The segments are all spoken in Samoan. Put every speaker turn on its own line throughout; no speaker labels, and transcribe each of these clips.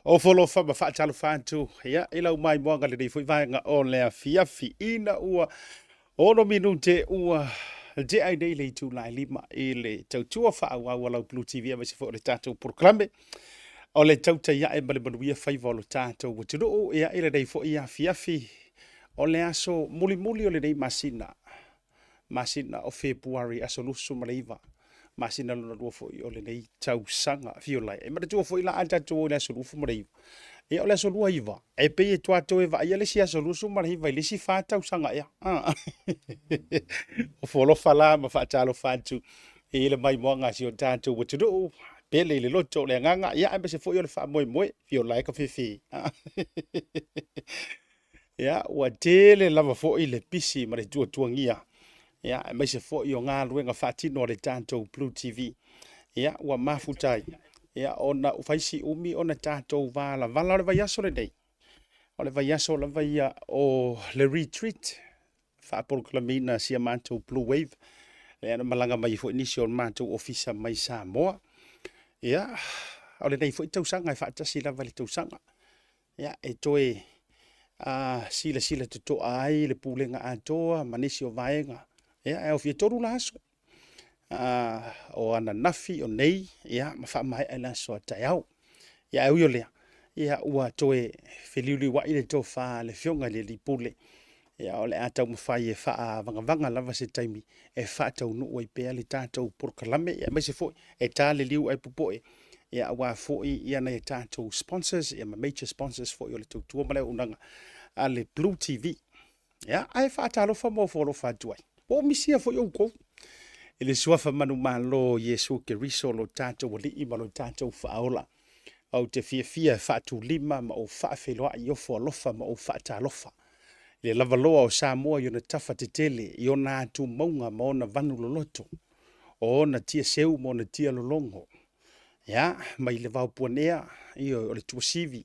Ofo alofa ma faatalofa atu ia, i lau maimoaga lenei foi vaega o le afiafi ina ua 6 minute ua tea ai nei le itula e 5 i le tautua faaauau a lau Blue TV aemaise foi o le tatou polokalame o le tautai ae ma le manuia faiva o lo tatou atunuu ia, i lenei foi afiafi o le aso mulimuli o lenei masina masina o Fepuari aso 29, masina lona lua foi o lenei tausaga. Afio lai. E manatua foi la a tatou o i le aso 29, ia o le aso 29, e pei e toa toe vaaia le isi aso 29 i le isi 4 tausaga ea. Ah. Ofo alofa la ma faatalofa atu i le maimoaga a si o tatou atunuu, pele i le loto o le agaga, ia aemaise foi o le faamoemoe, fio lai ka fefe. Ah. Ia, ua tele lava foi le pisi ma le tuatuagia, ia, aemaise foi o galuega faatino a le tatou Blue TV. Ia, ua mafuta ai, ia, ona fai si umi ona tatou valavala. O le vaiaso lenei, o le vaiaso lava ia o le retreat faapolokalameina a si a matou Blue Wave, lea na malaga mai foi nisi o le matou ofisa mai Samoa. Ia, o lenei foi tausaga e faatasi lava i le tausaga. Ia, e toe silasila totoa ai le pulega atoa ma nisi o vaega. Ia, e aofia 3 la aso. O ananafi, o nei, ia, ma faamaea i le aso a taeao. Ia, ae ui o lea, ia, ua toe feliuliuai le tofa a le Afioga i le Alii Pule. Ia, o le a taumafai e faavagavaga lava se taimi e faataunuu ai pea le tatou polokalame, ia, aemaise foi e ta le liu ae popoe, ia, aua foi ia nai a tatou sponsors, ia, ma major sponsors foi o le tautua ma le auaunaga a le Blue TV. Ia, ae faatalofa ma ofo alofa atu ai. Ua ou misia foi outou i le suafa manumalo o Iesu Keriso lo tatou Alii ma lo tatou Faaola. Ou te fiafia e faatulima ma ou faafeiloai i ofo alofa ma ou faatalofa i le lavaloa o Samoa i ona tafa tetele, i ona atumauga ma ona vanu loloto, o ona tia seu ma ona tia lologo. Ia, mai le vao puanea, ioe, o le tuasivi,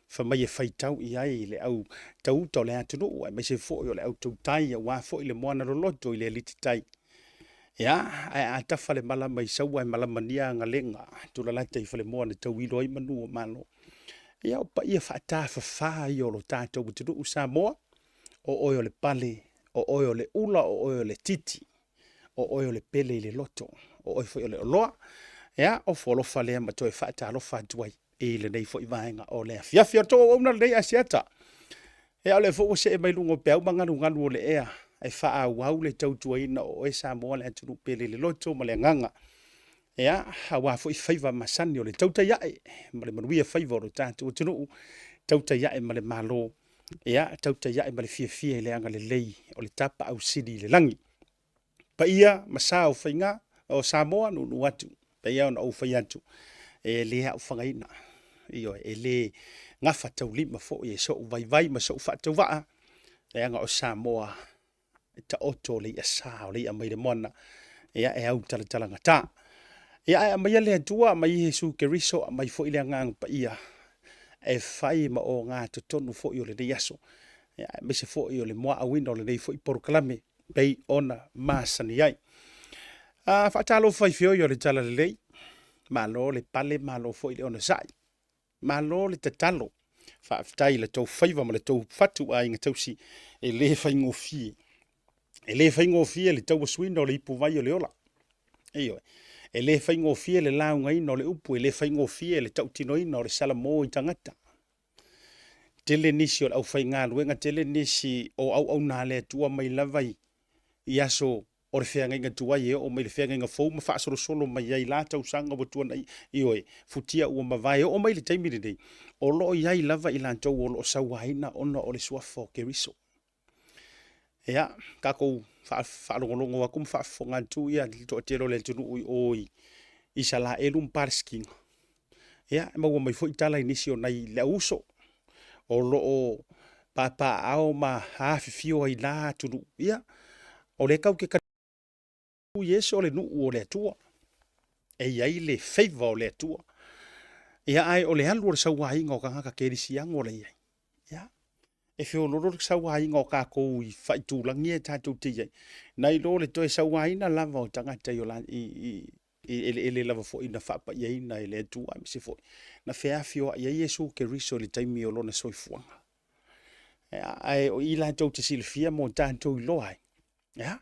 fai mai e faitau i ai le au tauuta o le atunuu, aemaise foi o le au tautai aua foi le moana loloto i le alititai. Ia, ae a tafa le malama i Saua e malamania agalega, tulalata i Falemoa na tauilo ai manu o Malo. Ia, o paia faatafafa ia o lo tatou atunuu Samoa, o oe o le pale, o oe o le ula, o oe o le titi, o oe o le pele i le loto, o oe foi o le oloa. Ia, ofo alofa lea ma toe faatalofa atu ai i lenei foi vaega o le afiafi. O le tou auauna lenei Asiata. Ia, o lea foi ua see mai luga o peau ma galugalu o le ea e faaauau le tautuaina o oe Samoa le atunuu pele i le loto ma le agaga. Ia, aua foi faiva masani o le tautai ae ma le manuia faiva o lo tatou atunuu, tautai ae ma le Malo, ia, tautai ae ma le fiafia i le agalelei o le Tapaau Sili i le lagi. Paia ma sa o faiga o Samoa nuunuu atu, pei ona ou fai atu, e le aofagaina, ioe, e le gafataulima foi e sou vaivai ma sou faatauvaa, leaga o Samoa e taoto le i'a sa o le i'a mai le moana, ia e autalatalagata. Ia ae aumaia le Atua, aumai Iesu Keriso, aumai foi le Agaga Paia e fai ma ogatotonu foi o lenei aso, ia, aemaise foi o le muaauina o lenei foi polokalame pei ona masani ai. A faatalofa i feoi o le Talalelei, malo le pale, malo foi le onosai, malo le tatalo. Faafetai i la tou faiva ma le tou fatu aiga tausi, e le faigofie. E le faigofie le tauasuina o le ipuvai o le ola. Ioe. E le faigofie le laugaina o le upu, e le faigofie le tautinoina o le salamo i tagata. Tele nisi o le aufaigaluega, tele nisi o auauna a le Atua mai lava i aso o le feagaiga tuai e oo mai le feagaiga fou ma faasolosolo mai ai la tausaga ua tuanai, ioe, futia ua mavae, e oo mai le taimi lenei, o lo o i ai lava i latou o lo o sauaina ona o le suafa o Keriso. Ia, tatou faalogologo atu ma faafofoga atu ia le toatele o le atunuu i o i Isalaelu ma Palesitina. Ia, e maua mai foi tala i nisi o nai le au uso o lo o papaaao ma afifio ai i la atunuu. Ia, o lea tatou te Iesu o le nuu o le Atua, e i ai le favor o le Atua. Ia, ae o le alu o le sauaina o tagata kerisiano la e i ai. Ia, e feoloolo le sauaina o tatou i faaitulagi ia tatou te i ai, nai lo le toe sauaina lava o tagata i, o la, i, i, i eleele lava foi na faapaiaina e le Atua, aemaise foi na feafioai ai Iesu Keriso i le taimi o lona soifuaga. Ae o i latou te silafia mo tatou iloa ai, ia,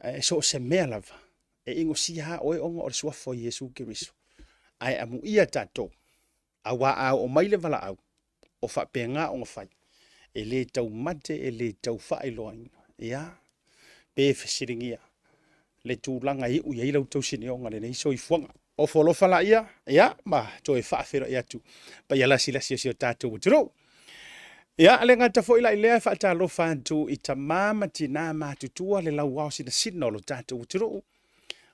e so o se mea lava, e inosia lava oe ona o le suafa o Iesu Keriso. Ae amuia tatou, auā a oo mai le valaau, o faapena ona fai, e le taumate, e le tau faailoaina, ia, pe fesiligia le tulaga e iu i ai lau tausineoga i lenei soifuaga. Ofo alofa laia, ia, ma toe faafeiloai atu paia lasilasi o si o tatou atunuu. Ia, le gata foi la i lea e faatalofa atu i tama ma tina matutua le lauao sinasina o lo tatou atunuu,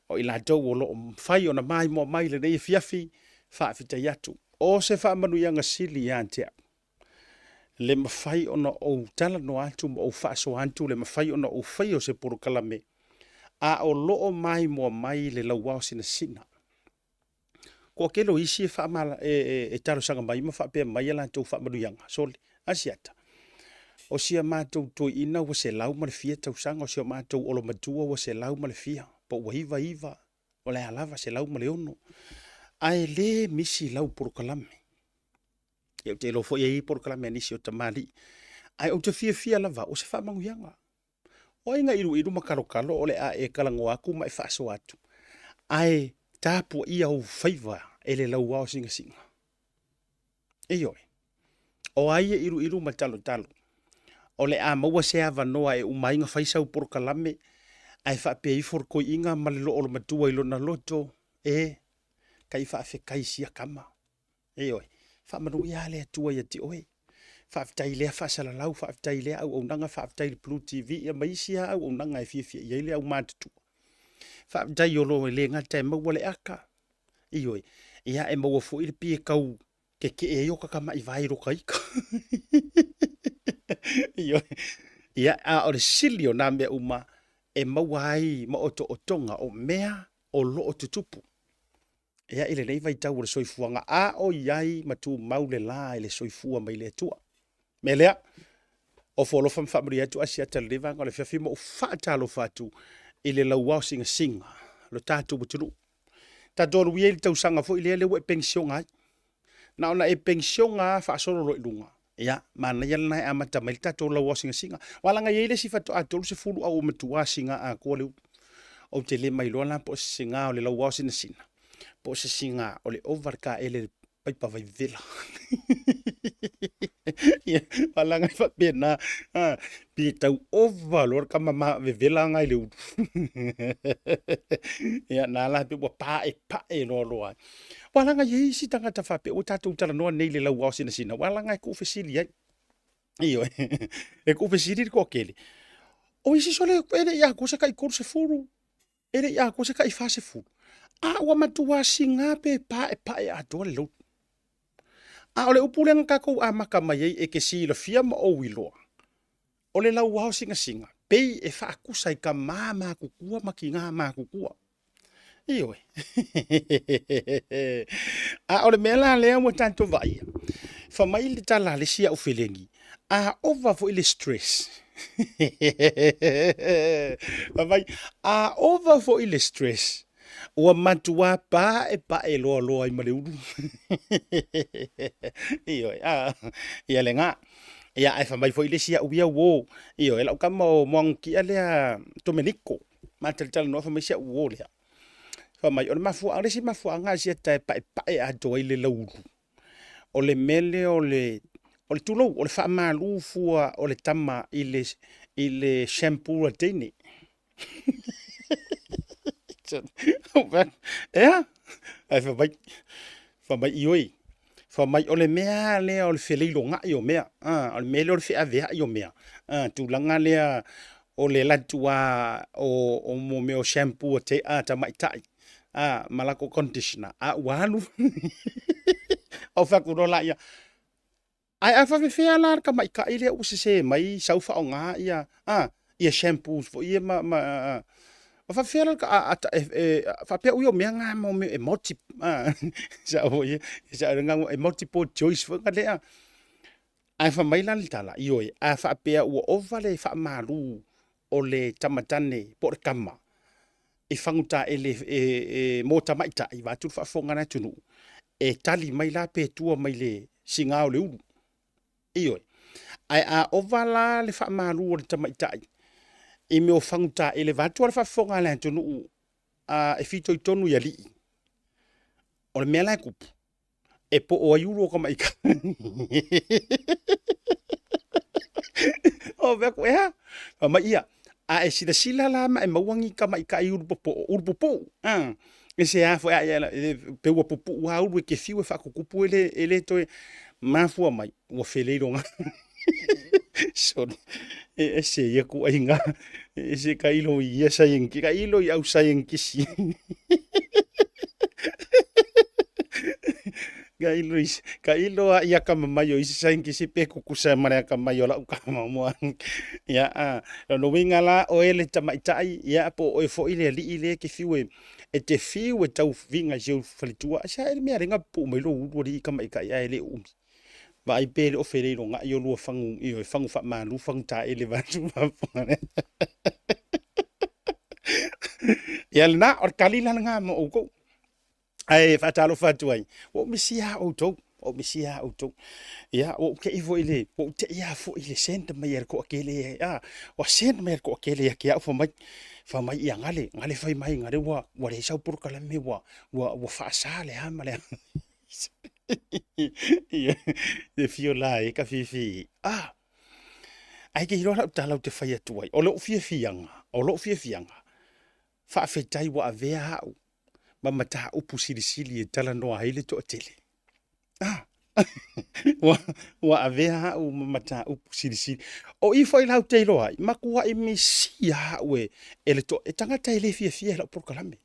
o i latou o lo o mafai ona maimoa mai i lenei afiafi, faafetai atu. O se faamanuiaga sili ia te au, le mafai ona ou talanoa atu ma ou faasoa atu, le mafai ona ou faia o se polokalame, a o lo o maimoa mai le lauao sinasina. Toatele o isi e, faamala, e, e, e talosaga mai ma faapea mai a latou faamanuiaga. Sole, Asiata, o si a matou toeaina ua 100 ma le fia tausaga, o si o matou olomatua ua 100 ma le fia, po ua 99, o le a lava, 106. Ae le misi lau polokalame. Ia, ou te iloa foi e i ai polokalame a nisi o tamalii. Ae ou te fiafia lava, o se faamanuiaga. O ai na iluilu ma kalokalo o le a e talanoa atu ma e faasoa atu, ae tapuaia ou faiva e le lauao sinasiga. Ioe. O ai e iluilu ma talotalo, o le a maua se avanoa e uma ai ona fai sau polokalame, ae faapea ifo le toeaina ma le loolomatua i lona loto, e, tai faafetai i sia tama. Ioe. Faamanuia lava le Atua ia te oe. Faafetai i lea faasalalau, faafetai i lea auaunaga, faafetai i le Blue TV ia ma isi lava auaunaga e fiafia i ai le aumatutua. Faafetai o lo e le gata e maua le aka, ioe, ia e maua foi le pie tau tetee ai o ta tamai vae i lota ita. Ioe. Ia, a o le sili o nā mea uma e maua ai ma otootoga o mea o lo o tutupu. Ia, i lenei vaitau o le soifuaga, a o i ai ma tumau le la i le soifua mai le Atua. Mea lea, ofo alofa ma faamanuia atu Asiata i lenei vaega o le afiafi ma ou faatalofa atu i le lauao sinasiga lo tatou atunuu. Tatou alu ia i le tausaga foi lea lea ua e penisiona ai. Na ona e penisiona lava faasolo loa i luga, ia, manaia lena e amata mai le tatou lauao sinasiga. Aua leaga e i ai le isi faatoa 30 a ua matua siga atoa le ulu. Ou te le mailoa la po o se siga o le lauao sinasina, po o se siga o le ova le taele i le paipa vai vevela. Ia, leaga e faapena, pe tau ova loa le tama ma vevela agai le ulu. Ia, na la pe ua paepae loa loa ai. Aua leaga e i ai isi tagata faapea ua tatou talanoa nei i le lauao sinasina, aua leaga e tuufesili ai. Ioe, e tuufesili le toatele. O isi sole e le i atoa se tai 30, e le i atoa se tai 40, a ua matua siga pe paepae atoa le lotu. A o le upu lea na tatou amata mai ai e te silafia ma ou iloa, o le lauao sinasiga, pei e faatusa i tama matutua ma tina matutua. Ioe. A o le mea la lea ua tatou vaaia, fai mai le tala a le isi au felegi, a ova foi le stress, fai mai, a ova foi le stress, ua matua paepae loaloa ai ma le ulu. Ioe, a, ia lena. Ia, ae fai mai foi le isi au ia uo, ioe, lau tama o Moagutia lea Tomeniko, ma talatalanoa fai mai si au uo lea. Fai mai, o le mafuaaga, le isi mafuaaga a siata e paepae atoa ai le laulu, o le mea lea o le, o le tulou, o le faamalu fua o le tama i le, i le shampoo a le teine. Ea? Ae fai mai, fai mai, ioe, fai mai, o le mea lea o le feleilogai o mea, a, o le mea lea o le feaveai o mea, a, tulaga lea o le alu atu lava o mo mea o shampoo a te, a tamaitai, a, ma latou conditioner, a ua alu. Ou fai atu loa laia, ae a faapefea la le tamaitai lea ua sese mai sau faaaoga ia, a, ia shampoos foi ia ma, ma, ma faapefea la a, a, e, e, faapea ui o mea na mo mea e multi, a, sao foi ia, sao e multiple choice foi na lea. Ae fai mai la le tala, ioe, a faapea ua ova le faamalu o le tamatane po o le tama. i fagu taele e, e, mo tamaitai, vaeatu le faafofoga a le atunuu, e tali mai la pe tua mai le siga o le ulu. Ioe. Ae a ova la le faamalu o le tamaitai i mea o fagu taele, vaeatu le faafofoga a le atunuu a, e fitoitonu i alii, o le mea la e tupu, e poo ai ulu o tamaitai. O fai atu, e a? Fai mai, ia, a e silasila la ma e maua ni tamaitai ulu popoo, ulu pupuu, a, e se a foi, a, e pei ua pupuu lava ulu e te fiu e faatutupu e le, e le toe mafua mai, ua feleiloga. Sole, e ese ia ituaiga, e ese tailo i ia saienitisi, tailo i au saienitisi. Tailo i, tailo lava i atamamai o isi saienitisi pe tutusa ma le atamai o lau tama mua. Ia, a, lona uiga la, oe le tamaitai, ia, po o oe foi le alii lea e te fiu e, e te fiu e tau viga i si ou faletua, aisea le mea e ala ai ona pupuu mai lou ulu alii tamaitai ae le umi. Vaai pe le o feleilogai o lua fagu, ioe, fagu faamalu, fagu taele vaeatu faafofoga. Ia lena, o le tali la lena mo outou. Ae faatalofa atu ai, ua ou misia lava outou, ua ou misia lava outou. Ia, ua ou te i foi i le, ua ou te i lava foi i le send mai a le toatele, a, ua send mai e le toatele ia te au fai mai, fai mai, ia Gale, Gale fai mai, Gale ua, ua leai sau polokalame ua, ua, ua faasa le a ma le a. Ia, te fio la e ka fifi. Ah, ae ke iloa lau tala ou te fai atu ai. O lou fiafiaga, o lou fiafiaga, faafetai ua avea au ma mataupu silisili e talanoa ai le toatele. Ah, ua, ua avea au ma mataupu silisili. O i foi la ou te iloa ai, matuai misia au e, e le toa, e tagata e le fiafia i lau polokalame.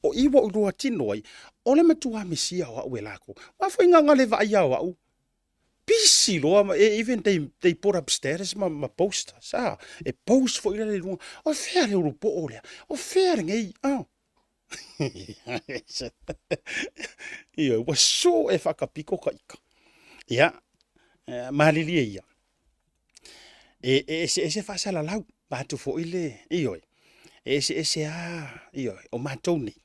O i ua ou iloa tino ai, o le matua misia o au e lakou. Aua foi na le vaaia o au, pisi loa, ma, even they put up status ma, ma posters, ah, e post foi lea i luga, o fea le ulupoo lea, o fea lenei, ah. Ioe, ua soo e faakapiko ka ika. Ia, malilie ia, e, e eseese faasalalau, vaeatu foi le, ioe, e eseese lava, ioe, o matou nei,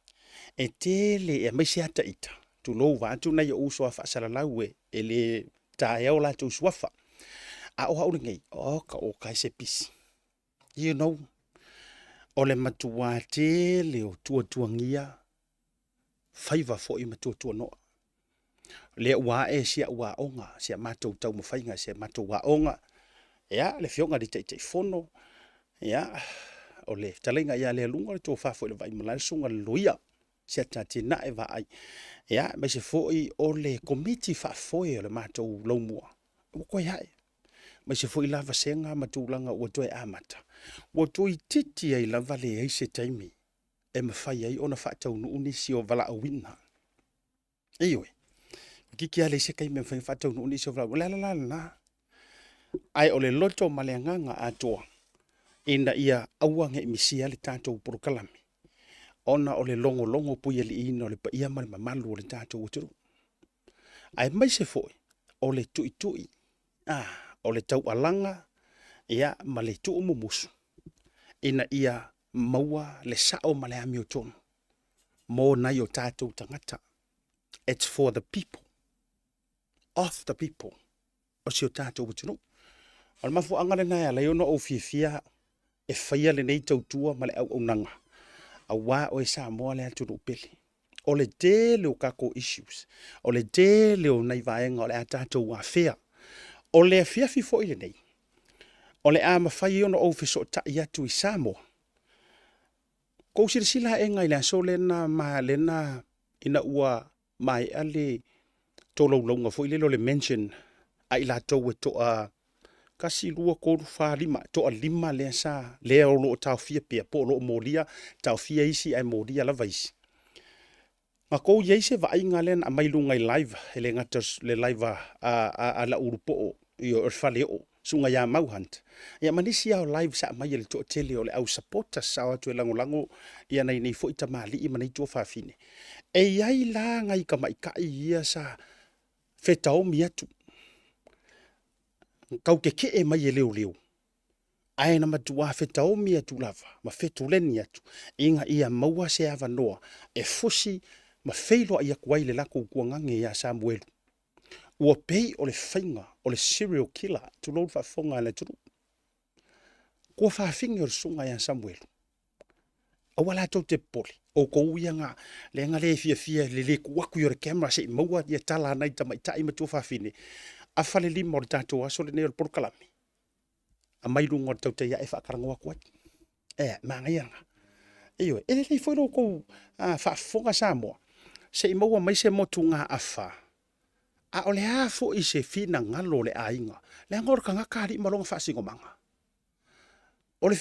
e tele, aemaise lava ita, tulou, vaeatu nai ou uso a faasalalau e, e le taea o latou suafa. A o au lenei, oka oka e se pisi. You know, o le matuā tele o tuatuagia faiva foi ma tuatuanoa. Lea ua ae si au aoga, si a matou taumafaiga, si a matou aoga, ia, le Afioga i le Taitaifono, ia, o le fetalaiga ia Lealuga, le tofa foi i le Vaimalae, le susuga i le Loia, si a Atinae Vaai, ia, aemaise foi o le Komiti Faafoe o le matou Laumua, ua toe ae, aemaise foi la vasega ma tulaga ua toe amata, ua toeitiiti ai lava leai se taimi e mafai ai ona faataunuu nisi o valaauina. Ioe, toeitiiti lava leai se taimi e mafai ona faataunuu nisi o valaauina. O le ala la lena, ae o le loto ma le agaga atoa ina ia aua ne i misia le tatou polokalame ona o le logologo puialiiina o le paia ma le mamalu o le tatou atunuu. Aemaise foi o le tuitui, a, o le taualaga ia ma le tuumumusu ina ia maua le sao ma le amiotonu mo nai o tatou tagata. It's for the people, of the people o si o tatou atunuu. O le mafuaaga lena e ala ai ona ou fiafia e faia lenei tautua ma le auaunaga, aua oe Samoa le atunuu pele. O le tele o tatou issues, o le tele o nai vaega o le a tatou afea. O le afiafi foi lenei, o le a mafai ai ona ou fesootai atu i Samoa. Tou silasila aega i le aso lena ma lena ina ua maea le tolaulauga foi lele o le mention a i latou e toa 1, 2, 3, 4, 5, toa 5 lea sa, lea o lo o taofia pea po o lo o molia, taofia isi ae molia lava isi. Na tou i ai se vaaiga lea na aumai i luga i live, e le gata o le live a, a, a, a lau ulupoo, ioe, o le faleoo, susuga ia Mau Hunt, ia ma nisi lava o live sa aumai e le toatele o le au supporters sa o atu e lagolago ia nai nei foi tamalii ma nei tuafafine. E i ai la nai tamaitai ia sa fetaomi atu, tau tetee mai e leoleo. Ae na matuā fetaomi atu lava ma fetuleni atu ina ia maua se avanoa e fusi ma feiloai aku ai le lakou tuagage iā Samuelu. Ua pei o le faiga o le serial killer, tulou le faafofoga a le atunuu. Kua fafine o le susuga iā Samuelu. Aua la tou te popole, outou ia na lea na le fiafia le le tuu atu i o le camera se i maua ia tala a nai tamaitai ma tuafafine. Afa le lima o le tatou aso lenei o le polokalame, aumai luga o le tautai ae faatalanoa atu ai. E, manaia lena. Ioe, e lelei foi lo outou faafofoga Samoa, se i maua mai se motugaafa, a o le a foi se finagalo o le aiga, leaga o le tagata alii ma lona faasinomaga. O le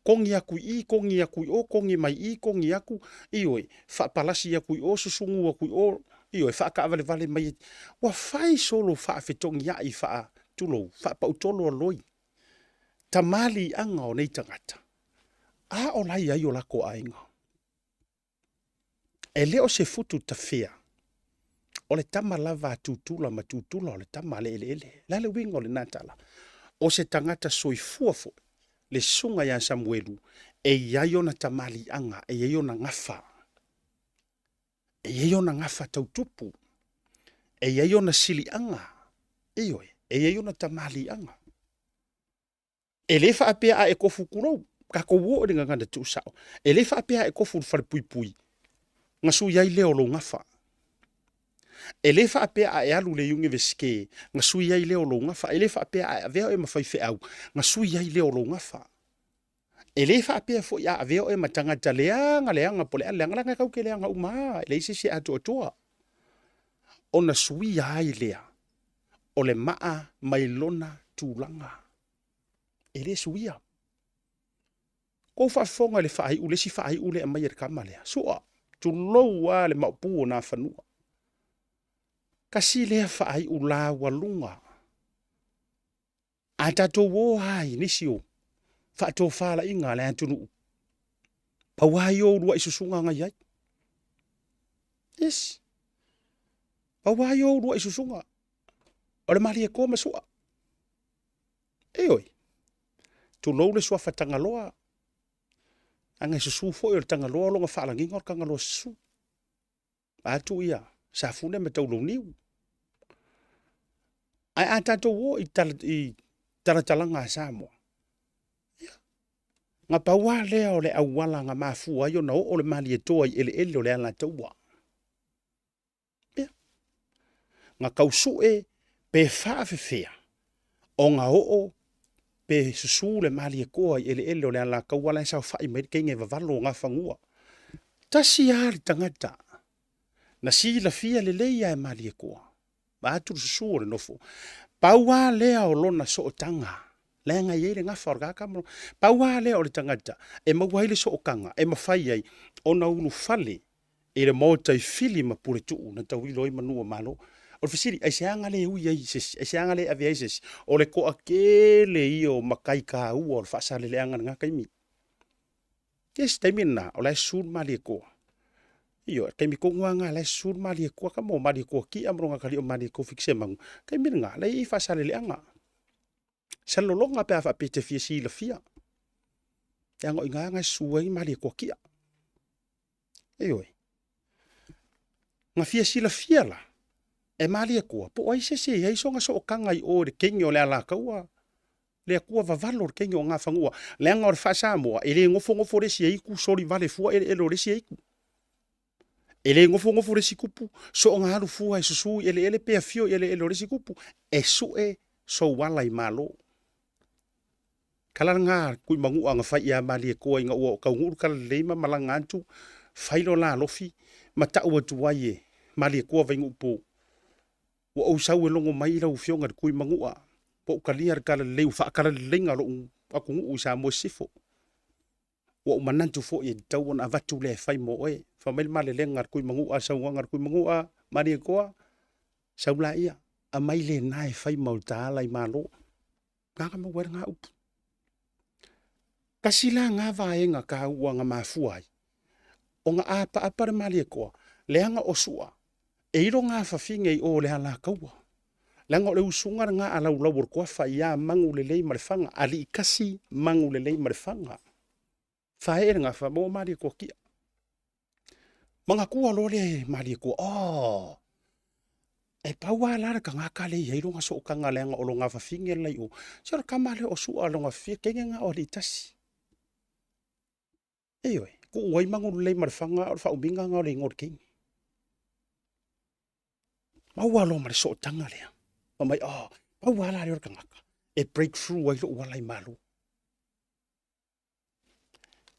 kogi atu i i, kogi atu i o, kogi mai i, kogi atu, ioe, faapalasi atu i o, susunu atu i o, ioe, faataavalevale mai. Ua fai solo faafetogiai faa, tulou, faapautolo a loi tamaliiaga o nei tagata, a o la e i ai o latou aiga. E le o se futu tafea, o le tama lava a Tutula ma Tutula o le tama a le eleele. Le a le uiga o lena tala? O se tagata soifua foi le susuga ia Samuelu e i ai ona tamaliiaga, e i ai ona gafa, e i ai ona gafa tau tupu, e i ai ona siliaga, ioe, e i ai ona tamaliiaga. E le faapea a e tofu tulou, tatou o i le gagana tuusao, e le faapea a e tofu i le falepuipui, na sui ai lea o lou gafa. E le faapea a e alu i le Iunivesite, na sui ai lea o lou gafa. E le faapea a e avea oe ma faifeau, na sui ai lea o lou gafa. E le faapea foi a avea oe ma tagata leaga leaga po o le a le leaga, leaga e tatou te leaga uma lava, e leai se isi e atoatoa. Ona suia ai lea o le maa mai lona tulaga. E le suia. Tou faafofoga i le faaiu, le isi faaiu lea e aumai e le tama lea. Sua, tulou lava le maopu o Nafanua. Tasi lea faaiu laualuga. A tatou o lava i nisi o faatofalaiga a le atunuu, pau lava ia o uluai susuga na i ai. Yes. Pau lava ia o uluai susuga, o le Malietoa ma Sua. Ioe. Tulou le suafa Tagaloa, leaga e susu foi o le Tagaloa lona faalagiga o le Tagaloa susu. Vaeatu ia Safune ma Taulauniu. Ae a tatou o i, tala, i talatalaga a Samoa, ia, na pau lava lea o le auala na mafua ai ona oo le Malietoa i eleele o le Alataua. Ia, na tau sue pe faafefea ona oo pe susu le Malietoa i eleele o le Alataua la e saofai mai le teine vavalo o Nafanua. Tasi lava le tagata na silafia lelei lava e Malietoa, vaeatu le susu o le nofo. Pau lava lea o lona sootaga, leaga e i ai le gafa o le tagata ma pau lava lea o le tagata e maua ai le sootaga e mafai ai ona ulufale i le maota i Fili ma Puletuu na tauilo ai manu o Malo. O le fesili, aisea na le ui ai i se isi? Aisea na le ave ai se isi? O le toatele ia o matai taua o le Faasaleleaga i lena taimi. Yes, taimi lena, o la e susu le Malietoa. Ioe, taimi tonu lava lena o la e susu le Malietoa, tama o Malietoa Tia ma lona atalii o Malietoa Fitisemanu. Taimi lena, o la e i ai Faasaleleaga. Salelologa pe a faapea e te fia silafia. Leaga o i ina na e susu ai Malietoa Tia. Ioe. Na fia silafia la e Malietoa po o ai se isi e i ai sona sootaga i o i le teine o le Alataua, le Atua vavalo o le teine o Nafanua, leaga o le faa-Samoa e le nofonofo le isi e itu soli vale fua eleele o le isi e itu. E le nofonofo le isi tupu soona alu fua e susu i eleele pe afio i eleele o le isi tupu, e sue sou ala i Malo. Tala lena Tuimanua na fai ia Malietoa ina ua taunuu le talalelei ma malaga atu, fai lo la alofi ma tau atu ai e Malietoa Vainuupo, Ua ou sau e logo mai i lau Afioga i le Tuimanua, ua ou talia le talalelei ua faatalaleleiga lou atunuu i Samoa i Sisifo. Ua ou manatu foi e tatau ona avatu lea e fai mo oe. Fai mai le malelega a le Tuimanua, le saunoaga a le Tuimanua, Malietoa, sau laia, aumai lena e fai ma uta ala i Malo. Na na maua ai lena upu. Tasi la na vaega taua na mafua ai ona apaapa le Malietoa, leaga o Sua e ilo gafafine i o le Alataua. Leaga o le usuga lena a laulau o le toafa ia Manulelei ma Lefaga, Aliitasi Manulelei ma Lefaga. Faee le gafa maua Malietoa tia. Manatua loa le Malietoa, oh, e pau lava la le tagata lea e i ai lona sootaga leaga o lona afafine le la i o, se o le tama lea o Sua lona fia teine lena o Aliitasi. Ioe, tuu ai Manulelei ma Lefaga a o le faaumiga lena o le igoa o le teine. Maua loa ma le sootaga lea. Fai mai, oh, pau lava la lea o le tagata e break through ai lou ala i Malo.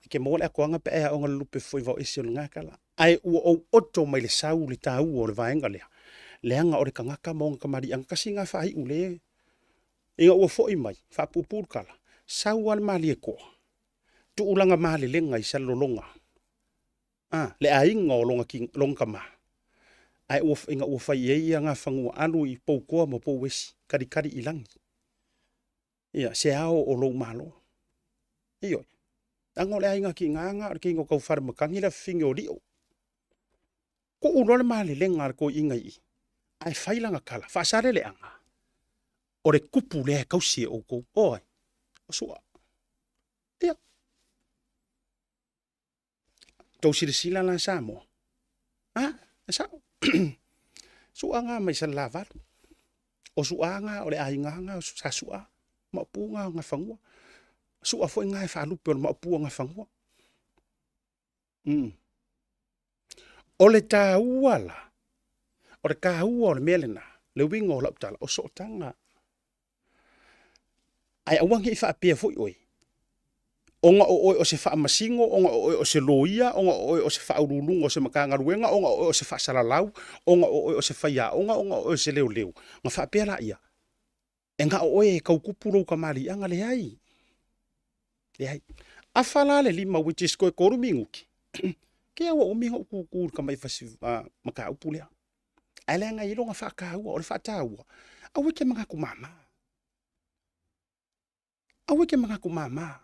E ke maua le atoaga pe a e aoga lulupe foi vao ese o lena tala. Ae ua ou oto mai le sau le taua o le vaega lea, leaga o le tagata ma ona tamaliiaga tasi na faaiu le ina ua foi mai, faapuupuu le tala, sau lava le Malietoa, tuu lana malelega i Salelologa, a, le aiga o lona, lona tama, ae ua, ina ua fai i ai ia Gafanua alu i Poutoa ma Pouesi, talitali i lagi. Ia, se ao o lou Malo. Ioe. Leaga o le aiga tiga na o le teine o Taufalematagi le afafine o Lio. Tuu loa le malelega a le toeaina i i, ae fai lana tala, faasaleleaga, o le tupu lea e tausi e outou. O ai? O Sua. Ia. Tou silasila la Samoa, a, e sao. Sua na mai Salelavalu. O Sua na o le aiga na sa Sua, maopu na o Gafanua. Sua foi na e faalupe o le maopu o Gafanua. O le taua la, o le taua o le mea lena, le uiga o lau tala, o sootaga. Ae aua ne i faapea foi oe, ona o oe o se faamasino, ona o oe o se loia, ona o oe o se faauluuluga o se Matagaluega, ona o oe o se faasalalau, ona o oe o se faiaoga, ona o oe o se leoleo, ona faapea laia, e na o oe e tau tupu lou tamaliiaga. Leai, leai. Afa la le lima which is toe tolu minute, ke ua umi ona ou tutu i le tamai fasi, mataupu lea. Ae leaga e i ai lona faataua, o le faataua, aua e te manatu mama. Aua e te manatu mama.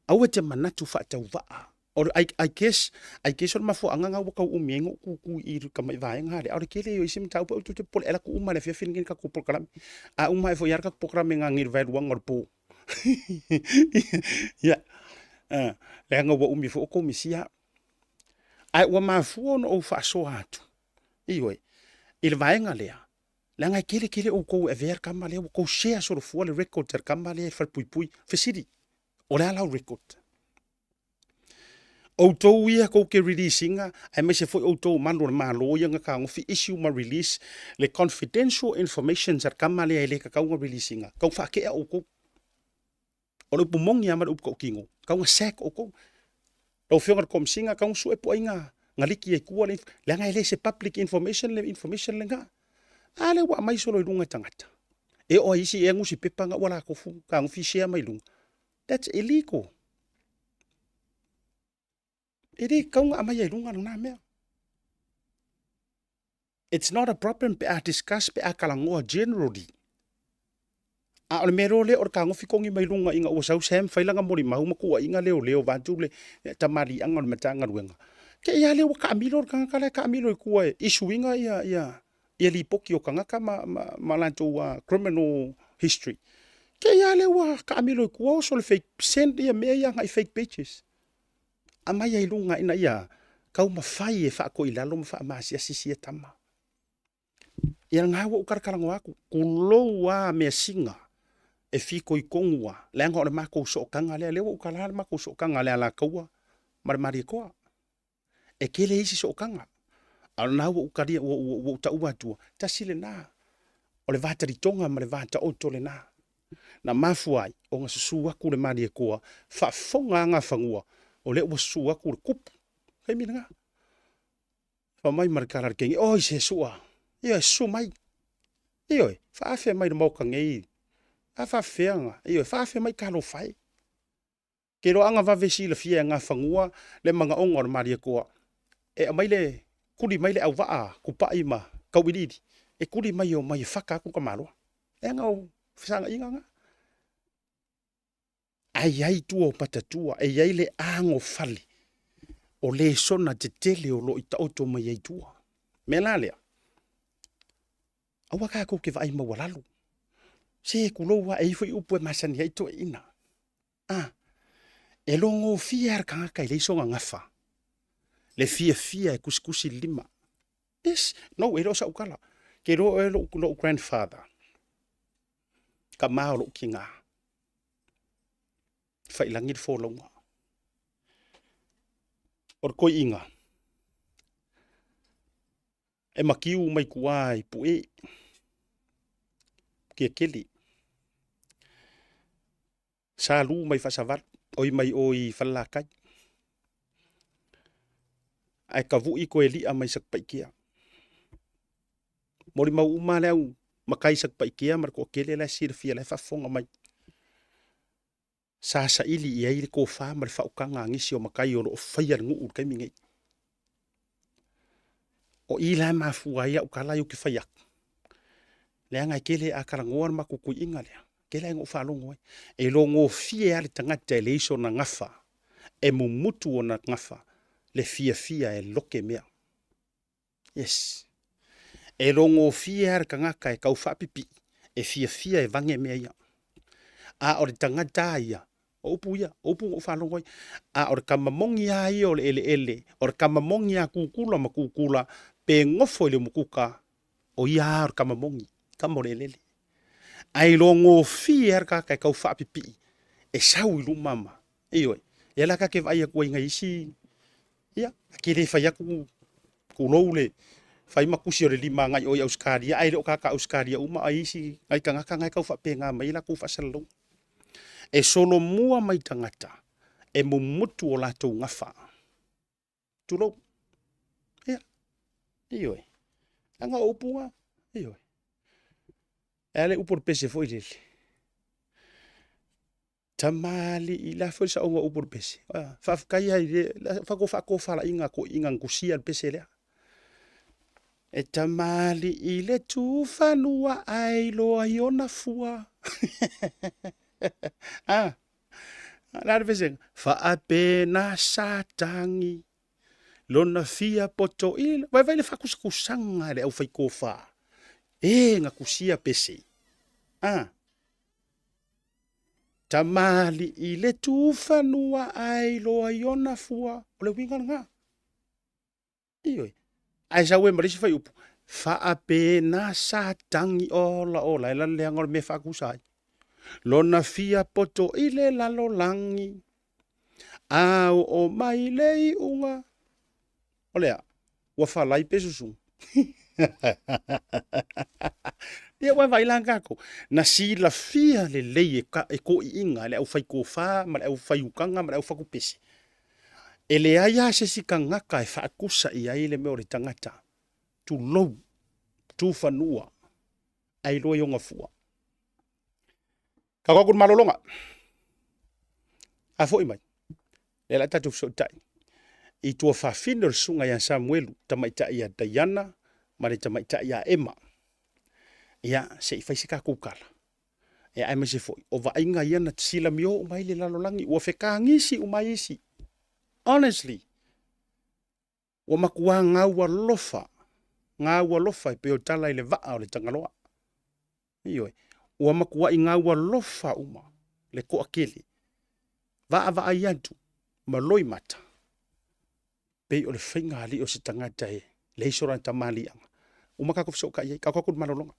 Aua e te manatu faatauvaa. O le, I, I guess, I guess o le mafuaaga lena ua tau umi ai ona ou tutu i le tamai vaega lea. A o le tele ia o isi mataupu, ou te popole e alu atu uma i le afiafi lenei le tatou polokalame. A uma ae foi lava le tatou polokalame nanei i le vaeluaga o le po. Ia, leaga ua umi foi o outou misia. Ae ua mafua ona ou faasoa atu, ioe, i le vaega lea, leaga e tele tele outou e avea le tama lea, ua tou share solofua le record a le tama lea i le falepuipui. Fesili, o le a lau record? Outou ia tou te release ina, aemaise foi outou o malu o le Malo ia na tagofi issue ma release le confidential informations a le tama lea e le tatau ona release ina, tau faatea outou. O le upu moni lava ma le upu tautino, tau na sack outou. Lau Afioga i le Komesina, tau na sue po o ai na, na liki ai tua le, leaga e le se public information le information lena. A lea ua aumai solo i luga e tagata. E oo lava i isi ea nusipepa na ua latou tagofi share mai luga. That's illegal. E le tatau ona aumaia i luga lena mea. It's not a problem pe a discuss pe a talanoa generally. A o le mea loa lea o le tagofi togi mai luga ina ua sau Sam fai lana molimau ma tuuaiga leoleo vaeatu le tamaliiaga o le Matagaluega. Te i lava lea ua taamilo le tagata la e taamilo i tua e issue ina ia, ia, ia lipoti o tagata ma, ma, ma latou criminal history. Te i lava lea ua taamilo i tua oso le fake, send ia mea ia agai fake pages. Aumai ai i luga ina ia taumafai e faatoilalo ma faamaasiasi sia tama. Ia lena ua ou talatalanoa atu, tulou lava measina e fitoitonu lava, leaga o le matou sootaga lea, lea ua ou tala le matou sootaga a le Alataua ma le Malietoa. E tele isi sootaga, a o lena ua ou talia, ua, ua, ua ou taua atua, tasi lena, o le va talitoga ma le va taoto lena. Na mafua ai ona susu atu le Malietoa, faafofoga a Gafanua, o lea ua susu atu le tupu. Taimi lena. Fai mai ma le tala a le teine, oi se sua, ioe, susu mai. Ioe, faaafe mai i le maota nei, a faafefea ona, ioe, faaafe mai talofa e. Ke loaga vave silafia e Gafanua le manaoga o le Malietoa e aumai le tuli mai le auvaa kupai ma tauiliili e tuli mai e omai e faka atu le tamaloa. Leaga o fesagaiga na. Ae i ai tua o patatua, e i ai le agofale o lesona tetele o lo o i taoto mai ai tua. Mea la lea, Aua tatou te vaai maualalo. Se tulou lava, e i ai foi upu e masani ai toeaiina. A, e logofie lava le tagata e leai sona gafa, le fiafia e tusitusi le lima. Yes, no, e le o sau tala. Ke iloa oe lou, lou grandfather, tama o lou tina, failagi le folauga. O le toeaina, e matiu mai tua i Pue, Mutiatele. Sa lu mai Faasavalu, oi mai o i Falelatai. Ae tavui toe lia mai Satupaitea. Molimau uma le au matai Satupaitea ma le toatele la e silafia la e faafofoga mai. Sa saili i ai le tofa ma le faautaga a nisi o matai o lo o faia le nuu i le taimi nei. O i la e mafua ai au tala ia ou te fai atu, leaga e tele a talanoa le matou toeaina lea, tele lava ina ou faalogo ai, e logofie lava le tagata e leai sona gafa, e mumutu ona gafa le fiafia e lote mea. Yes. E logofie lava le tagata e tau faapipii, e fiafia e vage mea ia. A o le tagata lava ia, o upu ia, o upu na ou faalogo ai, a o le tama moni lava ia o le eleele, o le tama moni a kukula ma kukula, pe nofo i le umukuka, o ia lava o le tama moni, tama o le eleele. Ae logofie lava le tagata e tau faapipii, e sau i luma ma, ioe, ia la ta te vaai atu ai i nai isi Ia, ta te le fai atu, tulou le fai ma tusi o le lima agai o i Ausetalia, ae le o tagata Ausetalia uma, ai isi nai tagata na e tau faapena mai ai latou faasalalauga. E solomua mai tagata e mumutu o latou gafa. Tulou. Ia, ioe. Leaga o upu na, ioe. E a le upu o le pese foi lele. Tamalii, le a foi le saoga o upu o le pese? Faafetai lava i le faatoa faatofalaiga a toeaiina na tusia le pese lea. E tamalii le tufanua ae iloa i ona fua. Ah, le a le pesega? Faapena Satani lona fia poto i le... Vaivai le faatusatusaga e le aufaitofa e na tusia pese. Ah, Tamalii le tufanua ae iloa i ona fua. O le uiga lena. Ioe. Ae sau ai ma le isi fuaiupu, faapena sa tagi ola ola e la le leaga o le mea e faatusa ai. Lona fia poto i le lalolagi, a oo mai le iuga. O le a? Ua falai pe susu? Ia ua vaai la tatou, na silafia lelei e, ka, e toeaiina, le aufaitofa ma le aufaiutaga ma le aufatupese, e leai lava se isi tagata e faatusa i ai le mea o le tagata, tulou, tufanua, ae iloa i ona fua. Tatou atu i le malologa. A foi mai, lea la tatou fesootai i tuafafine o le susuga ia Samuelu, tamaitai ia Daiana ma le tamaitai ia Ema. Ia, se i fai se tatou tala. Ia, aemaise foi, o vaaiga ia na silamio uma ai le lalolagi, ua fetagisi uma ai isi. Honestly, ua matua gaualofa, gaualofa e pei o tala i le vaa o le Tagaloa. Ioe, ua matuai gaualofa uma le toatele, vaavaai atu ma loimata, pei o le faiga alii o se tagata e leai so lana tamaliiaga. Uma tatou fesootai ai, tatou atu i le malologa.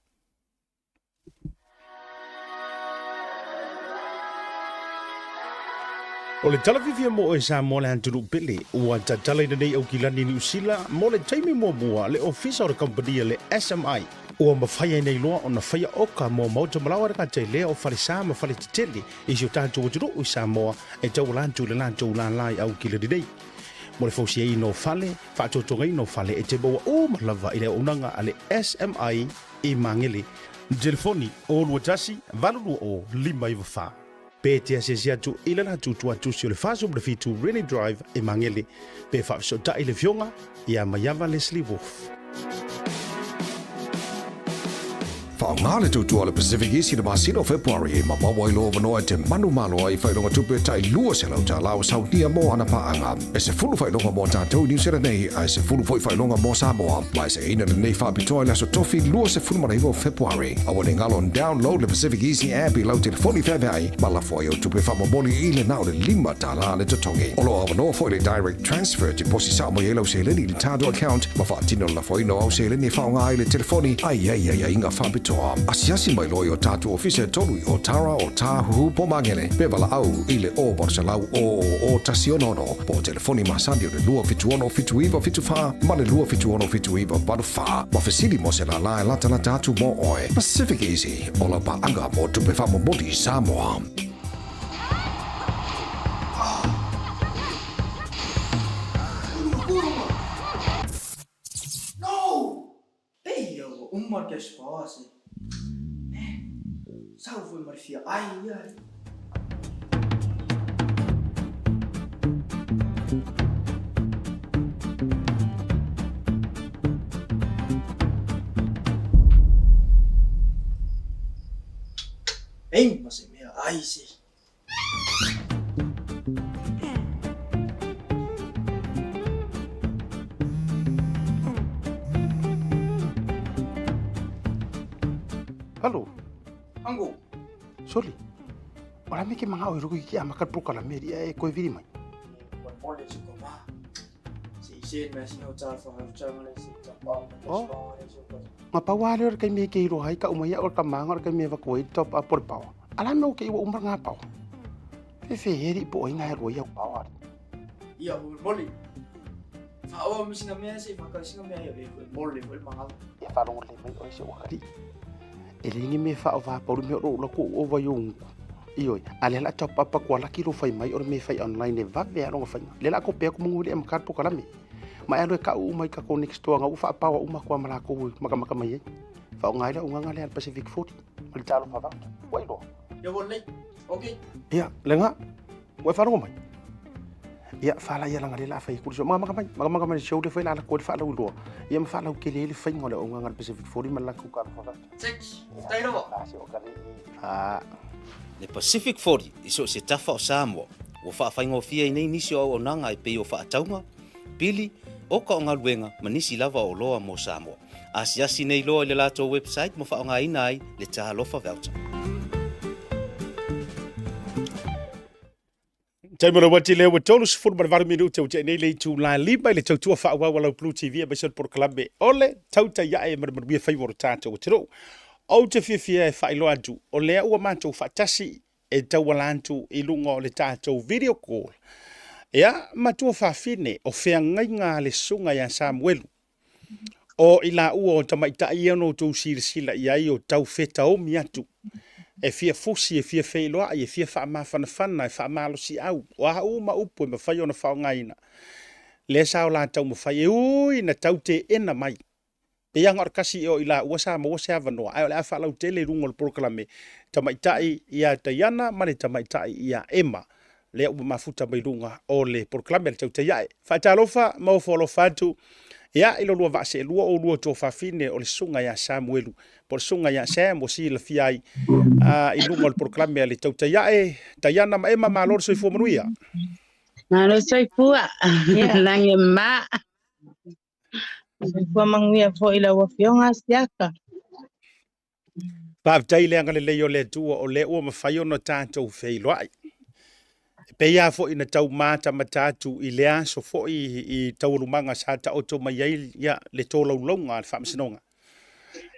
O le tala fiafia mo oe Samoa le atunuu pele, ua tatalaina nei Aukilani Niu Sila mo le taimi muamua le ofisa o le kamupani a le SMI. Ua mafai ai nei loa ona faia oka mo maota malaoa le gata i lea o falesa ma faletetele i si o tatou atunuu i Samoa e tauala atu i le latou lālā i Aukilani nei. Mo le fausiaina o fale, faatotogaina o fale e te maua uma lava i le auaunaga a le SMI i Magele. Telefoni, 021 820 594. Pe te asiasi atu i le latou tuatusi o le 47 Rennie Drive i Magele, pe faafesootai le Afioga ia Maiava Leslie Wolfe.
Faaaoga le tautua a le Pacific Easy i le masina o Fepuari ma maua ai lou avanoa e te manumalo ai i faailoga tupe tai $200 o saunia mo ana paaga. E 10 faailoga mo tatou i Niu Sila nei ae 10 foi faailoga mo Samoa. Maeseina lenei faapitoa i le aso Tofi 29 o Fepuari. Aua ne i galo ona download le Pacific Easy app i lau telefoni feaveai ma lafo ai au tupe faamomoli i le na o le $5 le totogi. O lo o avanoa foi le direct transfer te posi sao mai ai lau seleni i le tatou account ma faatino le lafoina o au seleni e faaaoga ai le telefoni a i ai aiaiga faapitoa. Asiasi mai loa i o tatou ofisa e tolu i Otara, Otāhuhu, po Magele, pe valaau i le 0800 000 166 po o telefoni masani o le 276 7974 ma le 276 7984 ma fesili mo se lālā e latalata atu mō oe. Pacific Easy, o lau paaga mō tupe faamomoli Samoa.
No! Pei ia ua uma le cash power se. Eh, sau foi ma le fia ai ia. Ei, ma se mea ai se.
Halo.
Ango.
Soli. Ora me ke manga o ruku ki ama ka proka la meri e koe viri mai. Oh. Nga pa wale ora kai me ke iro hai ka umai ora ka manga ora kai me va koe top up por pawa. Ala mea o ke ua uma ngā paoa. Fefe heri po ai ngā rua i au paoa ari.
Ia ho moli. Whaoa me singa mea se whakau singa mea ia e koe moli koe mangala.
Ia wharongo le mai oi se wakari. E le ngi me wha o wha pauru me oro ula ko o vai o ungu. Ioi, a le la tau papa kua laki ro whai mai ora me whai online e vave a ronga whainga. Le la ko pea ko mungu le amakar po kalame. Ma e alo e ka u mai ka ko next door nga u wha pawa uma kua mala ko maka maka mai ai. Wha o ngai la unganga le al Pacific 40. Ma le talo wha vauta. Ua iloa.
Ia ua lelei. Ok.
Ia, le nga. Ua e faalogo mai. Ia, whala ia langa le la whai kuri so. Maka maka mai, maka maka mai show le whai la la koe le whaalau iloa. Ia ma whaalau kele le whainga o le unganga le Pacific 40 ma le la kuka wha vauta.
Six. Faafetai lava.
La se o ka le. Ah.
Le Pacific 40 i so o se tafa o Samoa, ua faafaigofie ai nei nisi o auaunaga e pei o faatauga, pili, oka o galuega ma nisi lava o oloa mo Samoa. Asiasi nei loa i le latou website ma faaaogaina ai le Talofa Voucher.
Taimi o le uati lea ua 38 minute ua tea nei le itula 5 i le tautua faaauau a lau Blue TV aemaise o le polokalame o le Tautai Ae ma le Manuia Faiva o le tatou atunuu. Ou te fiafia e faailoa atu o lea ua matou faatasi e tauala atu i luga o le tatou video call. Ia, matua fafine o feagaiga a le susuga ia Samuelu. O i laua o tamaitai ia na outou silasila i ai o tau fetaomi atu, e fia fusi, e fia feiloai, e fia faamafanafana, e faamalosiau, o a uma upu e mafai ona faaaogaina, lea sa o la taumafai e ui na tau teena mai. Pei lava na o le tasi ea o i laua sa maua se avanoa, ae o le a faalautele i luga o le polokalame tamaitai ia Taiana ma le tamaitai ia Emma, lea ua mafuta mai luga o le polokalame a le Tautai Ae. Faatalofa ma ofo alofa atu ia i lo lua vaa seelua o lua tuafafine o le susuga ia Samuelu po o le susuga ia Sam ua silafia ai i luga o le polokalame a le Tautai Ae. Taiana ma Emma, malo le soifua manuia.
Malo soifua. Lagi e ma. Soifua manuia foi lau Afioga Siaka.
Faafetai i le agalelei o le Atua o lea ua mafai ona tatou feiloai. E pei lava foi na tau matamata atu i lea aso foi i taualumaga sa taoto mai ai ia, le tolaulauga a le Faamasinoga.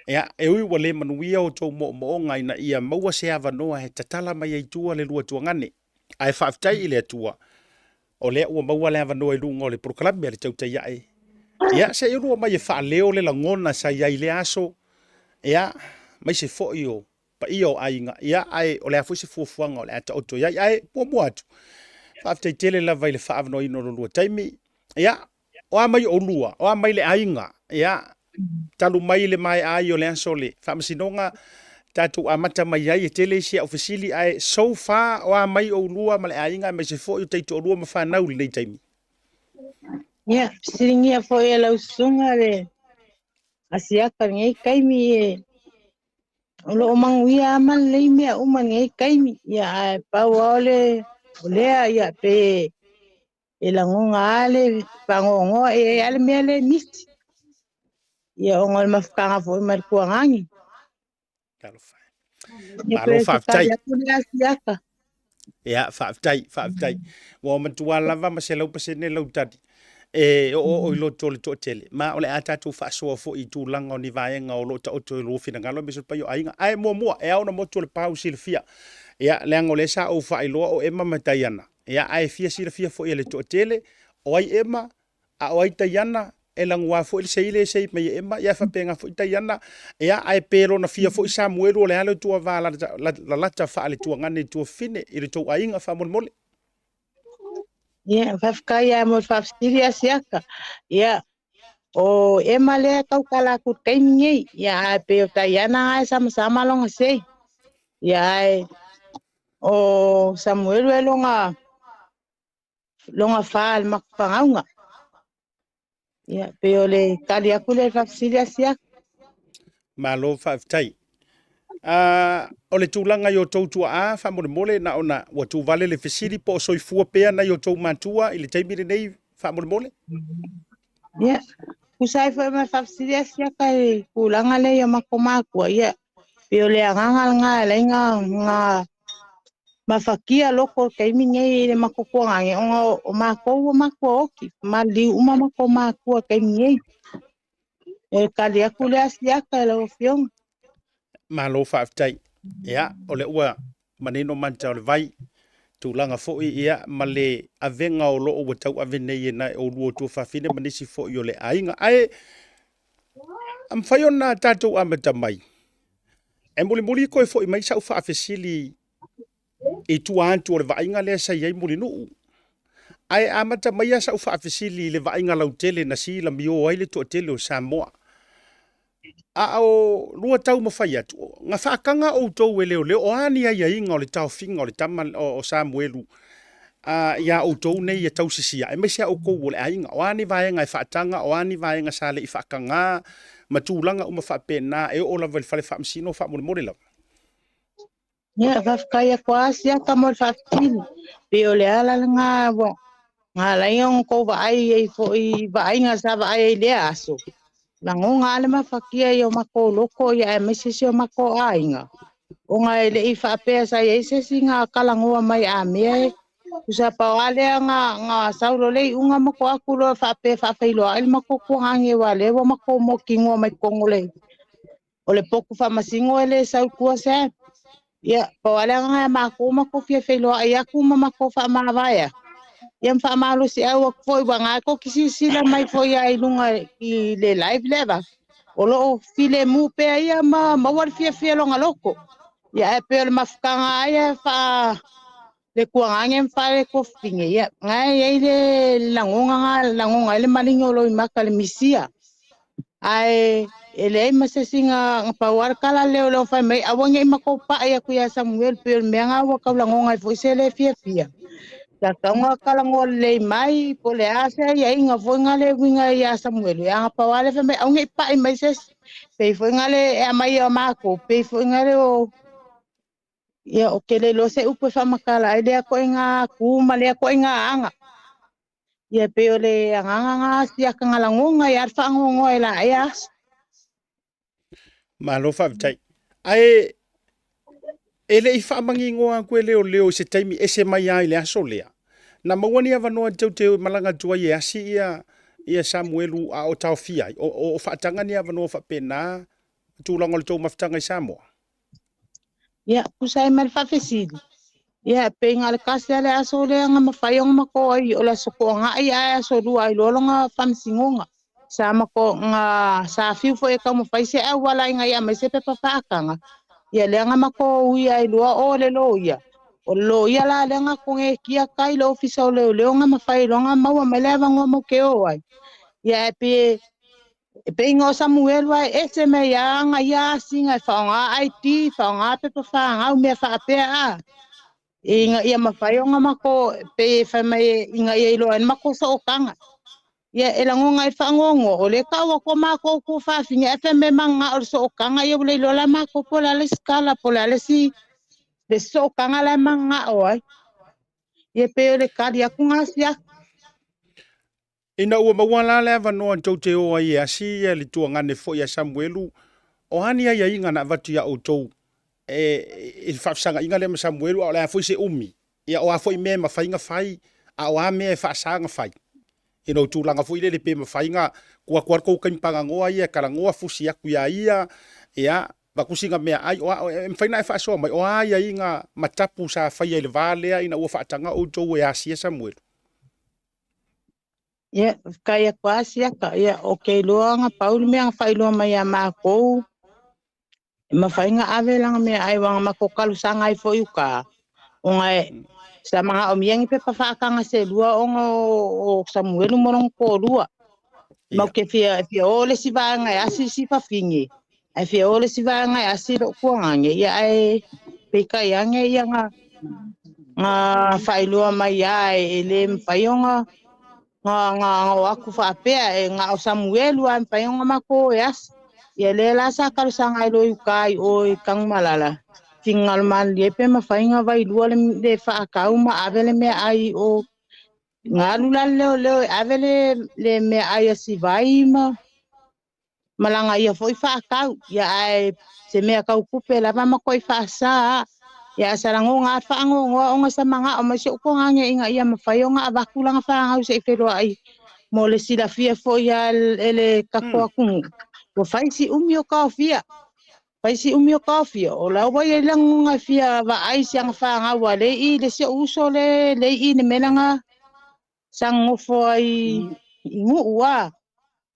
Ia, e ui ua le manuia outou moomooga ina ia maua se avanoa e tatala mai ai tua le lua tuagane. Ae faafetai i le Atua o lea ua maua le avanoa i luga o le polokalame a le Tautai Ae. Ia, se i lua mai e faaleo le lagona sa i ai i lea aso, ia, aemaise foi o paia o aiga, ia, ae o le a foi se fuafuaga o le a taoto i ai. Ae muamua atu, faafetai tele lava i le faaavanoaina o lo lua taimi. Ia, o a mai oulua, o a mai le aiga, ia, talu mai le maea ai o le aso o le faamasinoga, tatou amata mai ai, e tele isi au fesili, ae so far, o a mai oulua ma le aiga, aemaise foi o taitoalua ma fanau i lenei taimi?
Ia, fesiligia foi e lau susuga le asiaka i lenei taimi e. O loo manuia lava ma lelei mea uma i lenei taimi, ia ae pau lava o le o lea ia pe e lagona lava le faanoanoa e i ai lava le mea lea e misi. Ia ona o le mafutaga foi ma le tuagani.
Talofa.
Ia
Malo
pe se
faafetai.
tali atu lea Asiata.
Ia, faafetai, faafetai. Ua matua lava ma 100% lau tali. E oo i loto o le toatele. Ma o le a tatou faasoa foi i tulaga o ni vaega o lo o taoto i lua finagalo aemaise o le paia o aiga. Ae muamua, e ao ona motu o le pau silafia. Ia, leaga o lea sa ou faailoa o Ema ma Taiana. Ia, ae fia silafia foi e le toatele, o ai Ema, A o ai Taiana, e lagua foi le sei lea e sei mai e Ema, ia e faapena foi Taiana, ia ae pe lona fia foi Samuelu o le a le tua va lalata faaletuagane i tuafafine i le tou aiga faamolemole.
Ia, faafetai lava mo le faafesili Asiata. Ia, o Ema lea e tautala atu i le taimi nei, ia ae pei o Taiana lava e samasama lona sei. Ia ae o Samuelu e lona lona fa i le mafaufauga. Ia, pei o le tali atu lea i le faafesili a Siaka.
Malo faafetai. O le tulaga i o outou tuaa, faamolemole, na ona ua tuvale le fesili po o soifua pea nai o outou matua i le taimi lenei, faamolemole?
Ia, tusa ai foi ma le faafesili a Siaka i le tulaga lea i o matou matua, ia, pei o le agaga lena e ala ai ona mafatia loko i le taimi nei i le matou tuagane, ona o matou ua matua oti, maliliu uma matou matua i le taimi nei. E tali atu lea Asiata i lau Afioga.
Malo faafetai. Ia, o lea ua manino manta o le vai, tulaga foi ia ma le avega o loo ua tauave nei e nai oulua o tuafafine ma nisi foi o le aiga. Ae a mafai ona tatou amata mai, e mulimuli toe foi mai sau faafesili i tua atu o le vaaiga lea sa i ai Mulinuu. Ae amata mai lava sau faafesili i le vaaiga lautele na silamio ai le toatele o Samoa. A o lua taumafai atu, na faataga outou e leoleo, o a ni aiaiga o le taofiga o le tama o Samuelu iā outou nei e tausisia, aemaise a outou o le aiga, o a ni vaega e faataga, o a ni vaega sa le i faataga, ma tulaga uma faapena e oo lava i le fale faamasino faamolemole lava.
Ia, faafetai atu lava Siaka mo le faafesili. Pei o le ala lena ua na ala ai ona outou vaai ai foi i vaaiga sa vaai ai i lea aso. Lagona lava le mafatia i o matou loko ia aemaise si o matou aiga, ona e le i faapea sa i ai se isi na talanoa mai a mea e tusa pau lava lea na, na sau loa le iuga matou atu loa faapea e faafeiloai le matou tuagane aua o lea ua matou mautinoa mai totonu o le o le potu faamasino e le sau i tua se. Ia, pau lava le agaga ia matou, matou fia feiloai atu ma matou faamavae atu. Ia ma faamalosiau atu foi, ua na tou te silasila mai foi lava i luga i le live lea va, o lo o filemu pea ia ma maua le fiafia lona loto. Ia ae pei o le mafutaga lava ia faa le tuagane ma faa le tuafafine, ia na e i ai le lagona na lagona ai le maligi o Loimata le misia. Ae e leai ma se isi na pau lava le tala lea o lea fai mai aua ne i matou pai atu ia Samuel pei o le mea na ua tau lagona ai foi se le fiafia. Sa tatau ona talanoa lelei mai po o le a se aiaiga foi na le uiga ia Samuel. Ia na pau lava le fai mai aua ne i pai mai se isi. Pei foi na le e aumai ia matou, pei foi na le o Ia, ou te le iloa se upu e faamatala ai lea koiga tu ma lea koiga aga. Ia, pei o le agaga na siaka na lagona ia le faanoanoa e laea aso.
Malo faafetai. Ae e le i faamaninoa atu e leoleo i se taimi ese mai lava i le aso lea, na maua ni avanoa tou te malaga atu ai e asi ia ia Samuelu a o taofia ai, o, o faataga ni avanoa faapena tulaga o le tou mafutaga i Samoa?
Ia, tusa ai ma le faafesili, ia, pei na o le tasi lava le aso lea na mafai ona matou ai, o le aso Toonai ae aso Lua ai loa lona faamasinoga. Sa matou, na, sa fiu foi e taumafai se auala ina ia aumai se pepa faataga, ia lea na matou ui ai loa o le loia. O le loia la lea na konekia kai i le ofisa o leoleo na mafai ai loa ona maua mai le avanoa matou te o ai. Ia ae pei e E pei o Samuelu ae ese mai ia aga ia asiga e faaaoga ID, faaaoga pepa fanau, mea faapea a. Ina ia mafai ona mako, pei e fai mai ina ia iloa ai le mako sootaga. Ia e lagoga ai le faagoagoa, o lea e tau atu a matou tuafafine ae fai mai mananao o le sootaga ia ua le iloa la matou po o le a le isi tala po o le a le isi le sootaga la e mananao ai. Ia pei o le tali atu lena siaki.
Ina ua maua la le avanoa tou te o ai e asi le tuagane foi a Samuelu, o a ni aiaiga na avatu iā outou e i le faafesagaiga lea ma Samuelu, a o le a foi se umi? Ia, o a foi mea e mafai ona fai, a o a mea e faasa ona fai? Ina o tulaga foi lele pe mafai ona tuu atu lava le tou taimi paganoa ia e talanoa fusi atu iā ia, ia, avatu sina meaai, o a, e mafai ona e faasoa mai, o a aiaiga ma tapu sa faia i le va lea ina ua faataga outou e asia Samuelu?
Ia, faafetai atu lava Siaka. Ia, ou te iloa na pau le mea na faailoa mai ia matou, e mafai ona ave lana meaai aua na matou talosaga ai foi i uta, ona e sa manaomia ni pepa faataga se lua ona o Samuelu ma lona toalua. Matou te fia, e fia o le isi vaega e asi si fafine, ae fia o le isi vaega e asi lou tuagane, ia ae peitai ane ia na, na faailoa mai lava e le mafai ona na, na o atu faapea, e na o Samuelu lava e mafai ona matou o e asi. Ia lea la sa talosaga ai loa i uta i o i Tanumalala, finagalo malilie pe mafai ona vailua le, le faatau ma ave le meaai i o. Galu la le leoleo e ave le, le meaai a Sivai ma ma lana ia foi faatau. Ia ae se mea tau tupe lava ma toi faasa. Ia ae sa lagona lava le faanoanoa ona sa manao mai si ou tuagane ina ia mafai ona avatu lana fanau se i feloai mo le silafia foi a e le tatou atunuu. Ua fai si umi o taofia. Fai si umi o taofia, o la ua i ai lagona e fia vaai i si ana fanau a le i le si ou uso le le i le mea lana sa nonofo ai i Nuu a.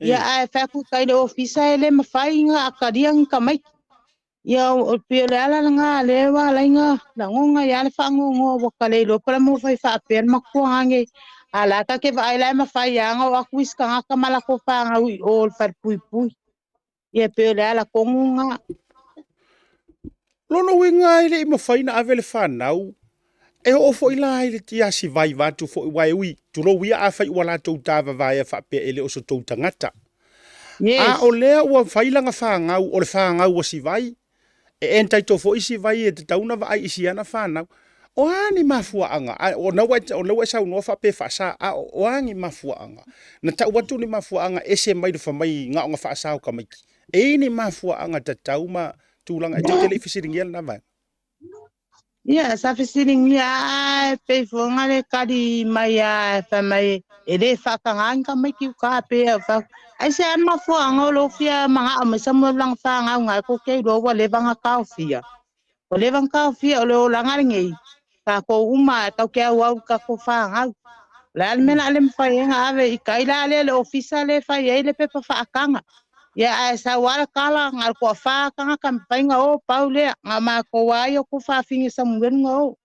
Ia ae fai atu tai le ofisa e le mafai ona atalia ni tamaiti. Ia o pei o le ala lena lea ua ala ai ona lagona ai lava le faanoanoa ua ta le iloa po o le a le mea ua fai faapea le makuagane. A o la ta te vaai la e mafai lava ona o atu isi tagata ma latou fanau i o i le falepuipui. Ia pei o le ala tonu lena.
Lona uiga e le i mafai ona ave le fanau e oo foi la i le tiasi vai vaeatu foi aua e ui, tulou ia afai ua latou tavavaea faapea e le o so tou tagata.
Yes.
A o lea ua fai lana fanau o le fanau a Sivai, e entitle foi Sivai e tatau ona vaai i si ana fanau. O a ni mafuaaga? A o na ua e, o lea ua e saunoa faapea e faasa, a o a ni mafuaaga? Na tau atu ni mafuaaga ese mai le fai mai na ona faasa o tamaiti. E i ai ni mafuaaga tatau ma tulaga e tou te le i fesiligia lena vaega?
Ia, sa fesiligia lava e pei foi ona le tali mai lava e fai mai e le faatagaina ni tamaiti uta pei a fai aisea le mafuaaga o lou fia manao mai Samuel lana fanau na e tou te iloa ua leva ona taofia. Ua leva ona taofia o le olaga lenei, tatou uma tatou te auau i tatou fanau. O le a le mea o le a le mafai ai ona ave i tai la lea i le ofisa lea e fai ai le pepa faataga. Ia ae sau lava le tala, na o le toafa tagata e mafai ona o, pau lea, na o matou lava ia o Tuafafine Samuelu na o.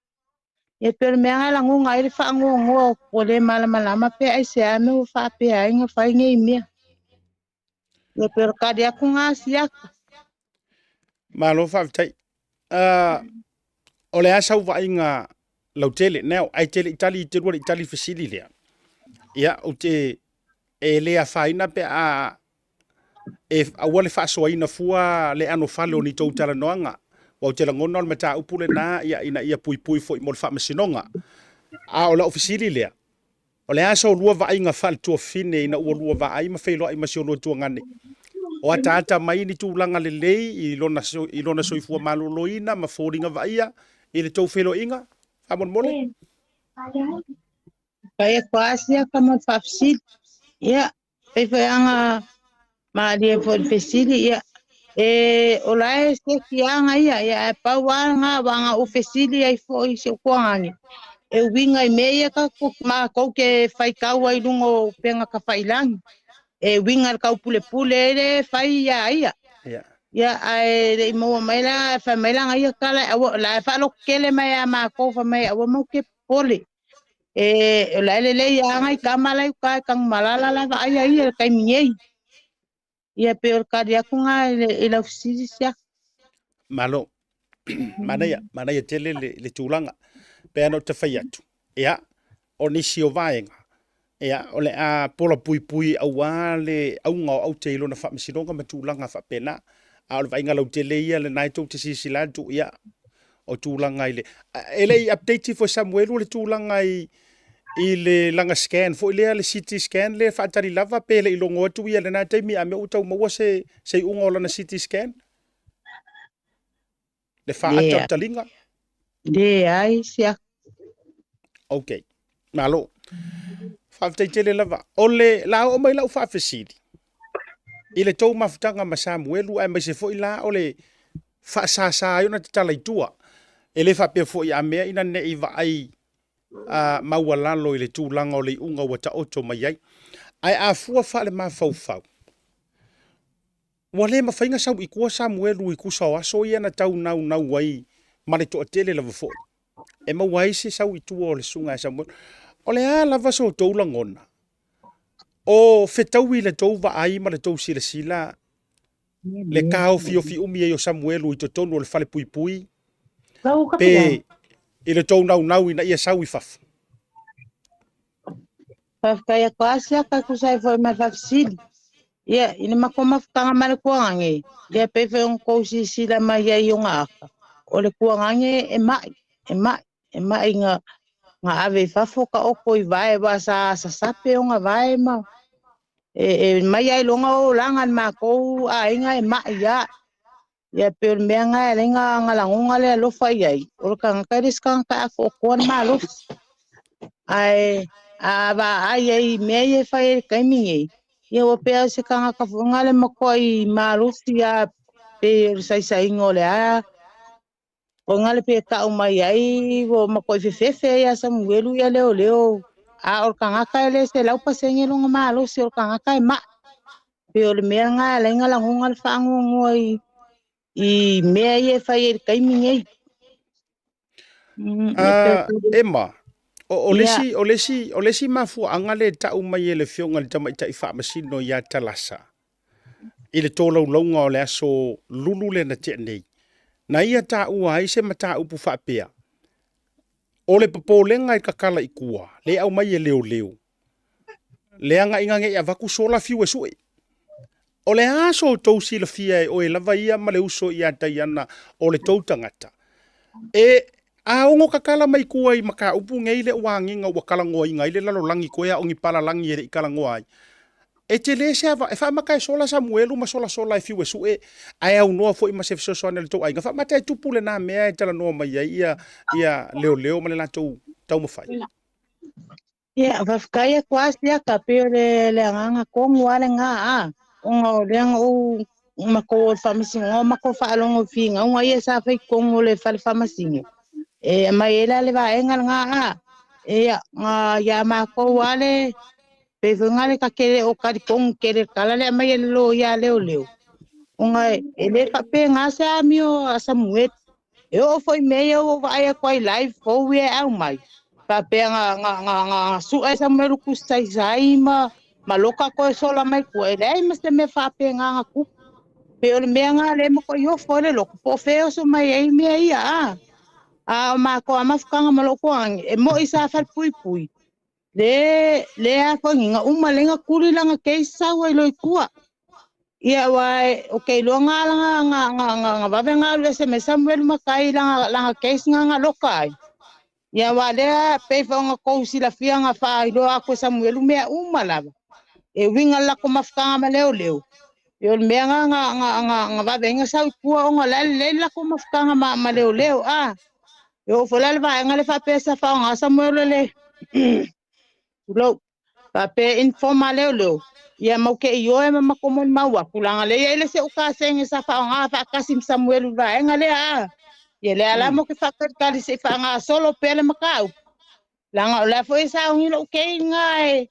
Ia pei o le mea lena e lagona ai le faanoanoa ua le malamalama pe aisea mea ua faapea ai ona fai nei mea. Ia pei o le tali atu lena a Siaka.
Malo faafetai. O le a sau vaaiga lautele, now, ae te le i tali, te lua le i tali i le fesili lea. Ia, ou te, e le afaina pe a e aua le faasoaina fua le anofale o ni tou talanoaga. Aua ou te lagona o le mataupu lena ia, ina ia puipui foi mo le faamasinoga. A o lau fesili lea, o le a sa olua vaaiga faaletuafine ina ua lua vaai ma feiloai ma si olua tuagane? O ataata mai ni tulaga lelei i lona, i lona soifua maloloina ma foliga vaaia i le tou feiloaiga? Faamolemole.
Fai atu lava siaka mo le faafesili. Ia, pei foi lava na malie foi i le fesili, ia, e, o la e seki lava ia, ia, ae pau lava lena, aua na ou fesili ai foi i si ou tuagane, e uiga i mea ia tatou, matou te faitau ai i luga o upega tafailagi, e uiga i le taupulepule le fai iā ia.
Ia.
Ia, ae le i maua mai la, fai mai lana ia tala, aua, la e faalototele mai ia matou, fai mai, aua matou te popole. E, o la e lelei lava nai tama la e i uta i Tanumalala la e vaaia ia i le taimi nei. Ia pei o le tali atu lena i le, i lau fesili Siaka.
Malo. Manaia, manaia tele le, le tulaga. Pe ana ou te fai atu, ia, o nisi o vaega, Ia, o le a pola puipui auā le auga o aute i lona faamasinoga ma tulaga faapena. A o le vaaiga lautele ia lena e tou te silasila atu, ia, o tulaga i le... E le i update ifo e Samuelu le tulaga i, i le laga scan foi lea, le CT scan lea e faatali lava pe le i logo atu ia i lena taimi a mea ua tau maua se, se iuga o lana CT scan? Le faaata o le taliga?
Leai se aka.
Ok. Malo. Faafetai tele lava. O le la oo mai lau faafesili i le tou mafutaga ma Samuelu aemaise foi la o le faasasa ai ona tatala i tua. E le faapea foi a mea ina ne i vaai a maualalo i le tulaga o le iuga ua taoto mai ai. Ae a fua faalemafaufau, Ua le mafai na sau i tua Samuelu i tusa o aso ia na tau naunau ai ma le toatele lava foi e maua ai se sau i tua o le susuga ia Samuelu. O le a lava so outou lagona? O fetaui le tou vaai ma le tou silasila le taofiofi umi ai o Samuelu i totonu o le fale puipui pe i le tou naunau ina ia sau i fafo?
Faafetai atu lava siaka e tusa ai foi ma le faafesili. Ia, i le matou mafutaga ma le tuagane, ia pei foi ona tou silasila mai ai i ona ata, o le tuagane e mai, e mai, e mai na, na ave i fafo taoto i vae aua sa sasape ona vae ma e, e mai ai loga o olaga le matou aiga e mai lava. Ia pei o le mea lena e ala ai ona lagona le alofa i ai, o le tagata e le se tagata e atoatoa le malosi. Ae a vaai ai i mea ia e fai ai i le taimi nei, ia ua pei lava o se tagata foi lena le matuai malosi lava pei o le saisaiga o le a, o lena le pei e tau mai ai ua matuai fefefe ai ia Samuelu ia leoleo, a o le tagata e le 100% lona malosi, o le tagata e mai. Pei o le mea lena e ala ai ona lagona le faanoanoa i, i mea ia e fai ai i le taimi nei.
Emma, o, o, le isi, o, le isi, o le isi mafuaaga le tau mai e le Afioga i le Tamaitai Faamasino ia Talasa i le tolaulauga o le aso Lulu lea na tea nei, na ia taua ai se mataupu faapea, o le popolega i tatala i tua, le aumai e leoleo, leaga ina ne i avatu sola fiu e sue. O le a so outou silafia e oe lava ia ma le uso ia Taiana o le tou tagata, e a ono tatala mai tua i mataupu nei le ua agiga ua talanoaina ai le lalolagi toe a o ni palalagi e le i talanoa ai. E tele se ava, e faamata e sola Samuelu ma solasola e fiu e sue, ae aunoa foi ma se fesoasoani a le tou aiga. Faamata e tupu lena mea e talanoa mai ai ia, ia leoleo ma le latou taumafai.
Ia, faafetai atu lava siaka, pei o le, le agaga tonu lava lena, a, ona o lea na ou matou o i le faamasinoga, o matou faalogo i finauga ia sa fai i totonu o le fale faamasino, e aumai ai la le vaega lena, a, ia, na, ia matou lava le, pei foi na le ta te le o talitonu tele i le tala lea e aumai e le loia a leoleo, ona e le faapena se amio a Samueli. E oo foi i mea ia ua ou vaai atu ai live fou ia e aumai, faapea na, na, na, na sue Samuelu Kusaisai ma, ma loka toe sola mai tua, e leai ma se mea faapena na tupu. Pei o le mea na lea e matuai ofo ai le loto, po o fea e oso mai ai mea ia, a. A o matou lava mafutaga ma lou toagi, e moi sa falepuipui, le, le a foi ni, na uma lea na tuli lana case sau ai loa i tua. Ia aua ou te iloa na ala na, na, na, na vave na alu ese mai Samuelu Matai lana, lana case na na loka ai. Ia aua lea pei foi ona tou silafia na faailoa atu e Samuelu mea uma lava. E uiga le latou mafutaga ma leoleo. Ia o le mea na, na, na, na, na vave ai na sau i tua ona o la e lelei le latou mafutaga ma, ma leoleo. A, e oo foi la i le vaega lea faapea sa faaaoga Samuelu e le tulou, faapea inform a leoleo, ia mau te ioe ma matou molimau atu, leaga lea e i ai le isi ou kasegi sa faaaoga faatasi ma Samuelu i le vaega lea, a. Ia lea la matou te faatalitali se i faagasolo pea le mataupu, leaga o la foi e sauni lou kei lena e,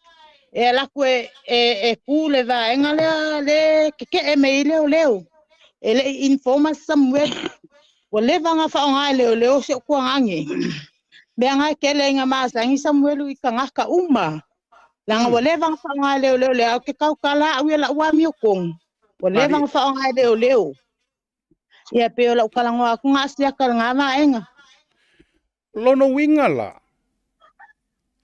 e alu atu e, e, e ku le vaega lea le keke'e mai ai leoleo. E le i inform Samuelu. Ua leva ona faaaoga e leoleo si ou tuagane. Mea na e tele ai na masani Samuelu i tagata uma. Leaga ua leva ona faaaoga e leoleo lea ou te tautala au ia lau amiotonu. Ua leva ona faaaoga e leoleo. Ia pei o lau talanoa atu na asiata i lena vaega.
Lona uiga la,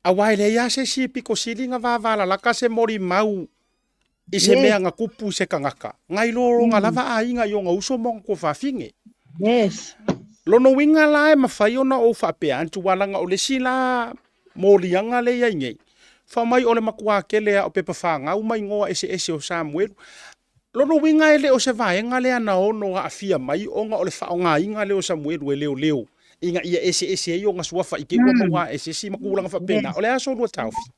Aua e leai lava se isi e pito sili na vavalalata se molimau i se mea na tupu i se tagata, nai lo lona lava aiga i ona uso ma ona tuafafine.
Yes.
Lona uiga la e mafai ona ou faapea atu, aua leaga o le isi la moliaga lea e i ai nei, fai mai o le matua tele lava o pepa fanau ma igoa eseese o Samuelu. Lona uiga e le o se vaega lea na ono aafia mai ona o le faaaogaina lea o Samuelu e leoleo ina ia eseese ai ona suafa i te i ua maua ae se isi ma tulaga faapena. O le a so lua taofi?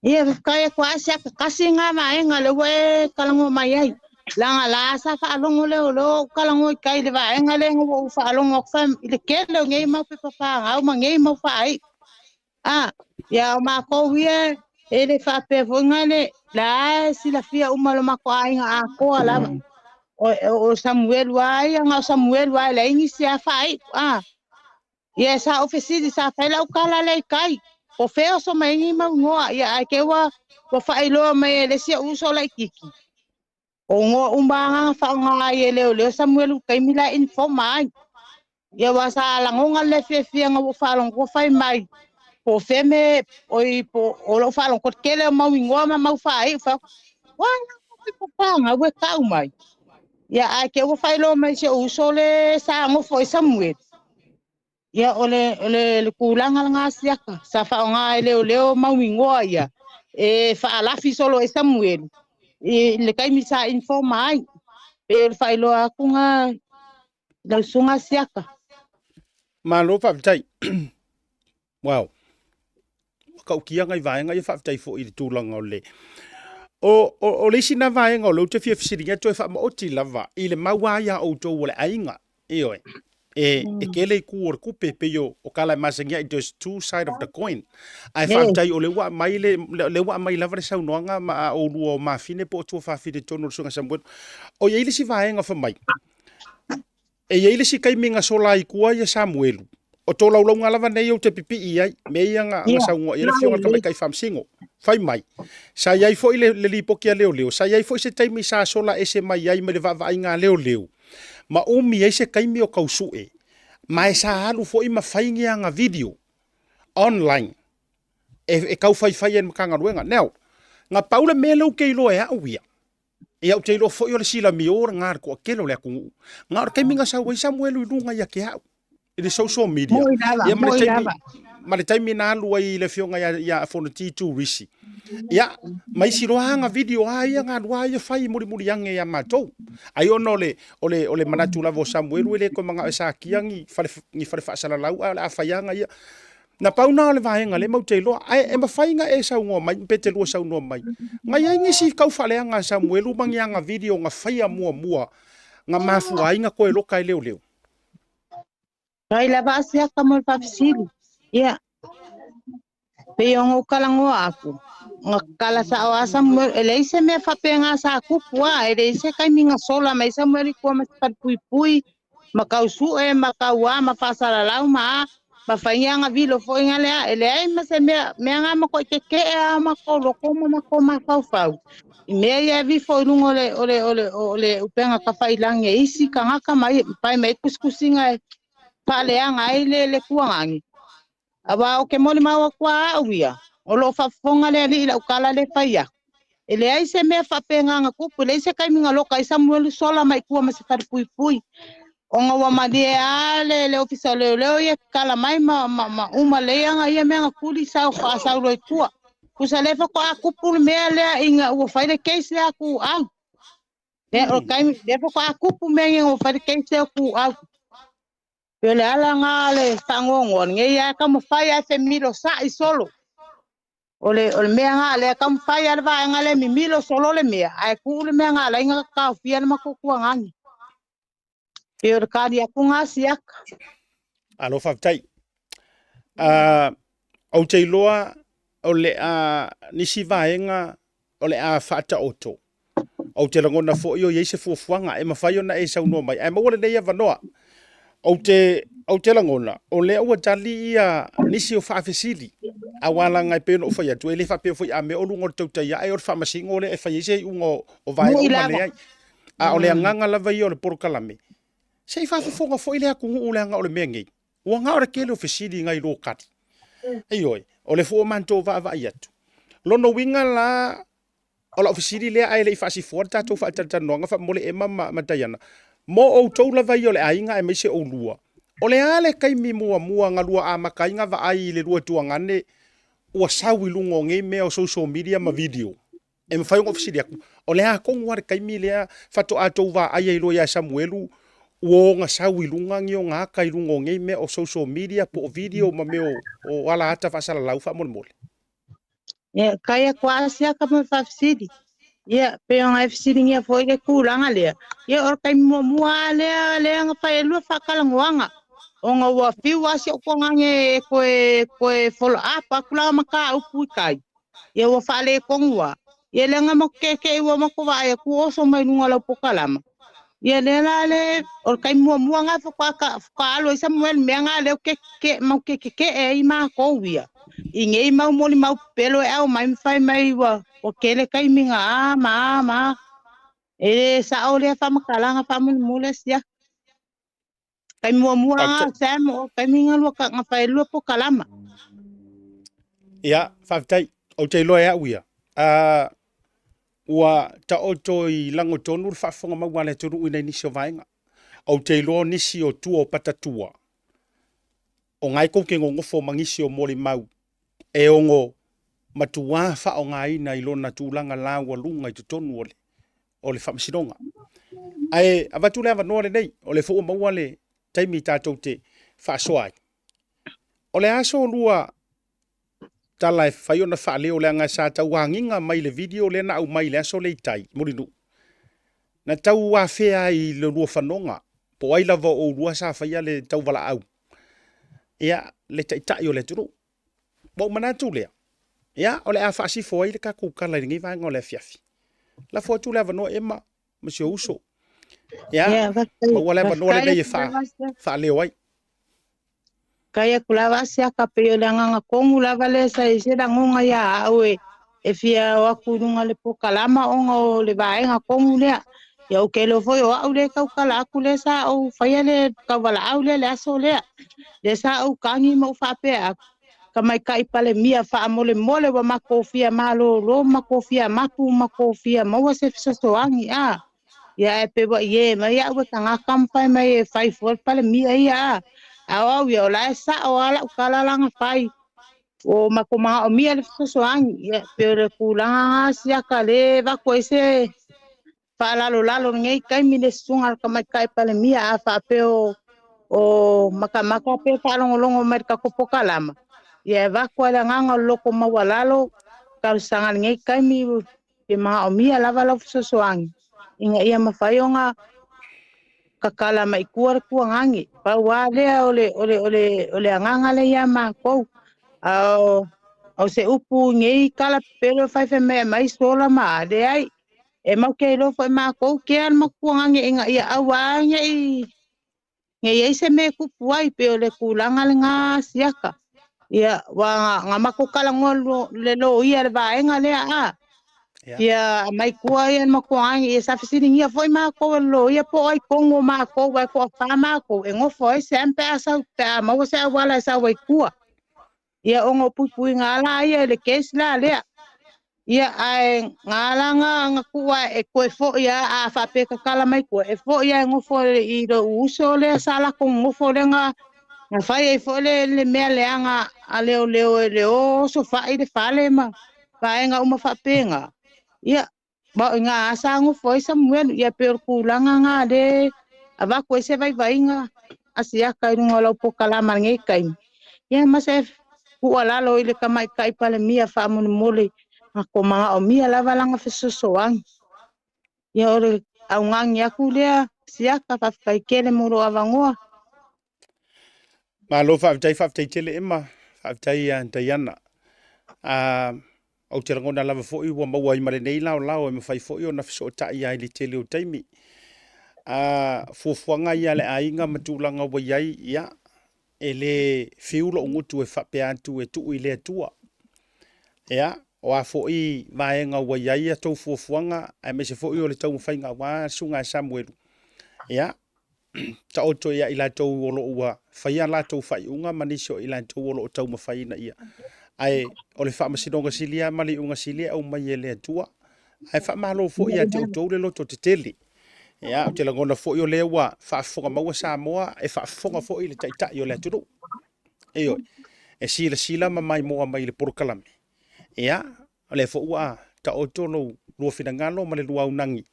Ia, faafetai atu lava Siaka, tasi lena vaega lea ua e talanoa mai ai. Leaga la sa faalogo leoleo ou talanoa i tai i le vaega lea ina ua ou faalogo atu fai i le tele o nei mau pepa fanau ma nei mau faaiu. A, ia o matou ia e le faapea foi na le la e silafia uma e lo matou aiga atoa lava. O, o Samuelu lava ia, na o Samuelu lava e leai nisi lava faaiu. A, ia sa ou fesili, sa fai lau tala lea i tai. Po fea oso mai ai nei mau igoa, ia ae te ua ua faailoa mai e le isi ou uso laitiiti. O igoa uma lava na faaaoga ai e leoleo Samuelu i taimi la e informa ai. Ia aua sa lagona le fiafia ina ua ou faalogo fai mai po o fea me oi po o lou faalogo le tele o mau igoa ma mau faaiu fai atu ua pepa fanau e tau mai. Ia ae te ua faailoa mai si ou uso le sa nofo ai Samuelu. Ia o le o le, le tulaga lena siaka sa faaaoga e leoleo mau igoa ia e faalafi solo ai Samuelu i le taimi sa informa ai. Pei o le faailoa atu na lau susuga Siaka.
Malo faafetai. Wow. Ua tautia nai vaega ia faafetai foi i le tulaga o le o, o, o le isi na vaega o lea ou te fia fesiligia toe faamaoti lava i le mau lava ia outou o le aiga. Ioe. E, e tele itu o le tupe e pei o, o tala e masani ai, there's two side of the coin. Ae faafetai o lea ua aumai le, lea ua aumai lava le saunoaga ma a oulua o mafine po o tuafafine i totonu o le Susuga Samuelu. O i ai le isi vaega fai mai, E i ai le isi taimi na sola ai tua ia Samuelu, o tolaulauga lava nei ou te pipii ai, mea ia na, na saunoa i ai le Afioga i le Tamaitai Faamasino. Fai mai, sa i ai foi le, le lipoti a leoleo, sa i ai foi se taimi sa sola ese mai ai mai le vaavaaiga a leoleo, ma umi ai se taimi o tau sue, ma e sa alu foi ma fai ni ana video online e, e tau faifai ai le Matagaluega. Now, na pau le mea lea ou te iloa e au ia, Ia, ou te iloa foi o le silamio lena a le toatele o le atunuu. Na o le taimi na sau ai Samuelu i luga ia te au, i le social media.
Moi lava,
Ia, ma le
moi
taimi,
lava.
ma le taimi na alu ai le afioga ia, ia Fonoti Turisi. Ia, ma isi loa aga video a ia na alu a ia fai mulimuli ane ia matou. Ai ona o le, o le, o le manatu lava o Samuelu e le toe manao e sakia ni fale, ni fale faasalalau, ae o le a fai aga ia. Na pau na o le vaega lea matou te iloa, ae e mafai na e saunoa mai pe te lua saunoa mai. Na i ai nisi kau faaleaga a Samuelu ma ni aga video na faia muamua na mafua ai na toe loka e leoleo.
Fai lava a siaka mo le faafesili. Ia, pei ona ou talanoa aku, na kala sao a Samuel, e leai se mea faapena sa tupu a, e leai se taimi na sola mai Samuel i tua ma se falepuipui, ma kau sue ma kau a ma faasalalau ma a ma fai aga vilo foi nga lea e leai ma se mea mea nga matou keke'e a matou loko ma matou mafaufau i mea ia e vifo i luga o le o le o le o le upega tafailagi e isi tagata ma pae mai tusitusiga e faaleaga ai le le tuagagi Aua ou te molimau atu a au ia, o lo o faafofoga le Alii i lau tala lea e fai aku. E leai se mea faapena na tupu, e leai se taimi na loka ai Samuelu sola mai tua ma se falepuipui, ona ua malie a le, le ofisa o leoleo ia tatala mai ma, ma, ma uma lelei ana ia mea na tuli sau faasau loa i tua. Tusa lea faatoa tupu le mea lea ina ua fai le case lea a Tuau. Lea, o le taimi, lea faatoa tupu mea ia ina ua fai le case lea o Tuau. Pei o le ala lena o le faanoanoa lenei lava e taumafai lava e femilo sa'i solo. O le, o le mea lena lea e taumafai lava le vaega lea e mimilo solo le mea, ae tuu le mea na ala ai ona taofia le matou tuagani. Pei o le tali atu lena siaka.
Alo faafetai. Ou te iloa o le a nisi vaega o le a faataoto. Ou te lagona foi o i ai se fuafuaga e mafai ona e saunoa mai, ae maua lenei avanoa. Ou te, ou te lagona, o lea ua tali ia nisi o faafesili, aua leaga e pei ona ou fai atu, e le faapea foi a mea o luga o le tautai ae o le faamasino lea e fai ai se iuga o, o vaega
Moi
uma
lava.
leai. A o le agaga lava ia o le polokalame, se i faafofoga foi le atunuu leaga o le mea nei, ua na o le tele o fesili nai lo tali. Ioe, o le fua matou vaavaai atu. Lona uiga la, o lau fesili lea ae le i faasifoa le tatou faatalatalanoaga faamolemole Ema ma, ma Diana, mo outou lava ia o le aiga aemaise oulua, o le a le taimi muamua na lua amata ai na vaai i le lua tuagane ua sau i luga o nei mea o social media ma video? E mafai ona ou fesili atu, o le a tonu lava le taimi lea faatoa tou vaai ai loa ia Samuelu ua ona sau i luga ni ona ata i luga o nei mea o social media po o video ma mea o ala ata faasalalau faamolemole?
Ia, kai aku a siaka mo le faafesili. Ia, pei ona e fesiligia foi le tulaga lea. Ia, o le taimi muamua lava lea, lea na fai ai lua faatalanoaga, ona ua fiu lava si ou tuagane e toe, toe follow up atu lana mataupu i tai. Ia, ua faaletonu lava. Ia, lea na matou keke'i ua matou vaai atu ua oso mai luga o lau pokalama. Ia, lea la le, o le taimi muamua lena faatoa ta, faatoa alu ai Samuel i le mea lena lea ou te keke'e, matou te keke'e ai matou ia. I nei mau molimau pepelo e aumai ma fai mai ua ua tele taimi na a ma a ma a. E le sao lea faamatalaga faamolemole asiaki. Taimi muamua
Faafetai.
lava Sam o taimi na lua na fai lua pokalama.
Ia, faafetai. Ou te iloa e au ia. Uh, ua taoto i lagotonu le faafofoga maua a le atunuu i nai nisi o vaega. Ou te iloa o nisi o tua o patatua, o na e tou te nonofo ma nisi o molimau e ono matuā faaaogaina i lona tulaga laualuga i totonu o le, o le faamasinoga. Ae avatu le avanoa lenei, o lea foi ua maua le taimi tatou te faasoa ai. O le aso lua tala e fai ona faaleo leaga sa tau agiga mai le video lea na aumai i le aso lea i tai, Mulinuu. Na tau afea ai i le lua fanoga, po o ai lava o oulua sa faia le tauvalaau, ia, le taitai o le atunuu. Ua ou manatu lea, ia, o le a faasifo ai le tatou tala i lenei vaega o le afiafi. Lafo atu le avanoa Ema ma si ou uso. Ia,
Ia, faafetai,
maua le avanoa
faafetai
lenei e
atu lava Asiata.
faaleo ai.
Kai aku lava Asiata, pei o le agaga tonu lava lea sa i ai se lagona ia au e, e fia o atu i luga o le pokalama ona o le vaega tonu lea. Ia ou te iloa foi o au lea e tautala atu lea sa ou faia le tauvalaau lea le aso lea. Lea sa ou tagi ma ou faapea atu, Tamaitai Palemia faamolemole ua matou fia malolo, matou fia mapu, matou fia maua se fesoasoani a. Ia ae pei ua ie mai au e tagata ma fai mai e fai fua le Palemia ia a. A o au ia o la e sao lava lau tala la na fai. Ua matou manaomia le fesoasoani. Ia pei o le tulaga lena siaka lea e avatu ai se faalalolalo i lenei taimi le susuga a le Tamaitai Palemia a faapea o o matamata pe faalogologo mai i le tatou pokalama, ia e avatu ai le agaga o le loto maualalo talosaga i lenei taimi e manaomia lava lau fesoasoani ina ia mafai ona tatala mai i tua le tuagane. Pau lava lea o le, o le, o le, o le agaga lea ia matou. A o, o se upu i nei tala pepelo e fai fai mai e aumai sola ma a, leai. E matou te iloa foi matou kea le matou tuagane ina ia aua ne i ne i ai se mea e tupu ai, pei o le tulaga lena siaka. Ia, ua na matou talanoa le loia i le vaega lea a. Ia aumai tua ia le matou aiga, ia sa fesiligia foi matou e le loia po o ai tonu o matou aua e toafa matou e nofo ai Sam pe a sau pe a maua se auala e sau ai tua. Ia ona o puipuiga lava la ia i le case la lea. Ia ae na ala na na tuu ae e toe foi lava a faapea e tatala mai tua, e foi lava e nofo i lou uso lea sa latou nonofo lea na na fai ai foi le le mea leaga a leoleo e le oso fai le fale ma vaega uma faapena. Ia ma o i ina lava sa nofo ai Samuelu. Ia pei o le tulaga lena lea e avatu ai se vaivaiga a siaka i luga o lau pokalama i lenei taimi. Ia ma se tuualalo i le Tamaitai Palemia faamolemole, matou manaomia lava lana fesoasoani. Ia o le augani atu lea siaka, faafetai tele mo lou avanoa.
Malo faafetai, faafetai tele Emma, faafetai ia Diana. Ou te lagona lava foi ua maua ai ma lenei laolao e mafai foi ona fesootai ai i le tele o taimi. Fuafuaga ia a le aiga ma tulaga ua i ai, ia, e le fiu lou gutu e faapea atu e tuu i le Atua. Ia, o a foi vaega ua i ai a tou fuafuaga, aemaise foi o le taumafaiga aua le susuga ia Samuelu, ia, taoto ia i latou o lo o ua faia latou faaiuga ma nisi o i latou o lo o taumafai ina ia. Ae o le faamasinoga sili lava ma le iuga sili e aumai e le Atua. Ae faamalo foi ia te outou le loto tetele. Ia, ou te lagona foi o lea ua faafofoga maua Samoa e faafofoga foi le taitai o le atunuu. Ioe, e silasila ma maimoa mai i le polokalame. Ia, o lea foi ua taoto lou lua finagalo ma le lua aunagi,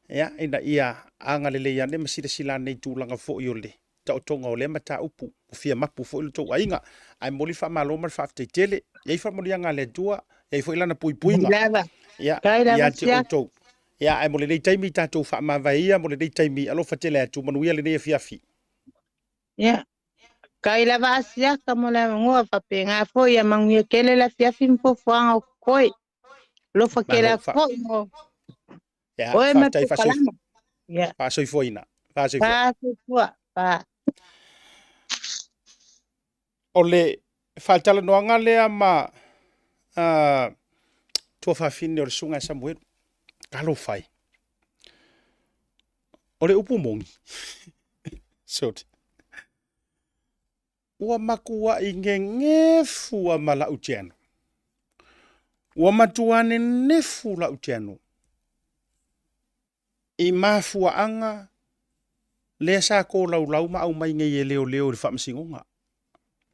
ia, ina ia agalelei ane ma silasila ane i tulaga foi o le taotoga o lea mataupu ua fia mapu foi lo outou aiga. Ae momoli le faamalo ma le faafetai tele. E i ai faamanuiaga a le Atua, e i ai foi Lana puipuiga,
Lava.
ia,
Kai lava
ia te
siaki.
outou. Ia, ae mo lenei taimi tatou faamavae ia mo lenei taimi. Alofa tele atu, manuia lenei afiafi.
Ia. Kai lava asiaka mo le avanoa faapena foi ia manuia tele le afiafi ma fuafuaga o koe. Alofa tele
Malo
atu
fa
foi mo
ia
oe ma
faafetai
polokalame. Ia.
faasoifuaina. Faasoifua.
Faasoifua. Fa.
O le faatalanoaga lea ma uh, tuafafine o le susuga ia Samuelu. Talofa e. O le upu moni. Sorry. Ua matuai gegefu a ma lau channel. Ua matua nenefu lau channel. I mafuaaga lea sa kolaulau ma aumai nei e leoleo i le faamasinoga.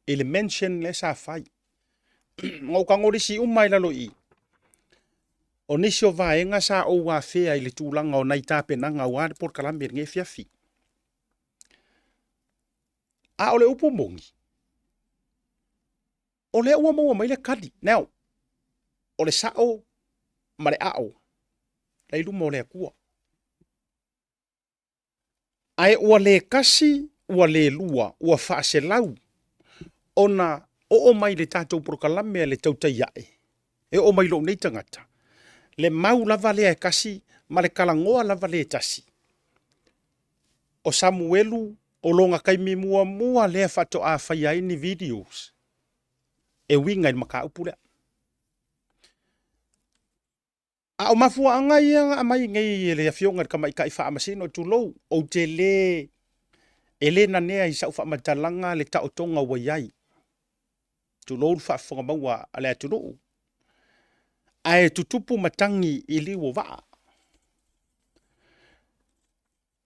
I le mention lea sa fai. Na ou tago lisi uma i lalo i i. O nisi o vaega sa ou afea i le tulaga o nai tapenaga aua le polokalame i lenei afiafi. A o le upu moni, o lea ua maua mai le tali. Now, o le sao ma le ao la i luma o le Atua. Ae ua le tasi, ua le lua, ua faaselau ona oo mai le tatou polokalame a le tautai ae, e oo mai lou nei tagata, le mau lava lea e tasi ma le talanoa lava lea e tasi. O Samuelu o lona taimi muamua lea faatoa faia ai ni videos e uiga i le mataupu lea. A o mafuaaga ia na aumai nei e le Afioga i le Tamaitai Faamasino, tulou, ou te le, e le nanea i sau faamatalaga le taotoga ua i ai, tulou le faafofoga maua a le atunuu, ae tutupu matagi i liu o vaa.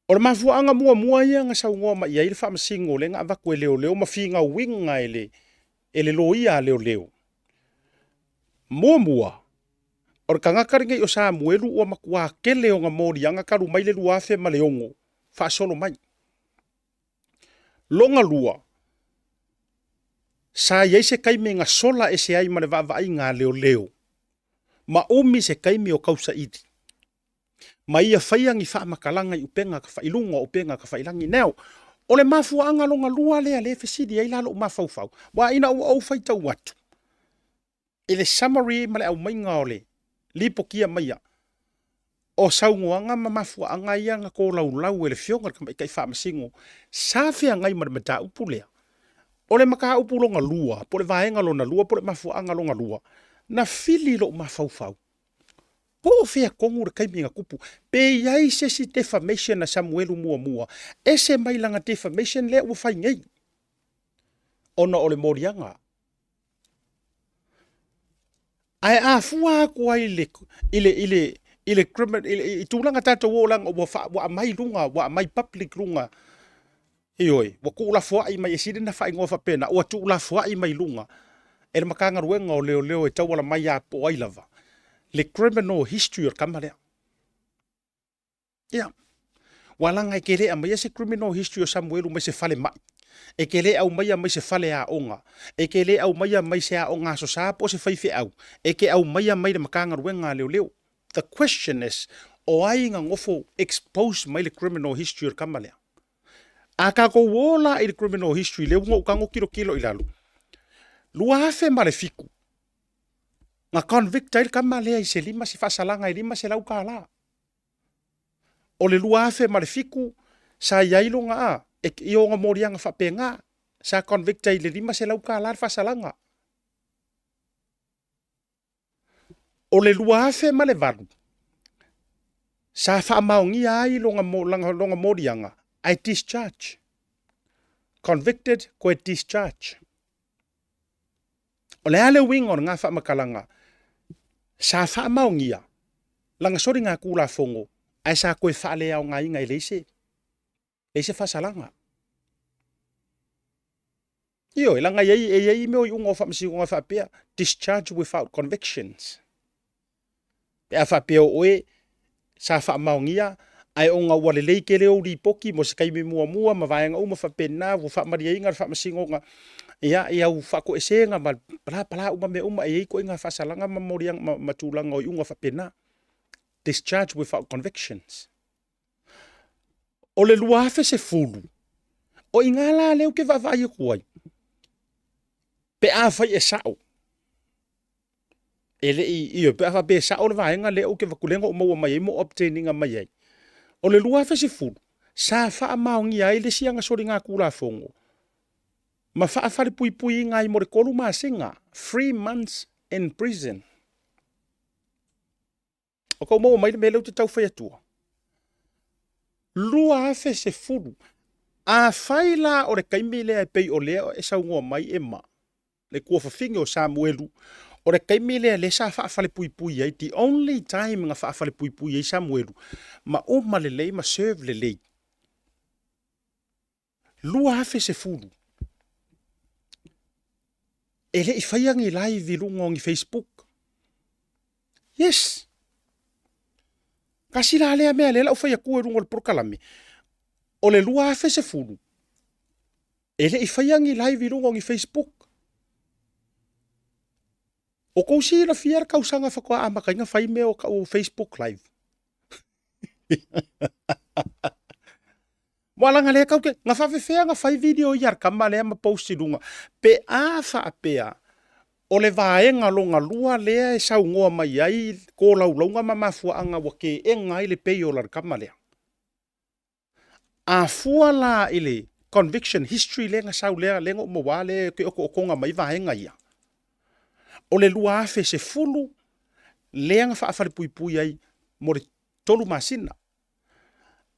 O le mafuaaga muamua ia na saunoa mai ai le Faamasino lea na avatu e leoleo ma finauina e le, e le loia a leoleo. Muamua, o le tagata lenei o Samuelu ua matuā tele ona moliaga talu mai le 2006 faasolo mai. Lona lua, sa i ai se taimi na sola ese ai ma le vaavaaiga a leoleo ma umi se taimi o tausaili. ma ia faia ni faamatalaga i upega tafailuga o upega tafailagi. Now, o le mafuaaga lona lua lea lea e fesili ai la lou mafaufau, aua ina ua ou faitau atu i le summary ma le aumaiga o le lipotia maia o saunoaga ma mafuaaga ia na tolaulau e le Afioga i le Tamaitai Faamasino sa feagai ma le mataupu lea. O le mataupu lona lua, po o le vaega lona lua, po o le mafuaaga lona lua, na fili lou mafaufau Po o fea tonu le taimi na tupu? Pe i ai se isi defamation a Samuelu muamua, ese mai lana defamation lea ua fai nei, ona o le moliaga. Ae a fua atu ai i le, i le, i le, i le criminal, i, le, i tulaga tatou o leaga ua, fa, ua aumai luga, ua aumai public luga, Ioe, ua tuulafoai mai, e sili ona faaigoa faapena, ua tuulafoai mai luga e le Matagaluega o Leoleo e tauala mai a po o ai lava le criminal history o le tama lea. Ia, ua laga e te le aumaia se criminal history o Samuelu mai se falemai, e te le aumaia mai se faleaoga, e te le aumaia mai se aoga Aso Sa po o se faifeau, e te aumaia mai le Matagaluega a Leoleo. The question is, o ai na nofo expose mai le criminal history o le tama lea? A tatou o la i le criminal history lea ua ou tago tilotilo i lalo, 2007, na convict ai le tama lea i se lima, se faasalaga e $500. O le 2007, sa i ai lona, a, e, i ona moliaga faapena, sa convict ai i le $500 le faasalaga. O le 2008, sa faamaonia ai lona, lona, lona moliaga. Ae discharge. Convicted koe discharge. O le a le uiga o lena faamatalaga? Sa faamaonia lana soligatulafono ae sa toe faaleaogaina e leai se leai se faasalaga. Ioe, leaga e i ai, e i ai mea o iuga o faamasinoga faapea, discharge without convictions. Pe a faapea o oe sa faamaonia ae ona ua lelei tele ou lipoti mo se taimi muamua ma vaega uma faapena ua faamalieina le faamasinoga ia, i au faatoesega ma palapala uma mea uma, e i ai ituaiga faasalaga ma moliaga ma, ma tulaga o iuga faapena. Discharge without convictions. O le 2010, o i ina la lea ou te vaavaai atu ai, pe afai e sao, e le i, ioe, pe a faapea e sao le vaega lea ou te avatu, lea na ou maua mai ai ma ou obtain ina mai ai. O le 2010, sa faamaonia ai le isi ana soligatulafono ma faafalepuipuiina ai mo le 3 masina, 3 months in prison. O kou maua mai le mea lea ou te tau fai atua. 2010. Afai la o le taimi lea e pei o lea e saunoa mai e ma le tuafafine o Samuelu, o le taimi lea lea sa faafalepuipui ai, the only time na faafalepuipui ai Samuelu, ma uma lelei ma serve lelei. 2010. E le i faia ni live i luga o ni Facebook. Yes. Tasi la lea mea lea la ou fai atu i luga o le polokalame. O le 2010, e le i faia ni live i luga o ni Facebook. O kou silafia le tausaga faatoa amata ai ona fai mea o tau Facebook live. Ua laga lea kau te, na faafefea na fai video ia a le tama lea ma post i luga. Pe a faapea, o le vaega lona lua lea e saunoa mai ai tolaulauga ma mafuaaga ua teena ai le payroll a le tama lea. A fua la i le conviction history lea na sau lea, lea na ou maua lea e otootoga mai vaega ia, o le 2010 lea na faafalepuipui ai mo le 3 masina.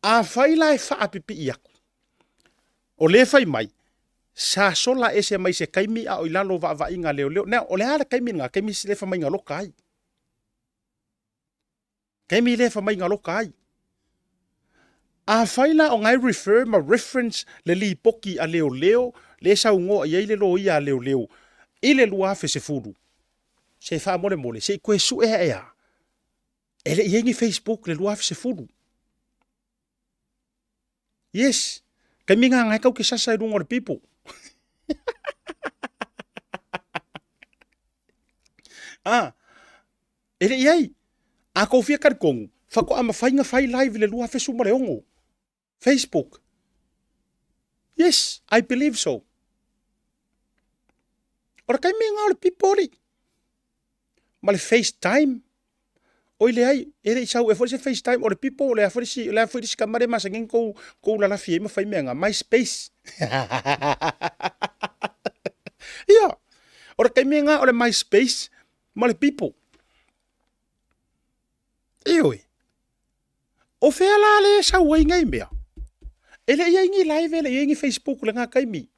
Afai la e faapipii atu, o lea e fai mai, sa sola ese mai se taimi a o i lalo o vaavaaiga a leoleo. Now, o le a le taimi lena? Taimi lea fai mai na loka ai. Taimi lea fai mai na loka ai. Afai la o na e refer ma reference le lipoti a leoleo lea e saunoa i ai le loia a leoleo i le 2010, se faamolemole, se i toe sue ae a. E le i ai ni Facebook le 2010. Yes, taimi nga ngai kau ke sasa i lunga o le people. Ah, e le i ai. A kou fia talitonu, faatoa mafai na fai live i le 2016. Facebook. Yes, I believe so. O le taimi nga o le pipo alii. Ma le FaceTime. Oi leai, e le i sau ea foi se FaceTime, o le pipo, o le a foi le isi, o le a foi le isi tama lea e masani ona tou, tou lalafi ai ma fai mea nga, MySpace. Ia, o le taimi nga o le MySpace ma le pipo. Ioe. O fea la lea e sau ai nei mea? E le i ai ni live, e le i ai ni Facebook i lena taimi.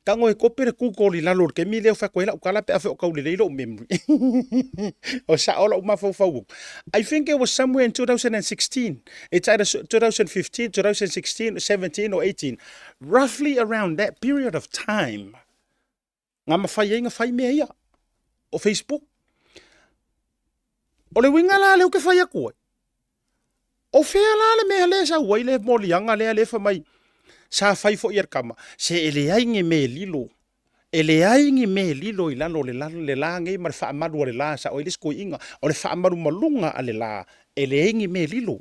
Tago e kope le Google i lalo o le taimi lea o fai atu ai lau tala pe afai o tau lelei lou memory. O sao lou mafaufau. I think it was somewhere in 2016. It's either 2015, 2016, 17 or 18. Roughly around that period of time. Nga mafai ai na fai mea ia o Facebook. O le uiga la lea ou te fai atu ai, o fea la le mea lea e sau ai le moliaga lea lea fai mai sa fai foi e le tama, se e leai ni mea e lilo, e leai ni mea e lilo i lalo o le le la nei ma le faamalu a le la, sao ai le isi toeaiina, o le faamalumaluga a le la, e leai ni mea e lilo.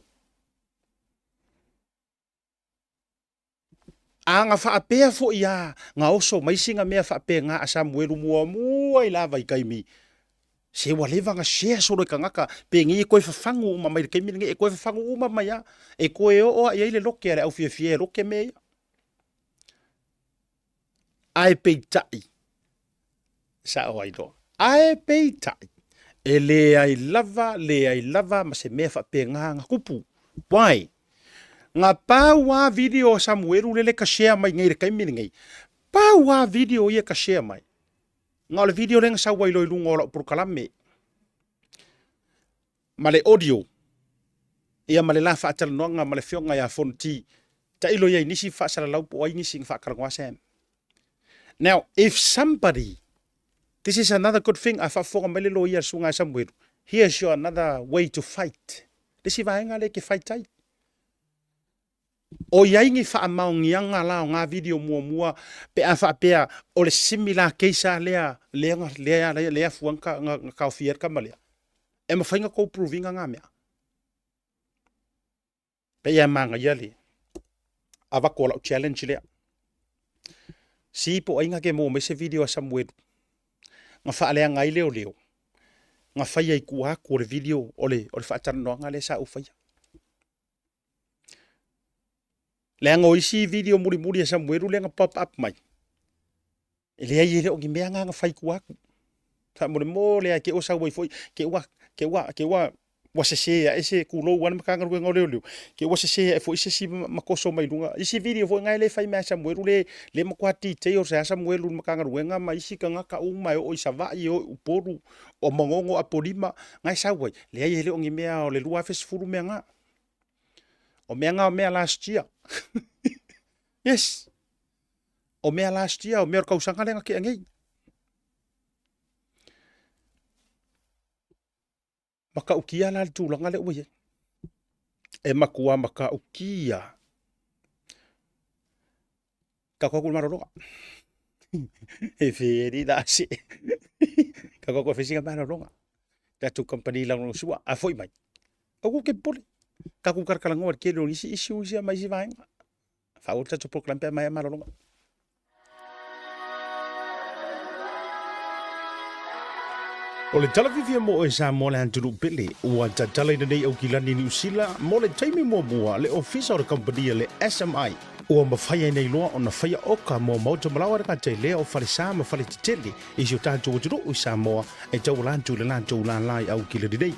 A na faapea foi a na oso mai sina mea faapena a Samuelu muamua i la vaitaimi, se ua leva na share solo e tagata, penei e toe fafagu uma mai le taimi lenei, e toe fafagu uma mai a, e toe oo a i ai le loke a le au fiafia e loke mea ia. Ae peitai, sao ai loa, ae peitai, e leai lava, leai lava ma se mea faapena na tupu. Why? Nga pau a video a Samuelu lele ka share mai nei le taimi lenei. Pau a video ia ka share mai. Nga o le video lea na sau ai loa i luga o lau polokalame. Ma le audio. Ia ma le la faatalanoaga ma le afioga ia Fonoti. Tailo i ai nisi faasalalau po o ai nisi na faatalanoa Sam. Now, if somebody, this is another good thing, a faafofoga mai le loia le susuga ia Samuelu, here's your another way to fight. Le isi vaega lea e te fight ai. O i ai ni faamaoniaga la o ngā video muamua pe a faapea o le similar case a lea lea lea lea lea fua na na taofia ai le tama lea. E mafai ona tou prove ina ngā mea. Pei e manaia le avatu o lau challenge lea. Si po o ai na ke maua mai se video a Samuelu na faaleaga ai leoleo na faia i tua atu o le video o le o le faatalanoaga lea sa ou faia. Leaga o isi video mulimuli a Samuelu lea na pop up mai, e leai e le o ni mea na na fai tua atu. Faamolemole lava te ua sau ai foi, te ua, te ua, te ua, ua sese ae se tulou lava le Matagaluega o Leoleo, te ua sese ae foi se isi ma toso mai luga. Isi video foi na e le fai mai a Samuelu le, le matua details lava Samuelu i le Matagaluega ma isi tagata uma e oo i Savaii, e oo i Upolu, o Manono, Apolima, na e sau ai, leai e le o ni mea o le 2010 mea na. O mea na o mea last year. Yes. O mea last year, o mea o le tausaga lea na tea nei. Matautia la le tulaga lea ua i ai. E matua matautia. Tatou atu i le malologa. E very lasi. Tatou atu e fai sina malologa. Tatou company lagolagosua, a foi mai. Aua tou te popole. Tatou talatalanoa i le tele o nisi issues ia ma isi vaega. Faaauau le tatou program pe a maea malologa. O le tala fiafia mo oe Samoa le atunuu pele, ua tatalaina nei Aukilani i Niu Sila mo le taimi muamua le ofisa o le kamupani a le SMI. Ua mafai ai nei loa ona faia oka mo maota malaoa le gata i lea o falesa ma faletetele i si o tatou atunuu i Samoa e tauala atu i le latou lālā i Aukilani nei.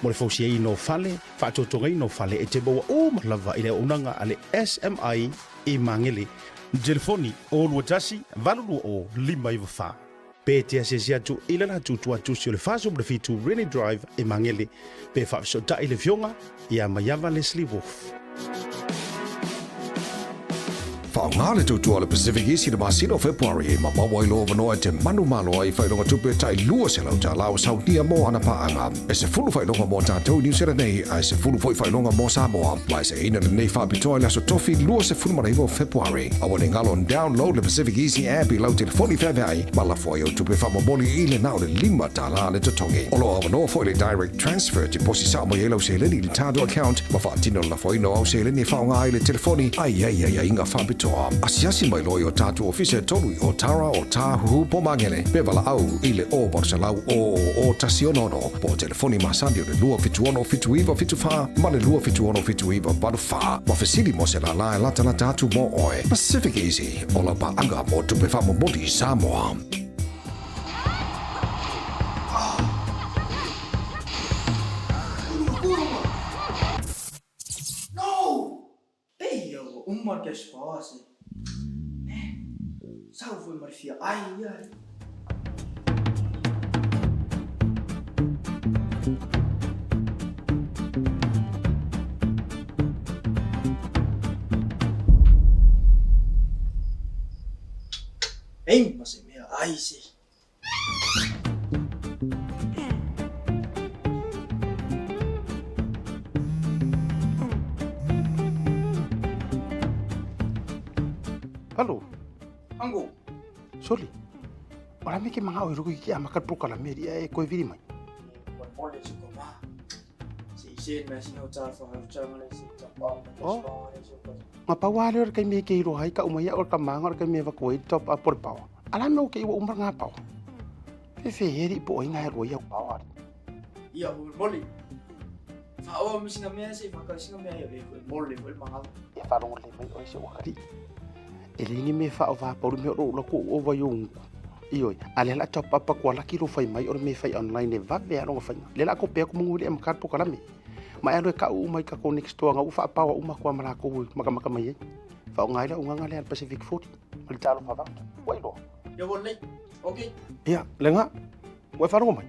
Mo le fausiaina o fale, faatotogaina o fale e te maua uma lava i le auaunaga a le SMI i Magele. Telefoni, 021 820 594. Pe te asiasi atu i le latou tuatusi o le 47 Rennie Drive i Magele, pe faafesootai le Afioga ia Maiava Leslie Wolfe.
Faaaoga le tautua a le Pacific East i le masina o Fepuari ma maua ai lou avanoa e te manumalo ai i faailoga tupe tai $200 o Saunia mo ana paaga. E 10 faailoga mo tatou i Niu Sila nei, a e 10 foi faailoga mo Samoa. Ma e seina lenei faapitoa i le aso Tofi 29 o Fepuari. Aua ne galo download le Pacific Easy app i lau telefoni feaveai ma lafo ai au tupe faamomoli i le na o le $5 le totogi. O lo o avanoa foi le direct transfer te posi sao mai ai lau seleni i le tatou account ma faatino le lafoina o au seleni e faaaoga ai le telefoni a i ai aiaiga faapitoa. Asiasi mai loa i o tatou ofisa e tolu i Otara, Otāhuhu, po Magele, pe valaau i le 0800 000 166 po o telefoni masani o le 276 79 74 ma le 276 79 84 ma fesili mo se lālā e latalata atu mō oe. Pacific Easy, o lau paaga mō tupe faamomoli i Samoa.
No! Pei ia ua uma le cash power se. Eh, sau foi ma le fia ai ia. Ei, ma se mea ai se.
Hello.
Ango.
Soli. Ora me ke manga o ruku ki ama ka poka la meri e koe viri mai. Nga pawa le ora kai me ke iro hai ka uma ia ora ka manga ora kai me vakoe top up or pawa. Ala me o ke iwa uma ngā pawa. Fefe heri po o inga he roa ia pawa.
Ia ho moli. Fa o mi singa mea se fa ka singa mea ia le moli mo manga.
Ia wharongo le mai o se wakari. E le ni me fa o va pauru me o la ko o va yo Ioi, a le la top up ko la ki ro fai mai o me fai online e va ve rongo fai. Le la ko pe ko mungu le am ka po kalame. Ma e alu e ka'u uma i tatou next door ua faapaoa uma atu lava ma latou e matamata mai ai. Faaaoga ai le auaunaga lea a le Pacific 40 ma le Talofa Voucher. Ua iloa?
Ia ua lelei. Ok.
Ia, lena. Ua e faalogo mai?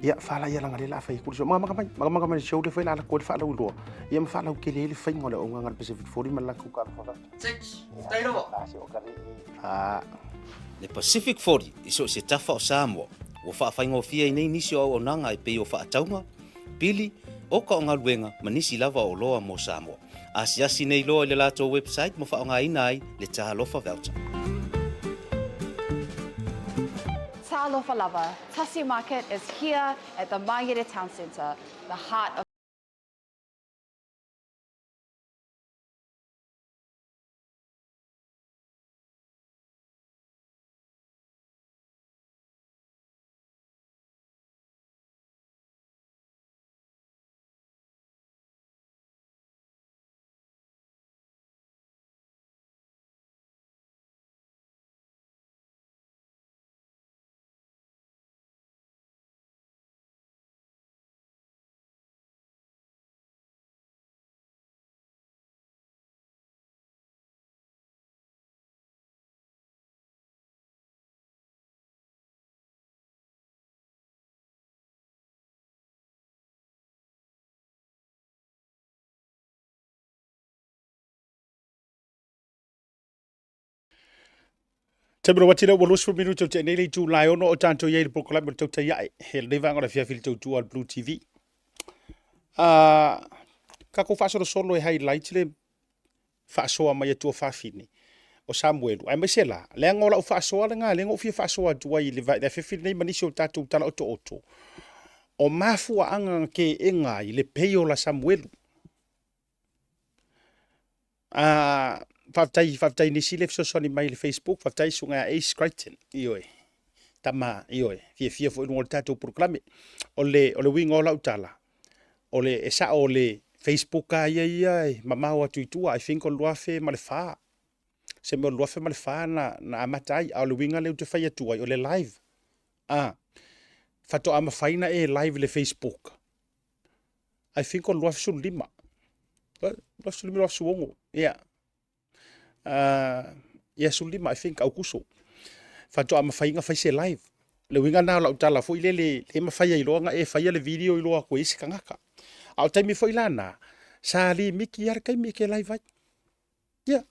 Ia, fala ia leaga lea o le a fai atu le show. Matamata mai, matamata mai i le show lea foi o le a alu atu ai le faalauiloa. Ia ma faalautele ai le faiga o le auaunaga a le Pacific 40 ma le latou Talofa Voucher.
Thanks. Faafetai lava.
La se o ka le i.
Le Pacific 40 i so o se tafa o Samoa, ua faafaigofie ai nei nisi o auaunaga e pei o faatauga, pili, oka o galuega ma nisi lava o oloa mo Samoa. Asiasi nei loa i le latou website ma faaaogaina ai le Talofa Voucher.
Talofa lava, Tasi Market is here at the Mangere Town Centre, the heart of.
Taimi o le ua 20 minute o tea nei le itula e ono o tatou i ai i le polokalame o le Tautai Ae, he lenei vaega o le afiafi i le tautua a le Blue TV. Tatou faasolosolo e highlight le faasoa mai a tuafafine o Samuelu, aemaise la, leaga o lau faasoa lena lea na ou fia faasoa atu ai i le afiafi lenei ma nisi o tatou tala otooto, o mafuaaga na teena ai le pei o la Samuelu. Faafetai, faafetai nisi le fesoasoani mai i le Facebook, faafetai susuga ia Ace Crichton, ioe, tama, ioe, fiafia foi i luga o le tatou polokalame. O le, o le uiga o lau tala, o le, e sao o le Facebook lava ia ia e mamao atu i tua, I think o le 2004, se mea o le 2004 na, na amata ai, a o le uiga lea ou te fai atu ai, o le live, faatoa mafai ona e live i le Facebook, I think o le 2015, 2015, 2016, ia. Ia 15 I think Aukuso. Faatoa mafai ona fai se live. Le uiga lena o lau tala foi lele, le mafai ai loa ona e faia le video iloa atu e isi tagata. A o taimi foi la na, sa limiti lava le taimi e te live ai. Ia.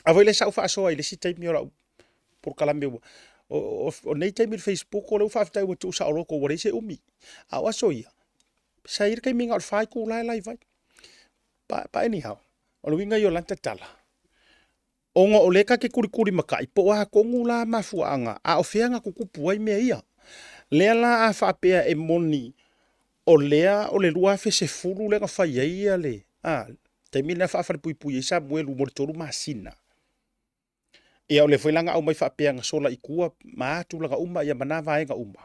A foi lea sa ou faasoa i le isi taimi o lau polokalame ua o nei taimi i le Facebook o lea ua faafetai ua tuu saoloto ua leai se umi. A o aso ia, sa i ai le taimi na o le 4 itula e live ai. But anyhow, o le uiga ia o lana tala, ona o lea ta te tulitulimatai, po o a tonu la mafuaaga, a o fea na tutupu ai mea ia. Lea la a faapea e moni o lea o le 2010 lea na fai ai ia le, a, taimi lena faafalepuipui ai Samuelu mo le 3 masina. Ia o lea foi la na aumai faapea na sola i tua ma a tulaga uma ia ma na vaega uma.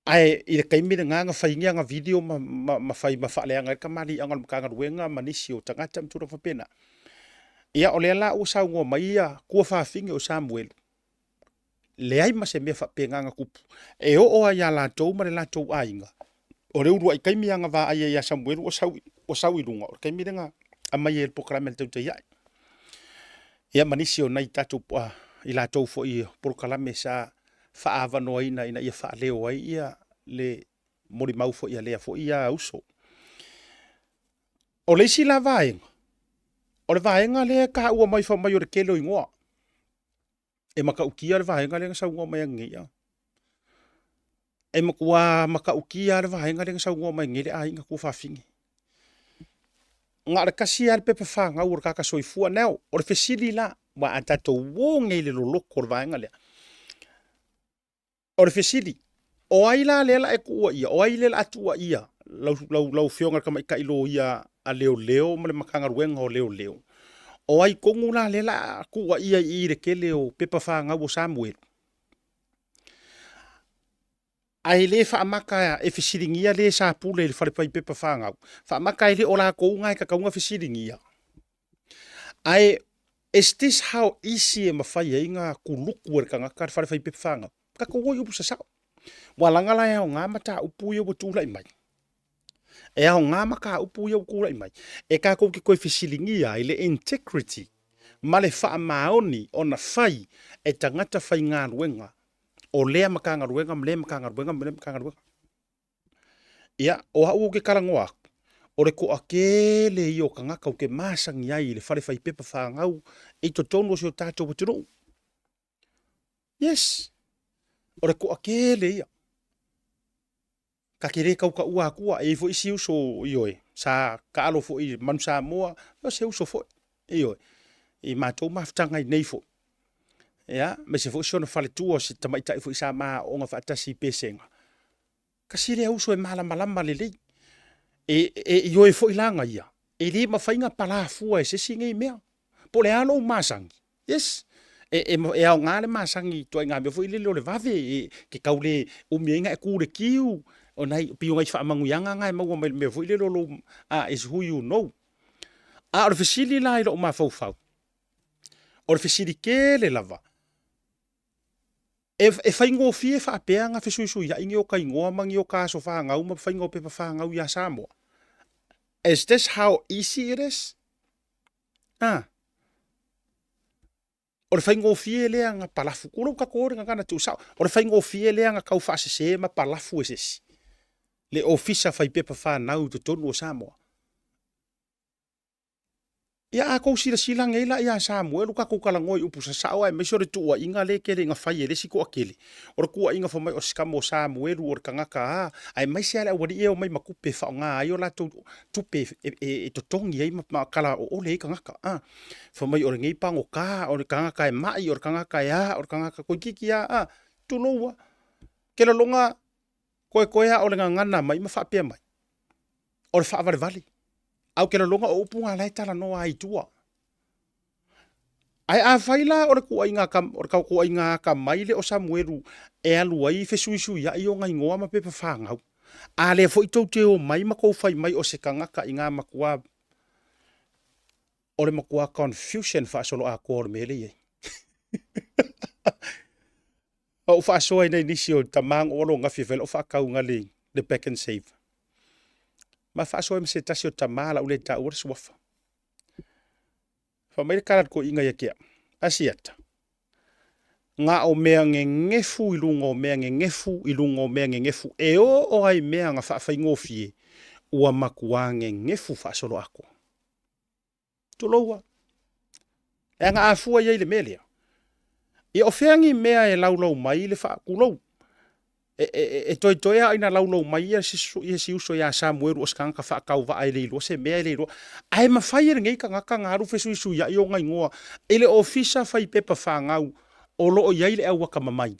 Ae i le taimi lena na fai ni ana video ma, ma, ma fai ma faaleaga ai le tamaliiaga o le Matagaluega ma nisi o tagata ma tulaga faapena. Ia o lea la ua saunoa mai ia tuafafine o Samuelu, leai ma se mea faapena na tupu. E oo lava ia latou ma le latou aiga, o le uluai taimi lava na vaai ai ia Samuelu ua sau, ua sau i luga, o le taimi lea na aumai ai e le polokalame a le Tautai Ae. Ia ma nisi o nai tatou, i latou foi polokalame sa faaavanoaina ina ia faaleo ai ia le molimau foi a lea foi ia uso. O le isi la vaega, o le vaega lea e taua mai fai mai o le tele o igoa. E matautia le vaega lea na saunoa mai ananei. E matua matautia lava le vaega lea na saunoa mai nei le aiga tuafafine. Na o le tasi lava le pepa fanau o le tagata soifua. Now, o le fesili la, aua a tatou o nei i le loloto o le vaega lea, o le fesili, o ai la lea la e tuuaia? O ai lea la a tuuaia lau, lau, lau afioga i le tamaitai loia a leoleo ma le Matagaluega o Leoleo? O ai tonu la lea la a tuuaia i i le tele o pepa fanau o Samuelu? Ae le faamata e fesiligia le sa pule i le fale faipepa fanau. Faamata e le o latou na e tatau ona fesiligia. Ae is this how easy e mafai ai ona kuluku e le tagata le fale faipepa fanau? Tatou o i upu sasao. Ua laga la e aoga mataupu ia ua tulai mai. E aoga mataupu ia ua tulai mai e tatou te toe fesiligia ai le integrity ma le faamaoni ona fai e tagata faigaluega o lea Matagaluega ma lea Matagaluega ma lea Matagaluega. Ia, o au ou te talanoa atu, o le toatele ia o tagata ou te masani ai i le fale faipepa fanau i totonu o si o tatou atunuu. Yes, o le toatele ia. Ta te le tau taua atua, e i ai foi isi uso, ioe, sa taalo foi i Manu Samoa, o se uso foi, ioe, i matou mafutaga i nei foi. Ia, aemaise foi si ona faletua, o se tamaitai foi sa ma aooga faatasi i Pesega. Tasi lea uso e malamalama lelei. E, e ioe foi la na ia, e le mafai na palā fua e se isi nei mea. Po o le a lou masani, yes, e, e, e aoga le masani i ituaiga mea foi lele o le vave, e, ke tau le umi ai na e kū i le kiu, o nai, pei o nai faamanuiaga na e maua mai le mea foi lele o lou, ah, is who you know. A o le fesili la i lou mafaufau, o le fesili tele lava, E, e faigofie faapea na fesuisuiai ni o ta igoa ma ni o ta aso fanau ma faiga o pepa fanau iā Samoa? Is this how easy it is? Ah. O le faigofie lea na palafu, tulou tatou o le gagana tuusao, o le faigofie lea na tau faasese ma palafu e se isi le ofisa fai pepa fanau i totonu o Samoa. Ia a tou silasila nei la ia Samuelu tatou talanoa i upu sasao aemaise o le tuuaiga lea e tele ina fai e le isi toatele. O le tuuaiga fai mai o se tama o Samuelu o le tagata a, aemaise lava le aualii ia e omai ma tupe e faaaoga ai o latou tupe e totogi ai ma talaoole ai tagata. A, fai mai o lenei pagota, o le tagata e mai, o le tagata e a, o le tagata toeitiiti lava, a, tulou lava. Ke laloga Koekoe a o le gagana mai ma faapea mai, o le faavalevale. A ou te lagona o upu na la e talanoa ai i tua. Ae afai la o le tuuaiga o le tuuaiga atamai lea o Samuelu e alu ai fesuisuiai ona igoa ma pepa fanau, a lea foi tou te omai ma tou fai mai o se tagata i ngā matua o le matua confusion faasoloatoa o le mea lea e i ai. Ou faasoa i nai nisi o tama na ou alogafi e fai lau faatauga le, le pack and save. Ma faasoa ai ma se tasi o tama lau le taua le suafa. Fai mai le tala a le toeaina ia te au, Asiata, na o mea gegefu i luga o mea gegefu i luga o mea gegefu e oo ai mea na faafaigofie, ua matua gegefu faasoloatoa. Tulou a. Leaga a fua i ai i le mea lea, ia o fea ni mea e laulau mai le faa, tulou, e, e, e, e toetoe a ina laulau mai ia si, ia si uso iā Samuelu o se tagata faatauvaa e le iloa se mea e le iloa. Ae mafai e lenei tagata na alu fesuisuiai ona igoa i le ofisa fai pepa fanau o lo o i ai le au atamamai.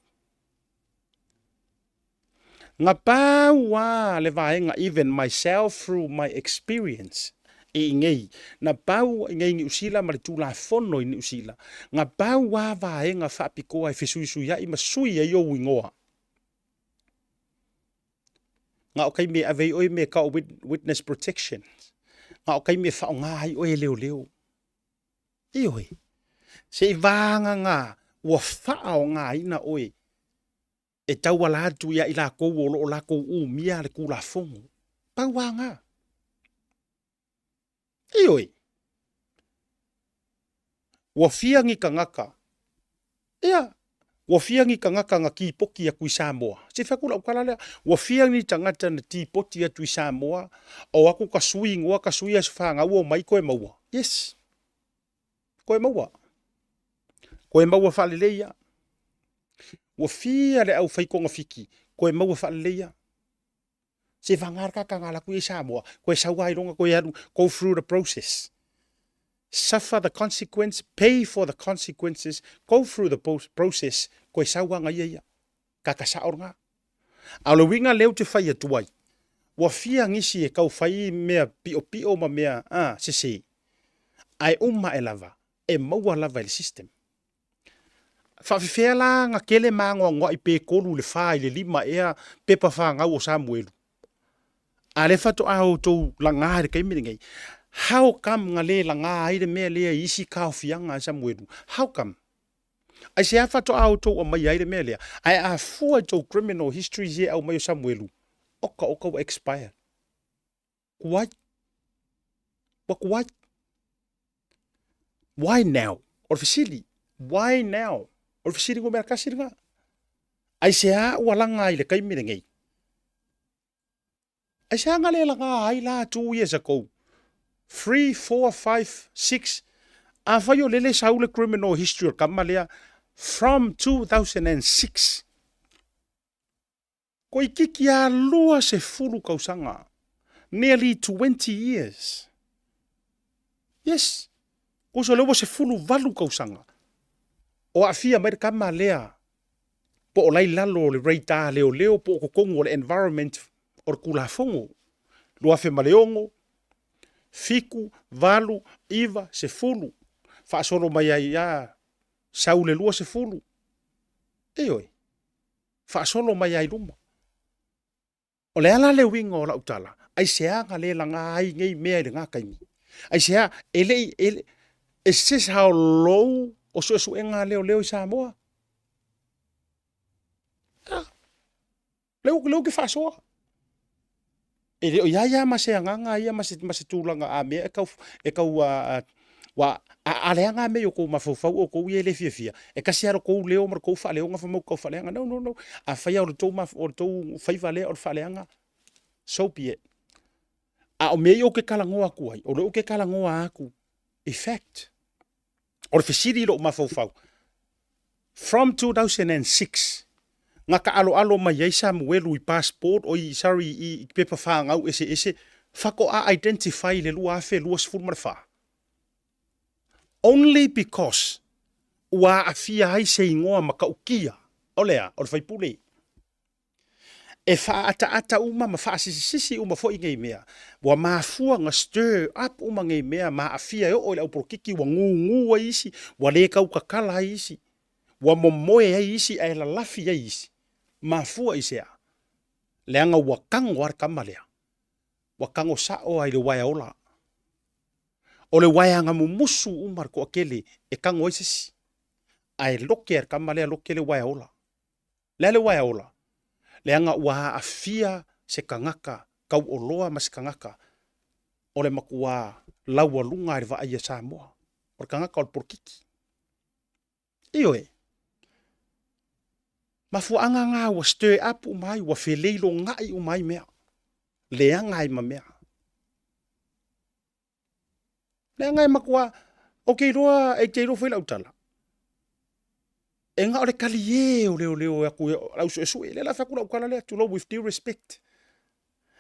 Na pau a le vaega even myself through my experience i inei, na pau i inei i Niu Sila ma le Tulafono i Niu Sila, na pau a vaega faapitoa e fesuisuiai ma sui ai ou igoa. Na o taimi e ave ai oe i mea e tau o witness protection. Na o taimi e faaaoga ai oe e leoleo. Ioe. Se i vagana ua faaaogaina oe e tauala atu ia i lakou o lo o lakou umia le Tulafono. Pau lava na. Ioe. Ua fia ni tagata, ia, ua fia ni tagata na tipoti atu i Samoa. Se i fai atu lau tala lea. Ua fia ni tagata na tipoti atu i Samoa, o atu ka sui igoa, ka sui aso fanau, omai toe maua. Yes. Koe maua. Koe maua faalelei ia. Ua fia le au fai togafiti, koe maua faalelei ia. Se vagā le kaka ngā laku i Samoa, koe sau ai longa koe alu, go through the process. Suffer the consequence, pay for the consequences, go through the process, koe sau anga ia ia. Kaka sao ngā. A o le uiga lea ou te fai atu ai, ua fia nisi e tau fai mea piopio ma mea a, sese, ae uma ae lava, e maua lava e le system. Faafefea la na tele ma anoanoai pe tolu i le fa i le lima ea pepa fanau o Samuelu? A lea faatoa outou laga i le taimi lenei, how come na le laga ai le mea lea i isi taofiaga a Samuelu? How come? Aisea faatoa outou aumaia ai le mea lea? Ae a fua i tou criminal histories ia e aumai o Samuelu, oka oka ua expired. Tuai. Ua tuai. Why now? O le fesili. Why now? O le fesili numera tasi lena. Aisea ua laga ai i le taimi lenei? Aisea na le laga ai la 2 years ago? 3, 4, 5, 6. Afai o lele sau le criminal history o le tama lea from 2006. Toeitiiti lava 20 tausaga, nearly 20 years. Yes, tusa o lea ua 18 tausaga o aafia mai le tama lea po o la e i lalo o le radar leoleo po o totonu o le environment o le Tulafono 2006, 7, 8, 9, 10, faasolo mai ai lava sau le 20. Ioe. Faasolo mai ai luma. O le a la le uiga o lau tala? Aisea na le laga ai nei mea i lena taimi? Aisea e le i, e le, is this how low o suesuega a leoleo i Samoa? Ah, lea lea ou te faasoa. E le o i ai lava ma se agaga ia ma se, ma se tulaga a mea e tau, e tau a, a, a leaga mea i o tou mafaufau outou ia e le fiafia, e tasi lava lo tou leo ma le tou faaleoga fai mai ou te tau faaleaga. No, no, no. Afai lava o le tou, o le tou faiva lea o le faaleaga, so be it. A o mea ia ou te talanoa atu ai, o lea ou te talanoa atu i fact. O le fesili i lou mafaufau, from 2006, na taaloalo mai ai Samuelu i passport, oi sorry, i pepa fanau eseese, faatoa identify i le 2024. Only because ua aafia ai se igoa matautia, o le a? O le faipule. E faaataata uma ma faasisisisi uma foi nei mea. Ua mafua na stir up uma nei mea ma aafia e oo i le aupolokiki ua gugu ai isi, ua le tautatala ai isi, ua momoe ai isi ae lalafi ai isi. Mafua i se a? Leaga ua tago lava le tama lea. Ua tago sao lava i le uaea ola. O le uaeaga mumusu uma le toatele e tago ai se isi. Ae loke lava le tama lea, loke le uaea ola. Le a le uaea ola? Leaga ua aafia se tagata tauoloa ma se tagata o le matua laualuga i le vaai a Samoa, o le tagata o le polokiki. Ioe. Mafuaaga na ua stir up uma ai, ua feleilogai uma ai mea. Leaga ai ma mea. Leaga e matua, ou te iloa, e te iloa foi lau tala. E na o le talie o leoleo e atu e au suesue. Lea la fai atu lau tala lea, tulou with due respect.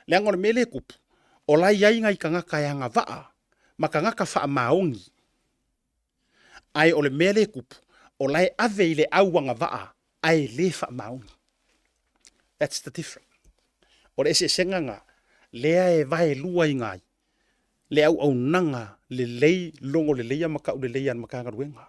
Leaga o le mea lea e tupu, o la e i ai nai tagata e agavaa ma tagata faamaoni. Ae o le mea lea e tupu, o la e ave i le au agavaa ae le faamaoni. That's the difference. O le eseesega lena, lea e vaeluaina ai le auaunaga lelei, logo leleia ma tauleleia a le Matagaluega.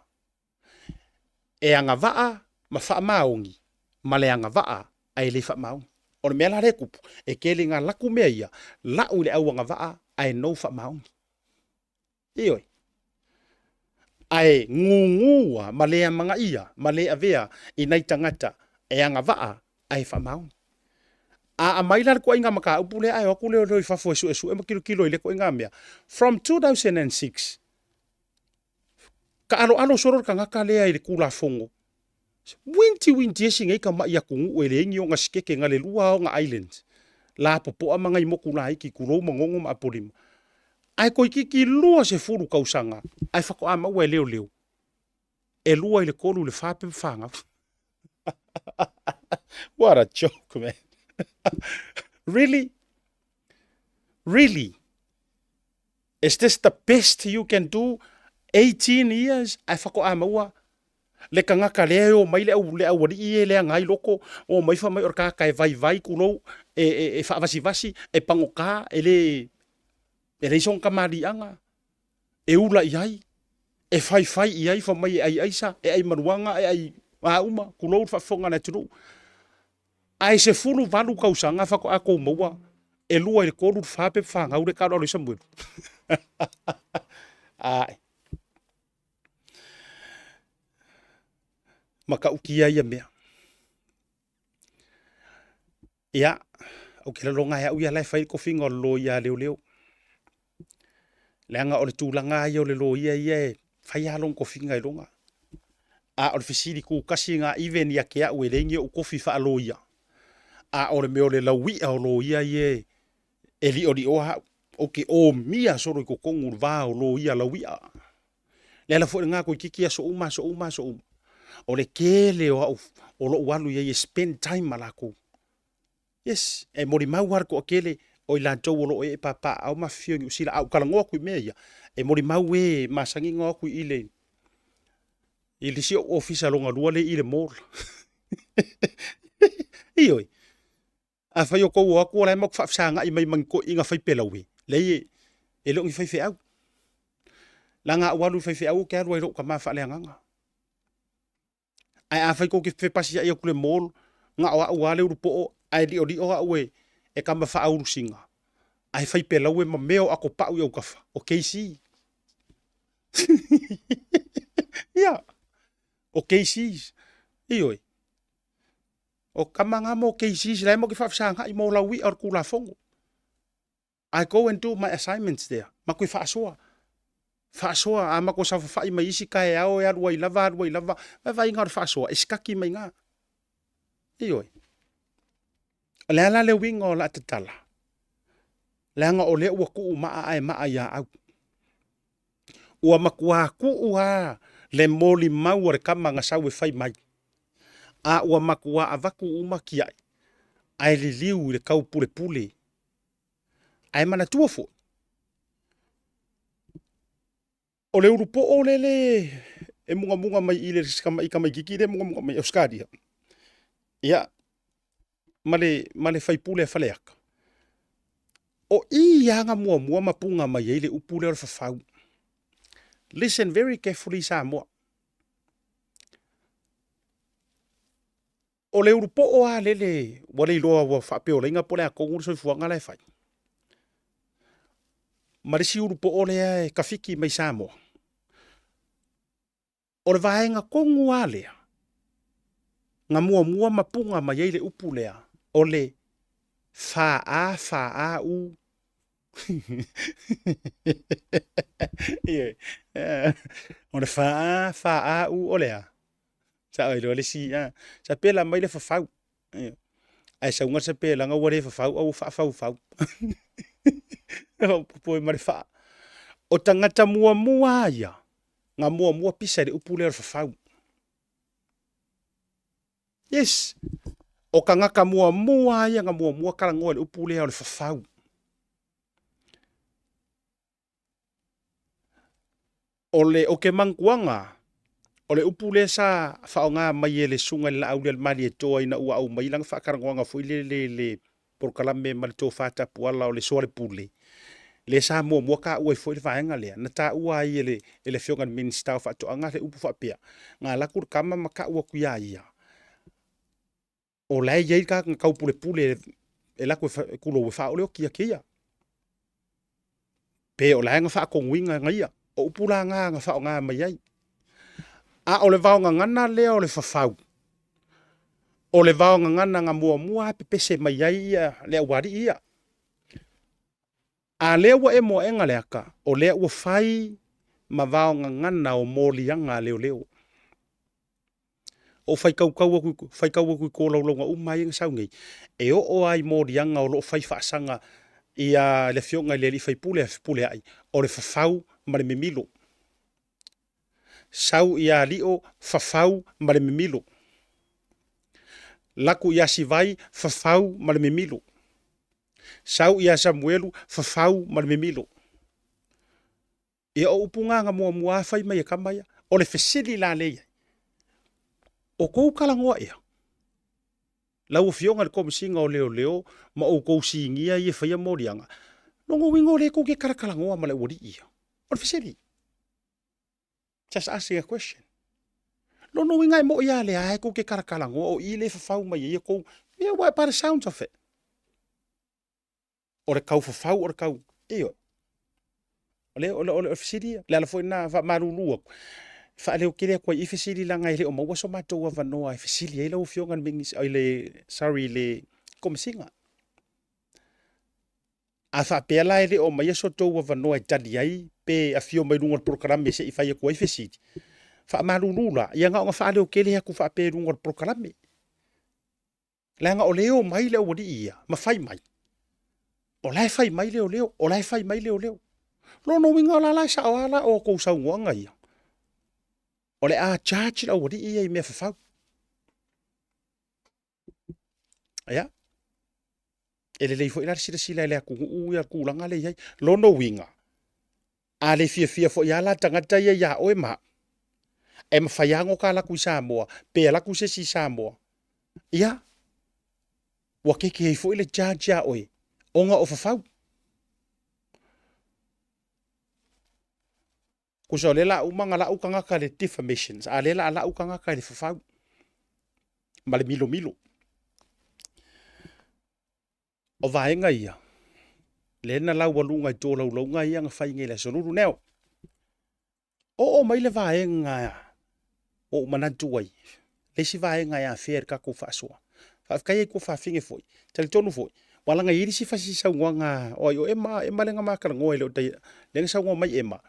E agavaa ma faamaoni ma le agavaa ae le faamaoni. O le mea la lea e tupu, e tele ina alu atu mea ia, lau i le au agavaa ae no faamaoni. Ioe. Ae gugua ma le amanaia ma le avea i nai tagata e agavaa ae faamaoni. A aumai la le ituaiga mataupu lea ae o atu leoleo i fafo e suesue ma tilotilo i lea ituaiga mea, from 2006, taaloalo solo le tagata lea i le Tulafono, winti winti esi nei tamai atunuu e leai ni ona sikeke na le lua ona islands, lapopoa ma nai motu laiti, tulou Manono ma Apolima. Ae toeitiiti 20 tausaga ae faatoa maua e leoleo e lua i le tolu i le fa pepa fanau. What a joke, man. Really? Really? Is this the best you can do? 18 years ae faatoa maua le tagata lea e omai le au le aualii e leaga ai loko, omai fai mai o le tagata e vaivai tulou, e, e, e faavasivasi, e pagota, e le e leai sona tamaliiaga, e ula i ai, e faifai i ai, fai mai e ai aisa, e ai maluaga, e ai a uma, tulou le faafofoga a le atunuu. Ae 18 tausaga faatoa tou maua e lua i le tolu i le fa pepa fanau lea e taaloalo ai Samuelu. Ae. Matautia ia mea. Ia, ou te lagona e au ia la e fai le tofiga o le loia a leoleo. Leaga o le tulaga lava ia o le loia ia e fai lava lona tofiga i luga. A o le fesili tutasi lena even ia te au e leai ni ou tofi faaloia, a o le mea o le lauia o loia ia e liolioa au. Ou te omia solo i totonu i le va o loia lauia. Le ala foi lena toeitiiti aso uma, aso uma, aso uma, o le tele o au o lou alu i ai e spend time ma latou. Yes, e molimau lava le toatele o i latou o lo o ee papaaao ma afifio i Niu Sila. A ou talanoa atu i mea ia, e molimau e masani ona o atu i le i le isi ou ofisa lona lua lea i le mall. Ioe. Afai o tou o atu o la e matou te faafesagai mai ma ni toeaiina faipelaue, leai e le o ni faifeau. Leaga a ou alu i le faifeau ou te alu ai i lou tama faaleagaga. Ae afai tou te fepasiai atu i le mall, na o au lava le ulupoo ae liolio au e tama faaulusina, ae faipelaue ma mea o atopau i autafa, o KC. Ia, o KCs. Ioe. O tama na mo KCs la e matou te faafesagai mo lauia o le Tulafono. I go and do my assignments there. Matou faasoa. Faasoa, a matou saofafai mai isi taeao e alu ai lava, alu ai lava, vaivaiga o le faasoa, e sikaki mai na. Ioe. O le a la le uiga o la tatala? Leaga o lea ua tuu maa ae maa ia au. Ua matua tuu lava le molimau a le tama na sau e fai mai, a ua matua avatu uma tiai, ae liliu i le taupulepule. Ae manatua foi, o le ulupoo lele e mugamuga mai i le tamaitiiti lea e mugamuga mai Ausetalia, ia, ma le, ma le faipule a Faleata, o i lava na muamua ma puna mai ai le upu lea o le fafau. Listen very carefully Samoa. O le ulupoo lava lele ua le iloa ua faapeolaina po o le a tonu le soifuaga la e fai. Ma le isi ulupoo lea e tafiki mai Samoa. O le vaega tonu lava lea na muamua ma puna mai ai le upu lea o le fa fa u. O le fa fa u o le a? Sa iloa le isi, a. Sapela mai le fafau. Ae sauga le sapelaga ua le fafau a ua faafaufau. Faaopoopo ai ma le faa. O tagata muamua lava ia na muamua pisa i le upu lea o le fafau. Yes. O tagata muamua lava ia na muamua talanoa i le upu lea o le fafau. O le, o ke mantuaga, o le upu lea sa faaaoga mai e le Susuga i le Laaulialemalietoa ina ua aumai lana faatalanoaga foi lele i le polokalame ma le tofa tapuala o le soalepule, lea sa muamua taua ai foi le vaega lea, na taua ai e le, e le Afioga i le Minisita o Faatoaga le upu faapea, na alu atu le tama ma tau atu ia ia, o la e i ai le tagata na taupulepule e alu atu e tulou e faaoo le oti ia te ia. Pe o la e na faatonuina e ia. O upu la na na faaaoga mai ai. A o le vaogagana lea o le fafau, o le vaogagana na muamua lava pepese mai ai ia le aualii ia. A lea ua emo aega le ata, o lea ua fai ma vaogagana o moliaga a leoleo. O faitautau atu, faitau atu i tolaulauga uma ia na sau nei, e oo lava i moliaga o lo o fai faasaga ia le Afioga i le alii faipule a Fepuleai, o le fafau ma le mimilo. Sau ia Lio, fafau ma le mimilo. Laku ia Sivai, fafau ma le mimilo. Sau ia Samuelu, fafau ma le mimilo. Ia o upu na na muamua lava fai mai e tama ia. O le fesili la lea i ai, o tou talanoa ea? Lau Afioga i le Komesina o Leoleo ma outou sinia ia e faia moliaga, lona uiga o lea tou te talatalanoa ma le aualii ia? O le fesili. Just asking a question. Lona uiga e moi lava lea e tou te talatalanoa o i lea e fafau mai ai outou. Yeah, what by the sounds of it? O le tau fafau o le tau, ioe. O le, o le, o le fesili ia. Le ala foi lena faamalulu atu, faaleo tele atu ai i fesili leaga e le o maua so matou avanoa e fesili ai lau Afioga i le Minis, i le, sorry, i le Komesina. A faapea la e le o aumaia so outou avanoa e tali ai pe afio mai luga o le polokalame se i fai atu ai fesili, faamalulu la, ia na ona faaleo tele atu faapea i luga o le polokalame. Leaga o lea e omai le aualii ia ma fai mai, o la e fai mai leoleo, o la e fai mai leoleo. Lona uiga o la la e sao lava la o outou saunoaga ia, o le a charge le aualii ia i mea fafau. Ia, e lelei foi la le silasila e le atunuu ia tulaga lea e i ai. Lona uiga, a le fiafia foi lava la tagata ia ia oe ma au, e mafai lava ona ta alu atu i Samoa, pe alu atu se isi i Samoa, ia, ua keke ai foi le charge ia oe, ona o fafau. Tusa o lea la uma ona lau tagata le defamations, a lea la a lau tagata i le fafau ma le milomilo. O vaega ia, lea na laualuga i tolaulauga ia na fai nei i le Aso Lulu. Now, oo mai le vaega ua ou manatu ai, le isi vaega e afea i le tatou faasoa. Faafetai ai tuafafine foi, talitonu foi, ua laga i ai le isi fasi saunoaga o ai o Emma, Emma lea na ma talanoa e le o tai, lea na saunoa mai Emma,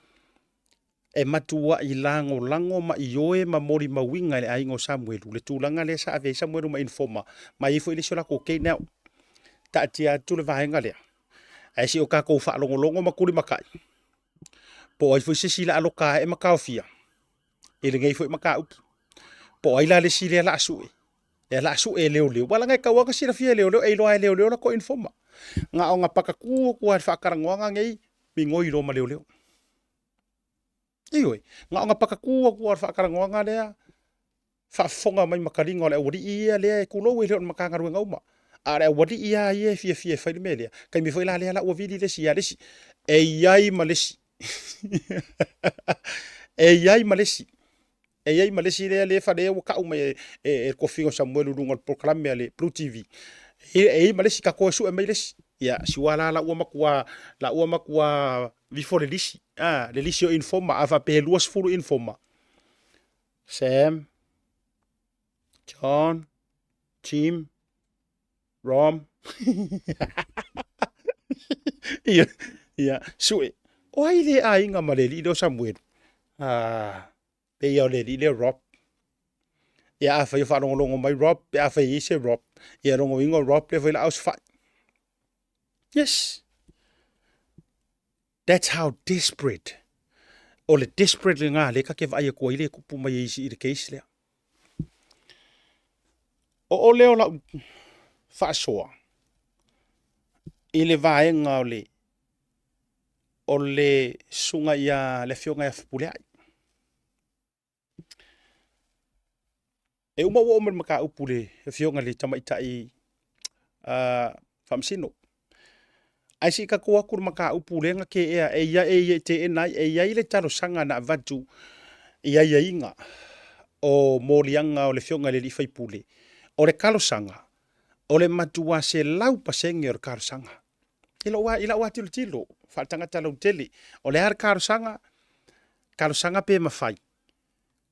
e matuai lagolago ma ioe ma molimauina e le aiga o Samuelu le tulaga lea sa ave ai Samuelu ma informer ma e i ai foi le isi o latou case. Now, taatia atu le vaega lea, ae se i o tatou faalogologo ma tulimatai, po o ai foi se isi la aloka ae ma taofia i lenei foi mataupu. Po o ai la le isi lea la a sue, lea la a sue e leoleo. Ua laga e tau lava silafia e leoleo, e iloa e leoleo la ko informa. Na ona pakatu atu lava i le faatalanoaga nei, migoi loa ma leoleo. Ioe, na ona pakatu atu lava i le faatalanoaga lea, faafofoga mai ma taliga o le aualii ia lea e tulou e le o ni Matagaluega uma, a o le aualii lava ia e fiafia e fai le mea lea, taimi foi la lea la ua vili le isi ia le isi. E i ai ma le isi. E i ai ma le isi. E i ai ma le isi lea lea fale ua tau mai e, e, e le tofiga o Samuelu i luga o le polokalame a le Blue TV. E, e i ai ma le isi, tatou e sue mai le isi. Ia, si ua la la ua matua, la ua matua vifo le lisi. Ah, le lisi o informa, a faapea e 20 informa. Sam, John, Tim, Rom. Ia, ia, sue. O ai le aiga ma le alii lea o Samuelu? Ah, pe ia o le alii lea Rob. Ia afai o faalogologo mai Rob, pe afai e i ai se Rob. Ia lona uiga o Rob lea foi la osofai. Yes. That's how desperate. O le desperate lena lea ta te vaai atu ai le tupu mai ai i le case lea. O o lea o lau faasoa i le vaega o le o le susuga ia le afioga ia Fepuleai. E uma ua oo mai le mataupu i le afioga i le tamaitai uh, faamasino. Ae se i tatou atu le mataupu lea na teea e ia e ia teena ai e i ai le talosaga na avatu i aiaiga o moliaga o le afioga i le alii faipule. O le talosaga, o le matua 100% o le talosaga. I lou i lau tilotilo faaletagata lautele, o le a le talosaga? Talosaga pe mafai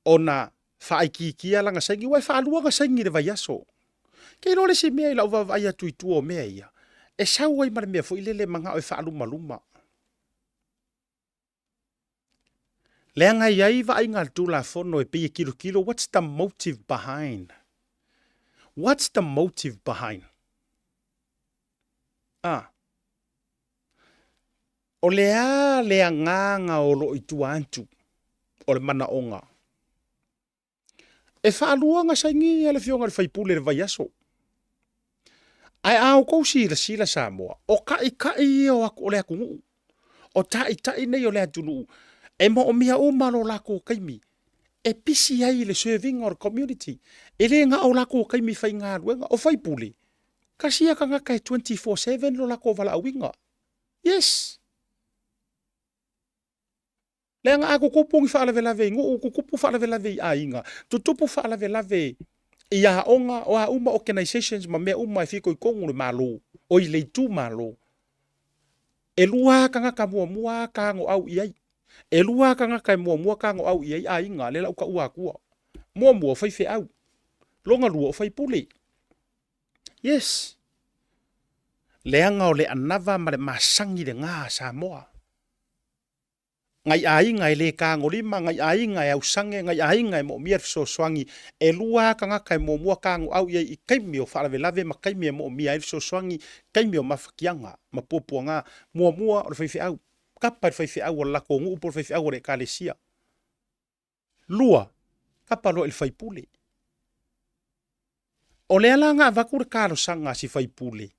ona faaitiitia lana saini, aua e faalua ona saini i le vaiaso. Ke iloa le isi mea i lau vaavaai atu i tua o mea ia, e sau ai ma le mea foi lele e manao e faalumaluma. Leaga e i ai vaaiga a le Tulafono e pei e tilotilo, what's the motive behind? What's the motive behind? Ah. O le a le agaga o lo o i tua atu o le manaoga? E faalua ona saini le Afioga i le Faipule i le vaiaso. Ae a outou silasila Samoa, o taitai ia o le atunuu, o taitai nei o le atunuu, e moomia uma lo latou taimi e pisi ai i le serving o le community. E le na o latou taimi faigaluega. O faipule, tasi ia tagata e 24/7 lo latou valaauina. Yes! Leaga a tutupu ni faalavelave i nuu, tutupu faalavelave i aiga, tutupu faalavelave i aoga, o a uma organizations ma mea uma e fitoitonu le Malo, oi le itumalo, e lua lava tagata muamua tagoau i ai. E lua lava tagata e muamua tagoau i ai aiga, lea la ua taua atua. Muamua o faifeau, lona lua o faipule. Yes. Leaga o le anava ma le masagi lena a Samoa. Ngai aiga e le tagolima, ngai aiga e ausage, ngai aiga e moomia le fesoasoani. E lua lava tagata e muamua tagoau i ai i taimi o faalavelave ma taimi e moomia ai le fesoasoani, taimi o mafatiaga ma puapuaga. Muamua o le faifeau, kapa i le faifeau o le latou nuu po o le faifeau o le ekalesia. Lua, kapa loa i le faipule. O lea la na avatu le talosaga a si faipule,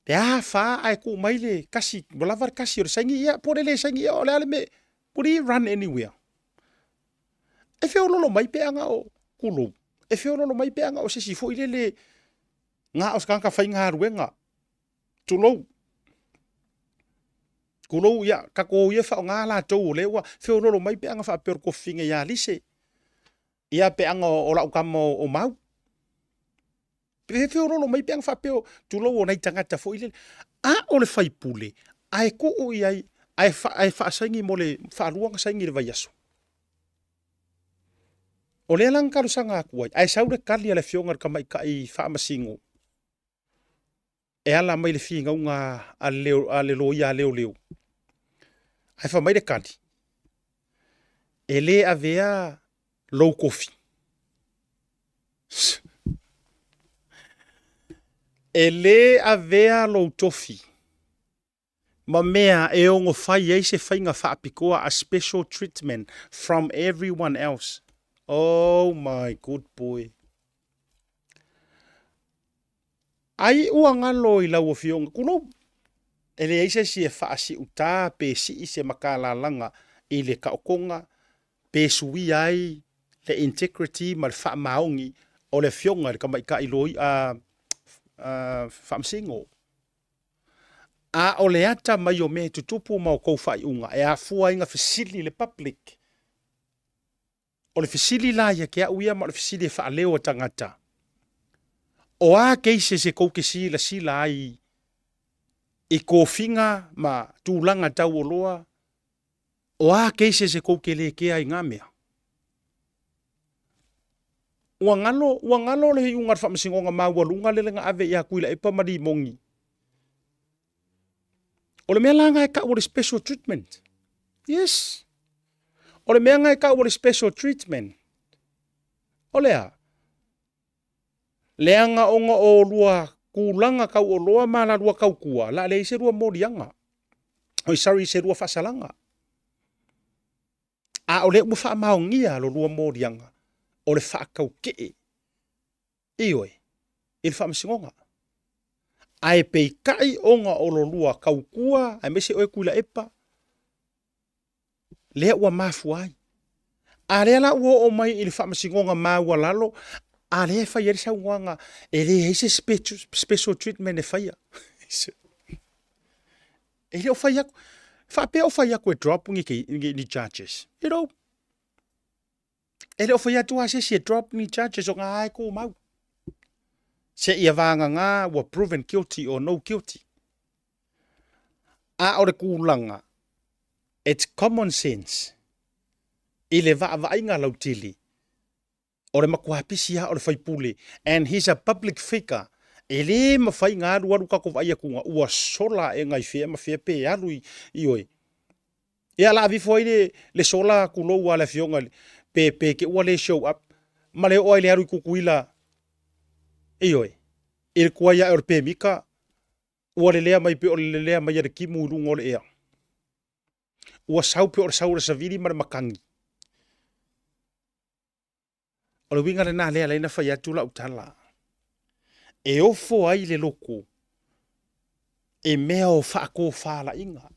pe a fa ae tuu mai le kasi, ua lava le kasi o le saini, ia po o le le saini ea o le a le mea, would he run anywhere? E feololo mai pe ana o tulou, e feololo mai pe ana o se isi foi lele na o se tagata faigaluega, tulou. Tulou, ia, tatou o ia e faaaoga latou o lea ua feololo mai pe ana faapea o le tofiga ia Lise. Ia pe ana o lau tama o Mau. Pe feololo mai pe ana faapea o, tulou o nai tagata foi lele. A o le faipule, ae tuu i ai, ae, fa, ae faasaini mo le faalua ona saini i le vaiaso. O lea la na talosaga atu ai, ae sau le tali a le afioga i le tamaitai faamasino, e ala mai le finauga a le, a le loia a leoleo. Ae fai mai le tali, e le avea lou tofi. E le avea lou tofi ma mea e ono fai ai se faiga faapitoa, a special treatment from everyone else. Oh my good boy. Ai ua galo i lau afioga, tulou, e leai se isi e faasiuta pe sii se makalalaga i le taotoga pe suia ai le integrity ma le faamaoni o le afioga i le tamaitai loia faamasino. A o le ata mai o mea e tutupu ma o tou faaiuga e afua ai na fesili le public. O le fesili la ia te au ia ma o le fesili e faaleo e tagata, o a cases e tou te silasila ai i tofiga ma tulaga taualoa, o a cases e tou te le kea ai i na mea? Ua galo, ua galo le iuga o le faamasinoga maualuga lele na ave ia Tuilaepa ma Limoni. O le mea la na e tau o le special treatment. Yes. O le mea na e tau o le special treatment. O le a? Leaga ona o lua tulaga tauoloa ma la lua tautua, la leai se lua moliaga. Oi, sorry, se lua faasalaga. A o lea ua faamaonia lo lua moliaga, o le faataukee Ioe, i le faamasinoga. Ae peitai ona o lo lua tautua aemaise oe Tuilaepa, lea ua mafua ai. A lea la ua oo mai i le faamasinoga maualalo, a lea e fai ai le saunoaga, e leai se special treatment e faia. E le o fai atu, faapea o fai atu e drop ni, ni, ni charges. You know, E le o fai atu lava se isi e drop ni charges o na e tumau. Seia vagana ua proven guilty or no guilty. A o le tulaga, it's common sense i le vaavaaiga lautele, o le matua pisi lava o le faipule and he's a public figure, e le mafai ona alualu tatou vaai atu ua sola aega i fea ma fea pe alu i, ioe. Ia la avifo ai le, le sola tulou a le afioga pe, pe te ua le show up ma le oo ai le alu i Tutuila, ioe, i le tuai ae o le pemita, ua lelea mai pe o le lelea mai a le timu i luga o le ea. Ua sau pe o le sau o le savili ma le matagi. O le uiga lena lea alai na fai atu lau tala. E ofo ai le loto e mea o faatofalaiga.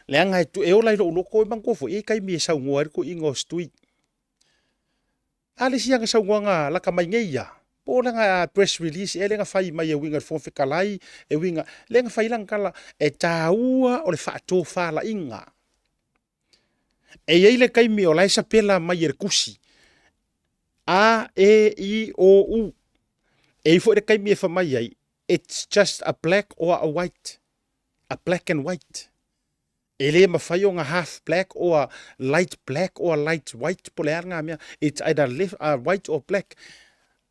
Leaga e, e ola i lou loto e manatua foi, e i taimi e saunoa ai le toeaina o Stui. A le isi ana saunoaga lata mai nei ia, po o lana press release ea lea na fai mai e uiga i le Fofoga Fetalai, e uiga, lea na fai ai lana tala, e taua o le faatofalaiga. E i ai le taimi o la e sapela mai e le tusi, A, E, I, O, U. E i ai foi le taimi e fai mai ai, it's just a black or a white, a black and white. E le mafai ona half black or light black or light white po o le a lena mea, it's either left, white or black.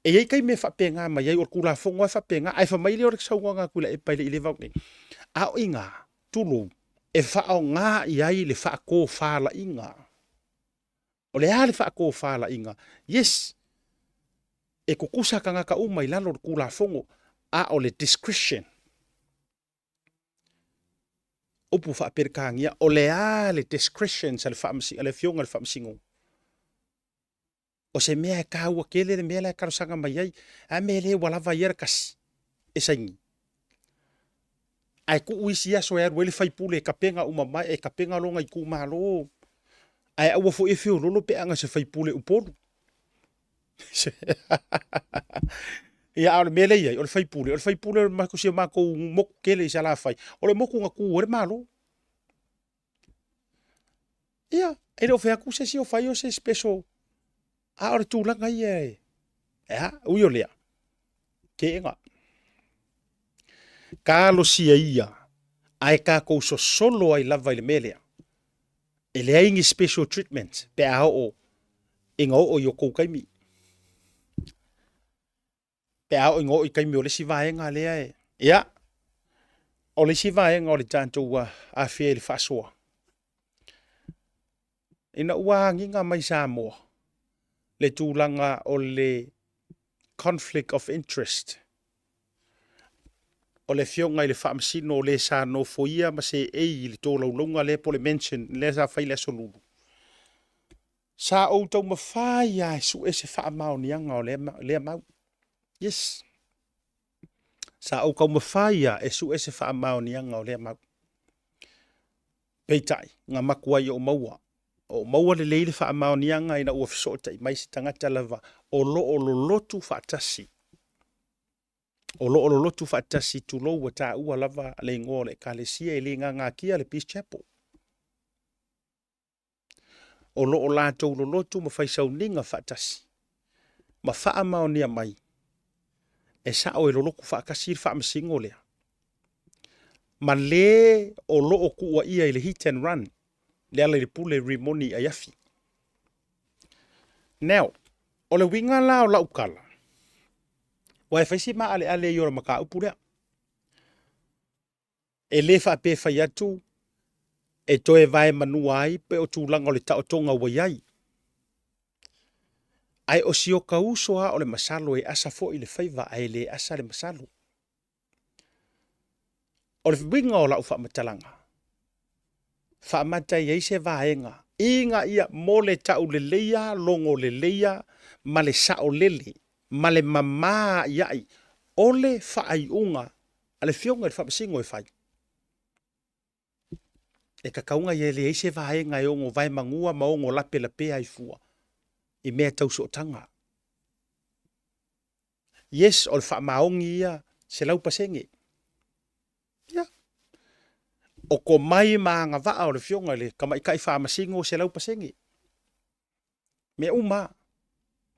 E i ai taimi e faapena mai ai, o le Tulafono lava e faapena, ae fai mai lea o le saunoaga a Tuilaepa e le i leva atu nei, a o i ina, tulou, e faaaoga i ai le faatofalaiga. O le a le faatofalaiga? Yes, e tutusa tagata uma i lalo o le Tulafono, a o le discretion, upu faa-Peretania, o le a le discretion a le a le Afioga i le Faamasino? O se mea e taua tele le mea la e talosaga mai ai, a mea le ua lava ia le tasi e saini. Ae tuu isi aso e alu ai le faipule e tapena uma mai, e tapena lona itumalo. Ae aua foi e feololo pe ana se faipule Upolu. Ia, a o le mea lea e i ai, o le faipule, o le faipule o si o matou motu tele i Salafai, o le motu na tu ai le Malo. Ia, e le o fai atu se isi o fai o se special, a o le tulaga ia e, e a, ui o lea, keega. Talosia ia, ae tatou sosolo ai lava i le mea lea. E leai ni special treatment pe a oo ina oo i o tou taimi. Pe a oo ina oo i taimi o le isi vaega lea e, ia, o le isi vaega o le tatou afea i le faasoa, ina ua agiga mai Samoa le tulaga o le conflict of interest, o le afioga i le Faamasino o le sa nofoia ma seei i le tolaulauga lea po o le mention lea sa fai i le Aso Lulu, Sa ou taumafai lava e sue se faamaoniaga o lea mau. Yes. Sa ou taumafai lava e sue se faamaoniaga o lea mau. Peitai, na matuai ou maua. Ou maua lelei le faamaoniaga ina ua fesootai mai se tagata lava o lo o lolotu faatasi. O lo o lolotu faatasi, tulou ua taua lava le igoa o le Ekalesia e le gagatia le Peace Chapel. o lo o latou lolotu ma fai sauniga faatasi, ma faamaonia mai, e sao e lolotu faatasi le faamasino lea, ma le o lo o tuuaia i le hit and run, Lealailepule Rimoni Aiafi. Now, o le uiga la o lau tala, aua e fai si maaleale ia o le mataupu lea. E le faapea e fai atu e toe vaemanua ai pe o tulaga o le taotoga ua i ai. Ae o si oka uso lava o le masalo e asa foi le faiva ae le asa le masalo. O le uiga o lau faamatalaga, faamata i ai se vaega ina ia mo le tauleleia, logoleleia ma le saolele ma le mama a'ia'i o le faaiuga a le Afioga i le Faamasino e fai. E tatau ona ia leai se vaega e ono vaemanua ma ono lapelapea ai fua i mea tau sootaga. Yes, o le faamaoni ia 100%. Ia. O komai ma agavaa o le Afioga i le Tamaitai Faamasino 100%. Mea uma lava.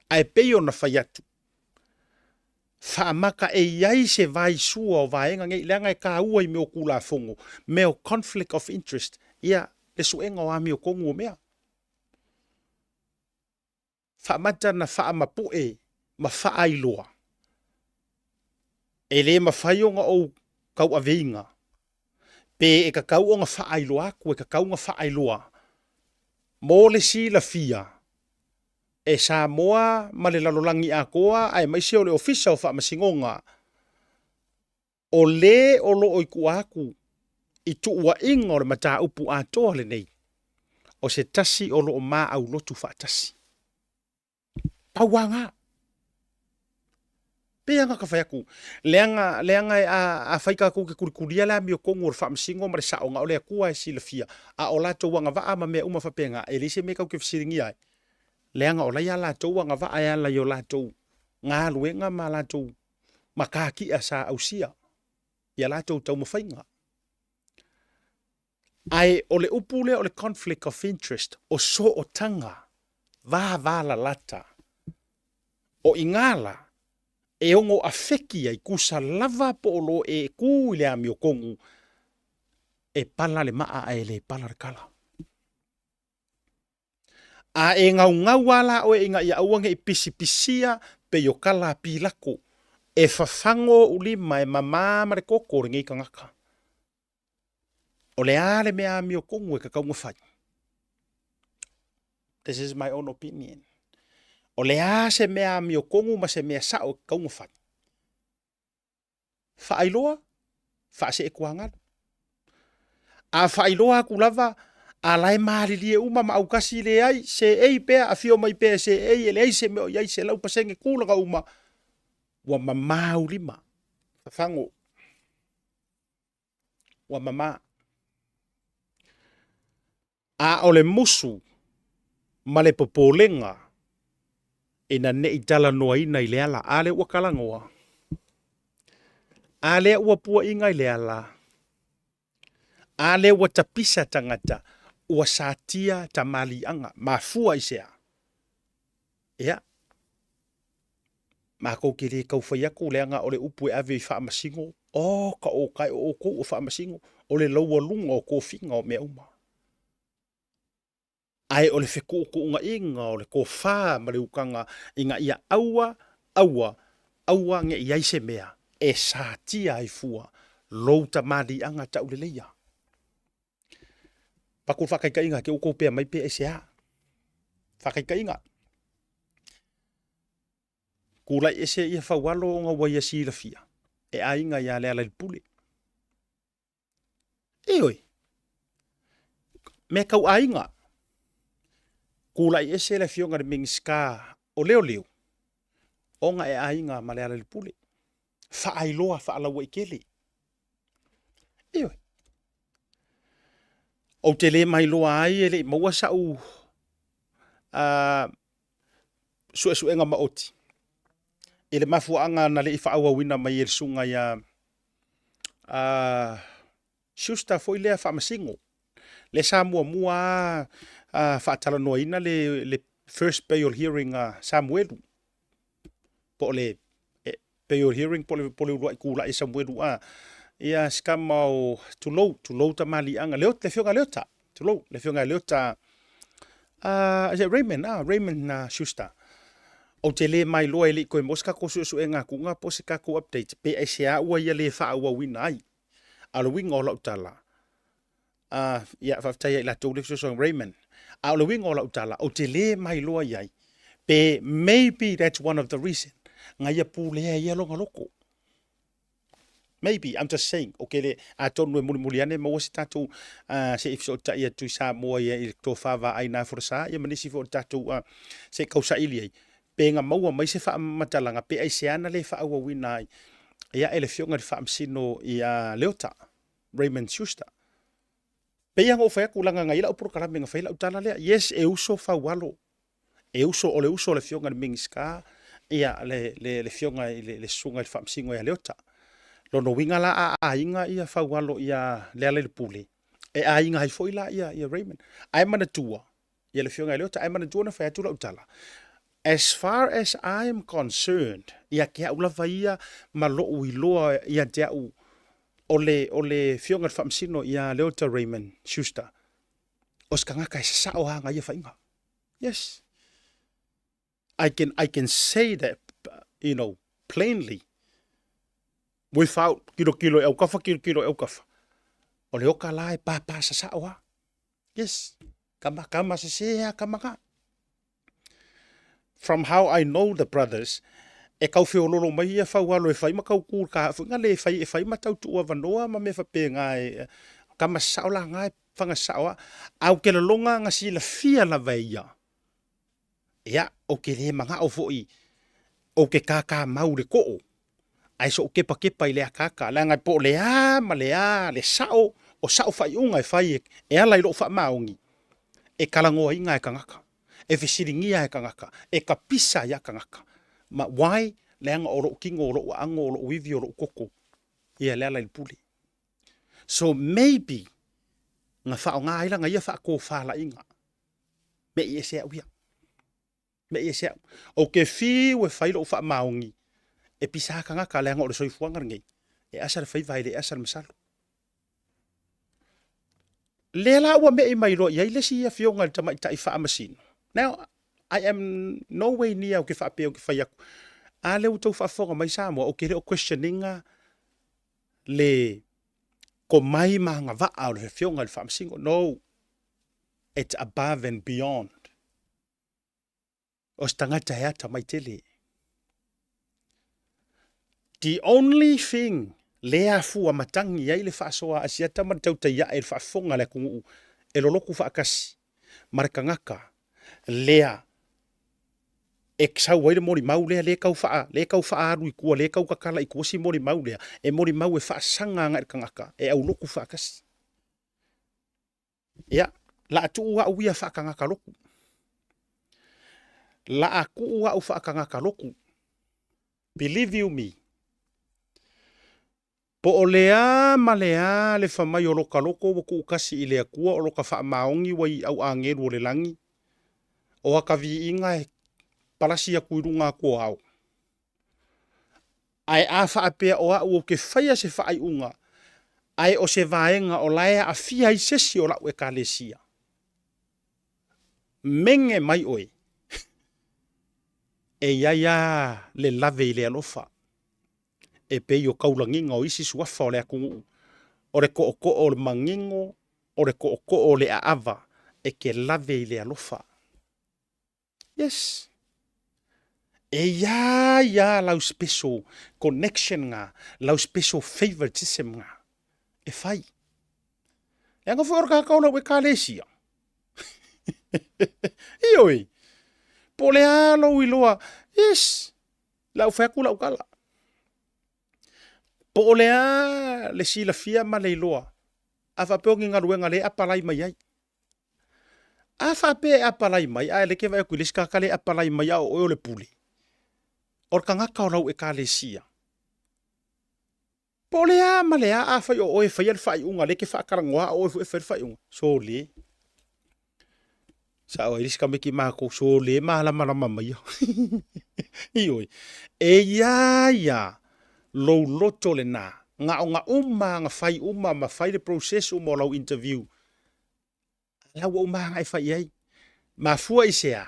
Ae pei ona fai atu, faamata e i ai se vaisua o vaega nei, leaga e taua i mea o Tulafono, mea o conflict of interest, ia, le suega o amiotonu o mea. Faamata na faamapue ma faailoa, e le mafai ona ou tauaveina, pe e tatau ona faailoa atu, e tatau ona faailoa mo le silafia e Samoa ma le lalolagi atoa aemaise o le Ofisa o Faamasinoga, o le o lo o i tua atu i tuuaiga o le mataupu atoa lenei, o se tasi o lo o maaulotu faatasi. Pau lava na. Pei lava ona fai atu, leaga, leaga a, afai tatou te tulitulia le amiotonu o le faamasino ma le sao, na o le Atua e silafia, a o latou agavaa ma mea uma faapena, e leai se mea tatou te fesiligia ai, leaga o la e ia latou agavaa e ala i o latou galuega ma latou matatia sa ausia i a latou taumafaiga. Ae o le upu lea o le conflict of interest, o sootaga vavalalata. O i ina la e ono afeki ai tusa lava po o lo e tu i le amiotonu e pala le maa ae le pala le kala. A e gaugau lava la oe ina ia aua ne i pisipisia pei o kala a Pilako, E fafago ou lima e mamā ma le koko o lenei tagata. O le a le mea amiotonu e tatau ona fai? This is my own opinion. O le a se mea amiotonu ma se mea sao e tatau ona fai? Faailoa, faaseetuagalu. A faailoa atu lava, a la e malilie uma ma autasi leai, seei pea, afio mai pea e seei, e leai se mea o i ai, 100% tulaga uma, ua mama ou lima, fafago, ua mama. A o le musu ma le popolega ina ne i talanoaina i le ala, a lea ua talanoa, a lea ua puaina i le ala, a lea ua tapisa tagata, ua satia tamaliiaga. Mafua i se a? Ia, matou te le tau fai atu leaga o le upu e ave i faamasino, oh ka otae o outou o faamasino, o le laualuga o tofiga o mea uma. Ae o le fetuutuunaiga o le tofa ma le utaga ina ia aua, aua, aua ne i ai se mea e satia ai fua lou tamaliiaga tauleleia. Avatu le faataitaiga, te outou pea mai pe aisea. Faataitaiga, tulai ese ia Faualo ona ua ia silafia e aiga ia Lealailepule. Ioe, mea tau aiga, tulai ese le afioga i le Minisita o Leoleo ona e aiga ma Lealailepule. Faailoa faalauaitele. Ioe. Ou te le mailoa ai e le i maua sa'u suesuega maoti i le mafuaaga na le i faaauauina mai e le susuga ia Schuster foi lea faamasino lea sa muamua lava faatalanoaina le first bail hearing a Samuelu po o le bail hearing po o le uluai tulai a Samuelu a ia si tama o tulou, tulou tamaliiaga le afioga ia Leota, tulou le afioga ia Leota is it Raymond? Ah, Raymond Schuster. Ou te le mailoa e le i toe maua se tatou suesuega atuga po o se tatou update pe aisea ua ia le faaauauina ai. A o le uiga o lau tala, ia, faafetai ia i latou le fesoasoani Raymond. A o le uiga o lau tala, ou te le mailoa i ai pe maybe that's one of the reason na ia pulea ia lona loto. Maybe, I'm just saying, okay le, atonu e mulimuli ane maua se tatou se i fesootai atu i Samoa ia i le tofa vaai na folasa ia ma nisi foi o le tatou se i tausaili ai pe na maua mai se faamatalaga pe aisea na le faaauauina ai ia e le afioga i le Faamasino ia Leota Raymond Schuster. Pei lava ona ou fai atu, leaga na i ai lau polokalame na fai ai lau tala lea. Yes, e uso Faualo, e uso, o le uso o le afioga i le Minisita, ia, le, le, le afioga i le, le susuga i le Faamasino ia Leota. Lona uiga la a aiga ia Faualo ia Lealailepule, e aiga ai foi la ia, ia Raymond. Ae manatua, ia le afioga ia Leota, ae manatua na fai atu lau tala, as far as I am concerned, ia te au lava ia ma lou iloa ia te au, o le, o le afioga i le Faamasino ia Leota Raymond Schuster, o se tagata e sasao lava ana ia faiga. Yes. I can, I can say that, you know, plainly, without kilokilo e aukafa, kilokilo e aukafa. O le oka la e pāpā sasao lava. Yes. Kama, kama sese a kama ka. From how I know the brothers, e kau feololo mai ia faualo e fai ma kau ku ka fuinga le fai e fai ma tau tuu avanoa ma mea faapena e kama sasao la nga e faga sasao a au ke laloga nga silafia lava e ia. Ia, ou te le manao foi ou te kākāmau le koo, ae so'u kepakepa i le akaaka, leaga po o le a ma le a le sa'o o sa'u faaiuga e fai e ala i lo'u faamaoni, e kalagoaina e kagaka, e fesiligia e kagaka, e kapisa ia kagaka. Ma why? Leaga o lo'u kino, o lo'u aago, o lo'u ivi, o lo'u koko, ia le ala i le pule. So maybe na faaaoga ai lana ia faatofalaiga Me'i ese au ia. Me'i ese au. Ou te fiu e fai lou faamaoni e pisa tagata leaga o le soifuaga lenei, e asa le faiva e le asa le masalo. Lea la ua me'i mai loa i ai le isi afioga i le tamaitai faamasino. Now, I am no way near ou te faapea ou te fai atu. A lea ua tou faafofoga mai Samoa, ou te le o question ina le komai ma agavaa o le Afioga i le Faamasino. No, it's above and beyond. O se tagata e atamai tele. The only thing lea afua matagi ai le faasoa a Asiata ma le tautai ae i le faafofoga a le atunuu e lolotu faatasi ma le tagata lea e sau ai le molimau lea, lea tau faa, lea tau faaalu i tua, lea tau tatala i tua si molimau lea, e molimau e faasaga agai i le tagata e aulotu faatasi. Ia, la a tuu au ia faatagata lotu. La a tuu au faatagata lotu. Believe you me, po o le a ma le a le famai o loka loko ua tuutasi i le Atua o loka faamaoni ua i au agelu o le lagi, o aka viiga e palasi atu i luga atu o ao. Ae a faapea o a'u ou te faia se faaiuga, ae o se vaega o la e aafia ai se isi o la'u Ekalesia, mege mai oe, e i ai a le lave i le alofa, e pei o taulagiga o isi suafa o le atunuu, o le tootoo o le manino, o le tootoo o le aava, e te lave i le alofa. Yes. E iā ia lau special connection ngā, lau special favoritism ngā. E whai. E anga foi ora kākau lau ekalesia. Ioi. Po le a lou iloa. Yes. Lau whai aku lau kala. Po o le a le silafia ma le iloa. A whapeo ngi ngaluenga le apalai mai ai. A faapea e apalai mai, ae leke vaai atu i le isi tagata lea e apalai mai a o oe o le pule, o le tagata o lau Ekalesia. Po o le a ma le a, afai o oe e faia le faaiuga, lea e te faatalanoa a o oe foi e faia le faaiuga, sole. Sao ai le isi tamaiti matou, sole malamalama maia. Ioe. E iā ia lou loto lena, na ona uma na fai uma ma fai le process uma o lau interview, La ua uma agai fai i ai. Mafua i se a?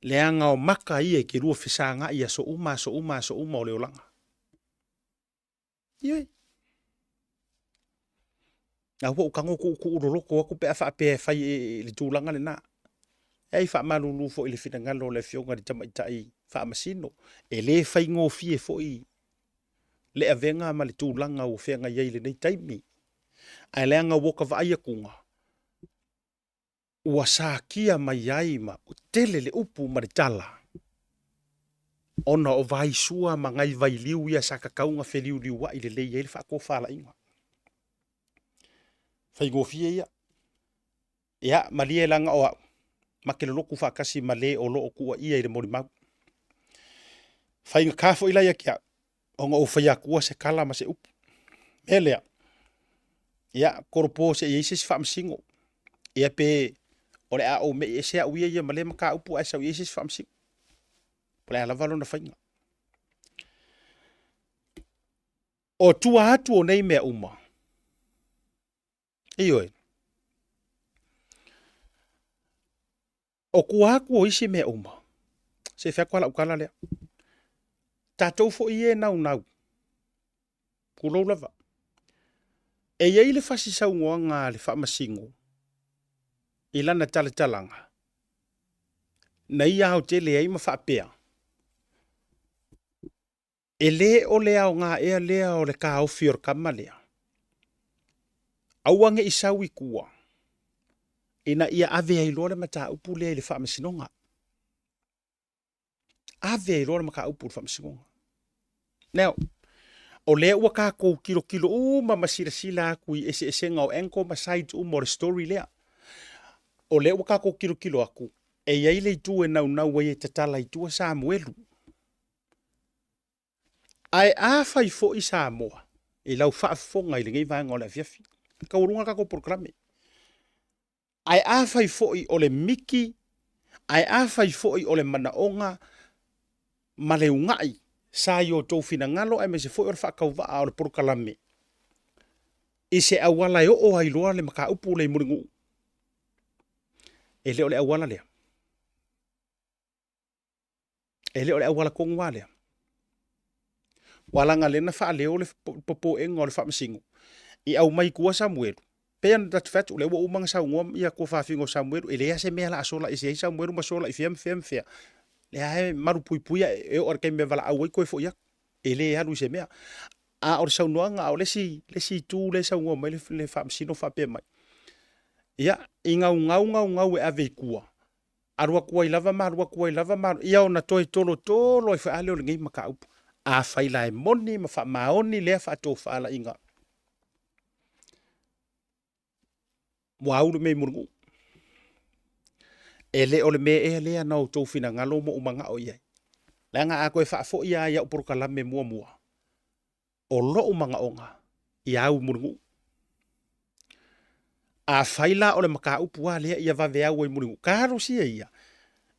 Leaga o maka ia i ke lua fesagai i aso uma, aso uma, aso uma o le olaga. Ioe. A ua ou tago tuutuu loloto atu pe a faapea e fai i le tulaga lena. E ai faamalulu foi i le finagalo o le Afioga i le Tamaitai Faamasino. E le faigofie foi le avega ma le tulaga ua feagai ai i lenei taimi. Ae leaga ua ta vaai atuga, ua sakia mai ai ma tele le upu ma le tala, ona o vaisua ma nai vailiu ia sa tatau ona feliuliuai lelei ai le faatofalaiga. Faigofie ia. Ia, malie leaga o a'u, ma te lolotu faatasi ma le o lo o tuuaia i le molimau. Faigata foi la ia te a'u, ona ou faia atua se tala ma se upu. Mea lea, ia, tolopo se i ai se isi faamasino. Ia pe o le a ou me'i ese a'u ia ia ma lea mataupu ae sau i ai se isi faamasino. Po o le a lava lona faiga. O tua atu o nei mea uma, Ioe. O tua atu o isi mea uma, se i fai atu lava lau tala lea. Tatou foi ia e naunau, tulou lava, e i ai le fasi saunoaga a le Faamasino i lana talatalaga, na ia aotele ai ma faapea, E le o le aoga ea lea o le taofi o le tama lea? Aua ne i sau i tua, ina ia ave ai loa le mataupu lea i le faamasinoga. Ave ai loa le mataupu i le faamasinoga. Now, o lea ua tatou tilotilo uma ma silasila atu i eseesega o angle ma sides uma o le story lea. O lea ua tatou tilotilo atu, e i ai le itu e naunau ai e tatala i tua Samuelu. Ae afai foi Samoa i lau faafofoga i lenei vaega o le afiafi, taualuga le tatou polokalame. Ae afai foi o le miki, ae afai foi o le manaoga ma le ugai sa i o outou finagalo aemaise foi o le faatauvaa o le polokalame i se auala e oo ai loa le mataupu lea i Mulinuu, e le o le auala lea. E le o le auala tonu lava lea. Ua laga lea na faaleo le popoega o le faamasino i aumai tua Samuelu. Pei ona tatou fai atu, o lea ua uma ona saunoa ia tuafafine o Samuelu, e leai lava se mea o le a sola ese ai Samuelu ma sola i fea ma fea ma fea. Lea lava e malupuipuia e oo lava i le taimi e valaau ai toe foi atu. E le alu i se mea. A o le saunoaga, a o le isi, le isi itu lea e saunoa mai le, le faamasino faapea mai, ia, i gaugau gaugau e ave i tua, alu atu ai lava ma alu atu ai lava ma alu, ia ona toe tolotolo ai foi lava lea o lenei mataupu. Afai la e moni ma faamaoni lea faatofalaiga, ua au le mea i Mulinuu. E le o le mea ea lea na outou finagalo ma ou manao i ai. Leaga a toe faafoi lava i au polokalame muamua, o lou manaoga ia au i Mulinuu. Afai la o le mataupu lava lea ia vave au ai Mulinuu, talosia ia,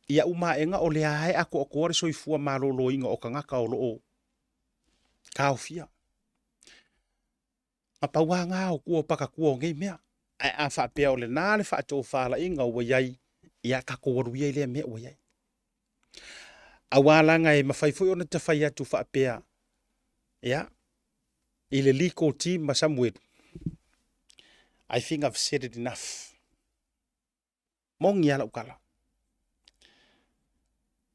ia uma aega o lea lava e atoatoa le soifua maloloina o tagata o lo o taofia. Na pau lava na o tua o patatua o nei mea. Ae a faapea o lena le faatofalaiga ua i ai, ia tatou alu ia i lea mea ua i ai. Aua leaga e mafai foi ona ta fai atu faapea, ia, i le legal team a Samuelu, I think I've said it enough. Moni lava lau tala.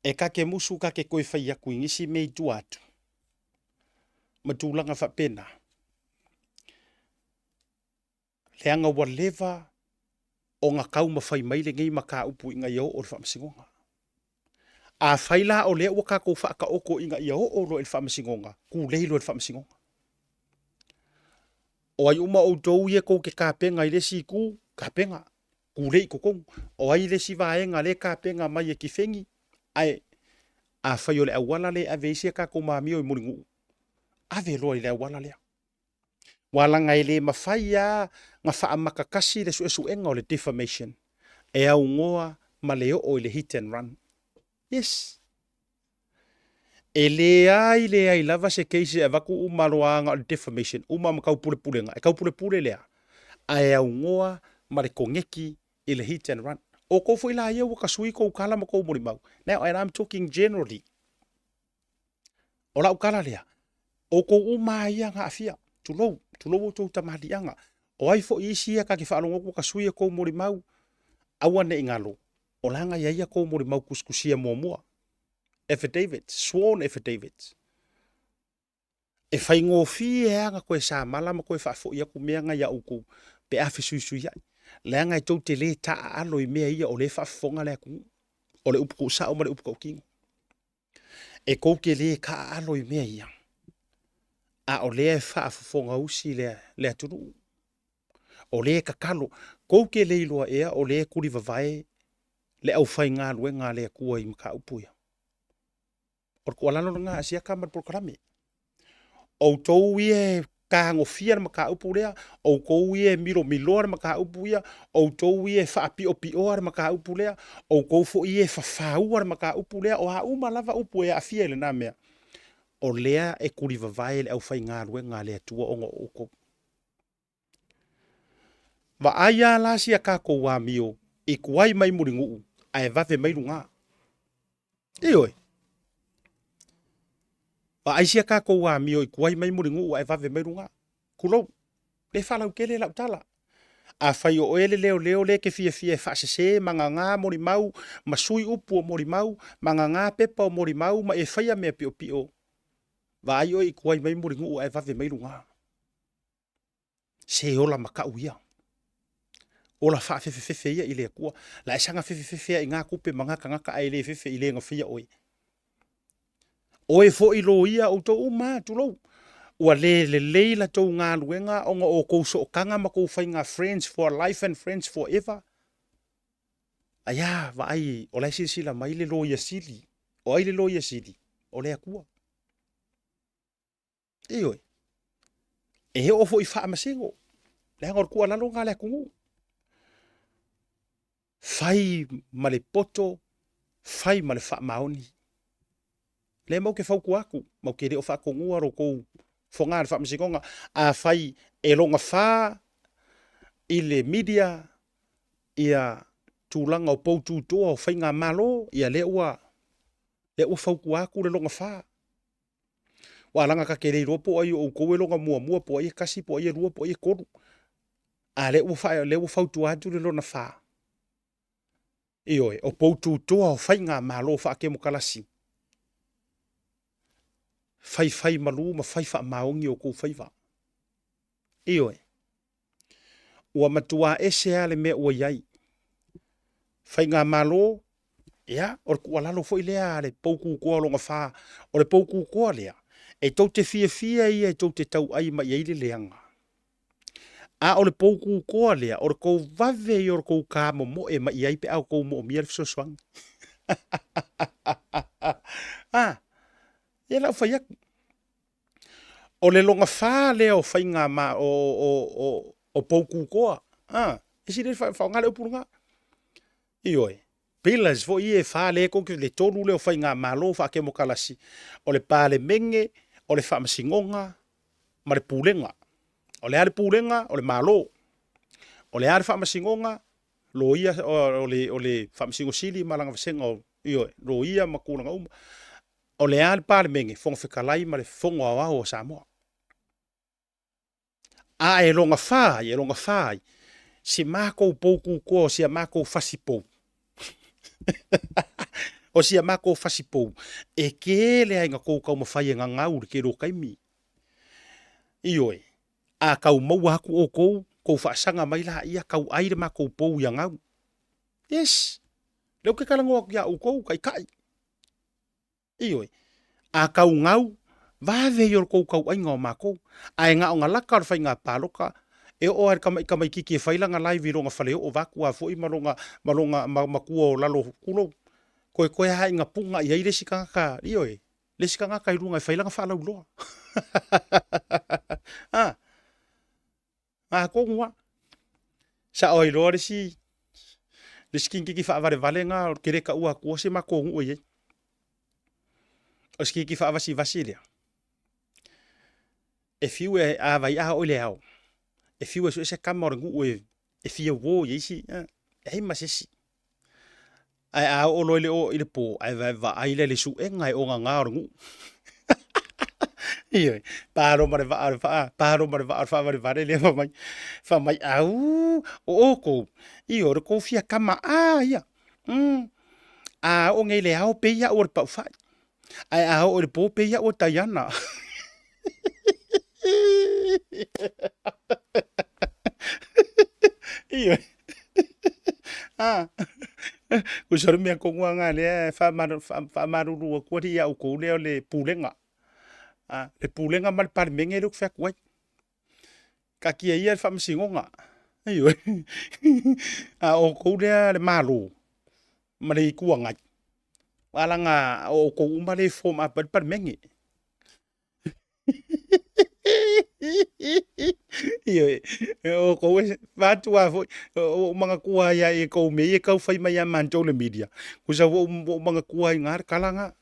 E ta te musu ta te toe fai atu i nisi mea i tua atu ma tulaga faapena, leaga ua leva ona taumafai mai lenei mataupu ina ia oo i le Faamasinoga. Afai la o lea ua tatou faataoto ina ia oo loa i le Faamasinoga, tulei loa i le Faamasinoga. O ai uma outou ia tou te tapena i le isi itu, tapena, tulei i totonu. O ai le isi vaega lea e tapena mai e tifeni, ae afai o le auala lea e ave ai si a tatou amio i Mulinuu, ave loa i le auala lea. Aua leaga e le mafai lava ona faamata tasi le suesuega o le defamation e aunoa ma le oo i le hit and run. Yes. E leai leai lava se case e avatu uma loa na o le defamation, uma ma taupulepulega. E taupulepule le a? Ae aunoa ma le koneki i le hit and run. O tou foi la ia ua tasui tou tala ma tou molimau. Now, and I'm talking generally. O lau tala lea, o tou uma lava ia na aafia, tulou, tulou outou tamaliiaga. O ai foi isi ia ta te faalogo atu ua tasui a tou molimau, aua ne i galo, o la na i ai a tou molimau tusitusia muamua. Affidavits, sworn affidavits. E faigofie lava ona toe samala ma toe faafoi atu mea na ia outou pe a fesuisuiai. Leaga e tou te le taaalo i mea ia o lea e faafofoga le atunuu. O le upu tuusao ma le upu tautino. E tou te le taaalo i mea ia, a o lea e faafofogausi le, le atunuu. O lea e tatalo, tou te le iloa ea o lea e tulivavae le aufaigaluega a le Atua i mataupu ia. O le tuualalo lena a Siaka ma le polokalame. Outou ia e tagofia le mataupu lea, outou ia e milomiloa le mataupu ia, outou ia e faapiopioa le mataupu lea, outou foi ia e fafaua le mataupu lea, o a uma lava upu e aafia i lena mea, o lea e tulivavae le aufaigaluega a le Atua ona o outou. Vaai lava la si a tatou amio i tuai mai Mulinuu ae vave mai luga. Ioe. Vaai si a tatou amio i tuai mai Mulinuu ae vave mai luga. Tulou. Le faalautele lau tala. Afai o oe le leoleo lea e te fiafia e faasese ma gaga molimau ma sui upu o molimau ma gaga pepa o molimau ma e faia mea piopio, vaai oe i tuai mai Mulinuu ae vave mai luga. Se ola makau ia. Ola faafefefefe ia i le Atua. La e saga fefefefe a i ngā tupe ma ngā tagata ae le fefe i le gafia oe. Oe foi loia outou uma, tulou. Ua le lelei la tou galuega ona o tou sootaga ma tou faiga friends for life and friends forever. Aia, vaai, o la e silasila mai le loia sili. O ai le loia sili? O le Atua. Ioe. E oo foi i faamasino, leaga o le tuualalo lena a le atunuu. Fai ma le poto, fai ma le faamaoni. Lea matou te fautua atu, matou te le o faatonua lo tou foga i le faamasinoga. Afai e logofa i le media ia tulaga o poututoa o faigamalo, ia lea ua, lea ua fautua atu le logofa. Ua alaga ta te le iloa po o ai o outou e loga muamua, po o ai e tasi, po o ai e lua, po o ai e tolu. A lea ua fa, lea ua fautua atu le lona fa. Ioe, o poututoa o faigamalo faatemokalasi, faifai malu ma fai faamaoni o outou faiva. Ioe, ua matua ese lava le mea ua i ai. Faigamalo, ia, o le tuualalo foi lea a le poututoa o lona fa. O le poututoa lea, e tou te fiafia ia e tou te tauai mai ai le leaga. A o le poututoa lea, o le tou vave ia o le tou tamomoe mai i ai pe a outou moomia le fesoasoani. A, ia la ua fai atu. O le lona fa lea o faiga ma, o, o, o, o poututoa. A, e sili ai faaaoga le upu lena. Ioe, pillars foi ia e fa lea tou te, le tolu lea o faigamalo faatemokalasi, o le Palemene, o le Faamasinoga ma le Pulega. O le a le Pulega? O le Malo. O le a le Faamasinoga? Loia, o le, o le Faamasino Sili ma lana vasega o, ioe, loia ma tulaga uma. O le a le Palemene? Fofoga Fetalai ma le Fono Aoao o Samoa. A e loga fa ai, e loga fa ai, si makou poututoa o si a makou fasipou. o si a makou fasipou, e kele ai na kou taumafai e gagau i le tele o taimi. Ioe, a tau maua atu outou, kou faasaga mai laia, tau ai le makou pou ia gau. Yes, lea ou te talanoa atu ia outou, taitai. Ioe, a tau gau, vave ia o le tou tauaiga o makou. Ae na ona laka o le faiga palota, e oo lava i le tamaiti tamaititi e fai lana live i lona faleoo vaeatu a foi ma lona, ma lona matua o lalo, tulou, toetoe lava ina puna i ai le isi tagata, ioe, le isi tagata i luga e fai lana faalauiloa. A, atonu lava. Sao ai loa le isi, le isi kinikiki faavalevale lena ou te le taua atua se matou nuu e i ai. O se kiniki faavasivasi lea, e fiu e, a vai a oo i le ao, e fiu e sue se tama o le nuu e fia uo i ai isi, e leai ma se isi. Ae a oo loa i le, i le po, ae vaai lea i le suega e ogaga o le nuu. Ioe, pa loa ma le vaa o le faa, pa loa ma le vaa o le faavalevale lea fai mai, fai mai, auu, o outou, ioe, o le tou fia tama a ia. A oo nei i le ao pei au o le paufai, ae a oo i le po pei au o Taiana. Ioe. Ah. Tusa o le mea tonu lava lena lea e faamalulu atu alii ia outou lea o le pulega. Ah, le pulega ma le Palemene lea ou te fai atu ai. Taatia ia le faamasinoga. Ioe. A o outou lea le Malo ma le Itu Agai, aua leaga o outou uma lea e form up ai le Palemene. Ioe, o outou e vaeatu lava foi, ua ou manatua ai lava i tou mea ia e tau fai mai ia matou le media, tusa ua ou manatua ai i ina le tala lena.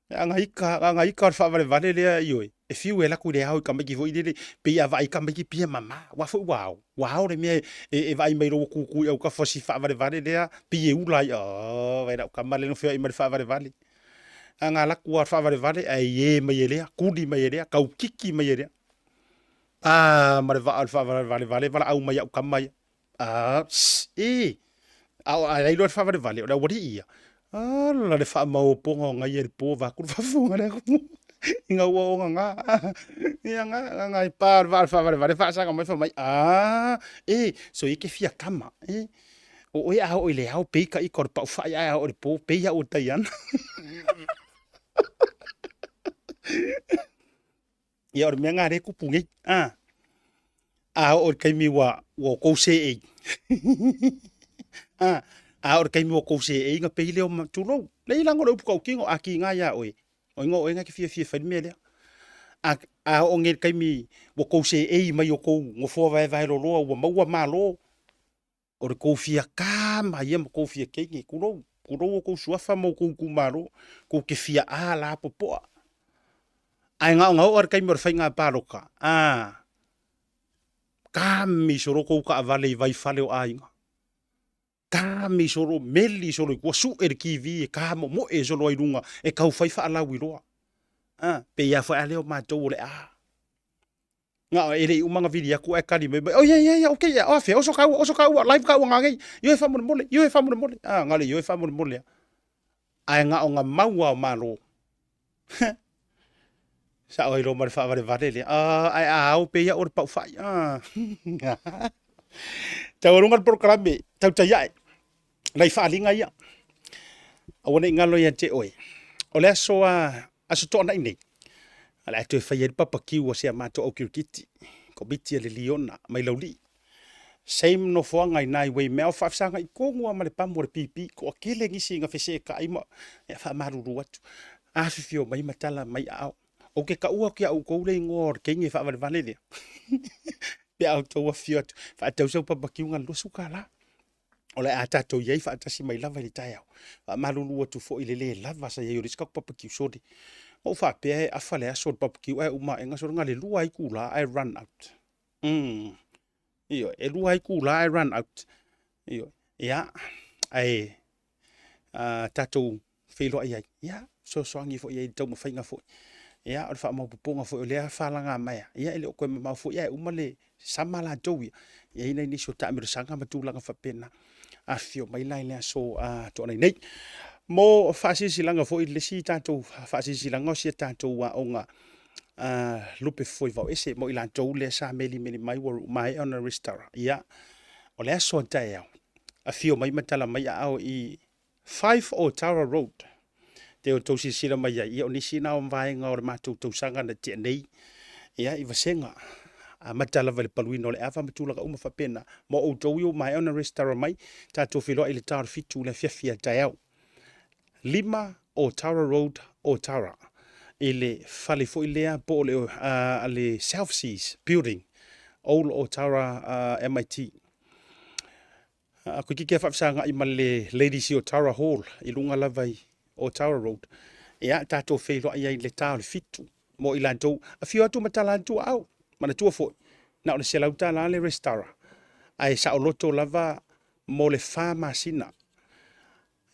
A na ita, a na ita o le faavalevale lea, ioe, e fiu e alu atu i le ao i tamaiti foi lele, pei a vaai tamaiti pei e mama, aua foi ua ao, ua ao le mea e vaai mai i lou tutu i autafa o si faavalevale lea, pei e ula ai, oh, vaai lau tama lea na feoai ma le faavalevale. A na alu atu lava o le faavalevale ae ie mai e lea, tuli mai e lea, tau kiki mai e lea. A ma le vaa o le faavalevale valaau mai au tama ia. A, shh, e, a o ai loa le faavalevale, o le aualii ia. Ala le faamaopoga o ngai e le po vaeatu le faafofoga a le atunuu ina ua ogaga. Ia nga, nga e pa le vaa o le faavalevale faasaga mai fai mai, a, e, soia e te fia tama, e. O oe a oo i le ao pei ka ika o le paufai ae a oo i le po pei au o Taiana. Ia o le mea lena lea e tupu nei. A, a oo i le taimi ua ua outou seei. A, a oo i le taimi ua outou seei ona pei lea o tulou, leai leaga o le upu tautino a tiga ia oe, o igoa o oe na e te fiafia e fai le mea lea. A, a oo nei i le taimi ua tou seei mai outou nofoa vaevae loloa ua maua malo, O le tou fia kama ia ma tou fia teine, tulou, tulou outou suafa ma outou itumalo, tou te fia a lapopoa. Ae na ona oo lava i le taimi o le faiga palota, a, kami solo tou taavale i vaifale o aiga, kami solo, meli solo i tua, sue le TV e kamomoe solo ai i luga e tau fai faalauiloa. A, pei a foi a lea o matou o le a. Nga o e le i uma ona vili atu ae tali mai mai, oh yeah yeah yeah okay yeah, oh afea, oso kaua, oso kaua, live kaua nga nei, ioe faamolemole, ioe faamolemole. A, nga o le ioe faamolemole a. Ae na o na mau a o Malo. Sao ai loa ma le faavalevale lea. Ah, ae a ao pei au o le paufai. Ah. Taualuga le polokalame, tautai ae. Nai faaaliga ia. Aua ne i galo ia te oe. O le aso a aso toanai nei, o le a toe fai ai le papakiu a si a matou au kirikiti, komiti a le liona mai Laulii. Same nofoaga i nai Waimea o faafesagai tonu lava ma le pamu a le pipi, toatele nisi na feseetai ma ia faamalulu atu. Afifio mai ma tala mai aao. Ou te taua atu ia outou le igoa o le teine faavalevale lea. Pe a outou afifio atu, faatau sau papakiu na o le $20. O le a tatou i ai faatasi mai lava i le taeao. Faamalulu atu foi i le le lava sa i ai o le isi tatou papakiu sole. Na ou faapea e afa le aso o le papakiu ae uma aena sole na o le 2 itula ae run out. Mm. Ioe, e 2 itula ae run out. Ioe. Ia, ae tatou feiloai ai. Ia, fesoasoani foi i ai i le taumafaiga foi. Ia, o le faamaopoopoga foi o lea falagamaea, ia e le o toe mamao foi ae uma le sama latou ia. E i ai nai nisi o taamilosaga ma tulaga faapena. Afifio mai la i le aso Toonai nei. Mo faasilasilaga foi, le isi tatou faasilasilaga o si a tatou aoga lupe fofoe vaoese mo i latou lea sa melimeli mai ua maea ona resitala. Ia, o le aso a taeao, afio mai ma tala mai aao i 5 Otara Road. Te o tou silasila mai ai, ia o nisi na o vaega o le matou tausaga na tea nei, ia i vasega amata lava i le paluina o le ava ma tulaga uma faapena. Mo outou ia ua maea ona resitala mai, tatou feiloai i le ta o le 7 i le afiafi a taeao. 5 Otara Road, Otara, i le fale foi lea po o le, le South Seas Building, Old Otara MIT. Toeitiiti lava faafesagai ma le Ladies i Otara Hall i luga lava i Otara Road. Ia, tatou feiloai ai i le ta o le 7 mo i latou. Afio atu ma tala atu aao. Manatua foi, na o le $100 le resitala, ae saoloto lava mo le 4 masina.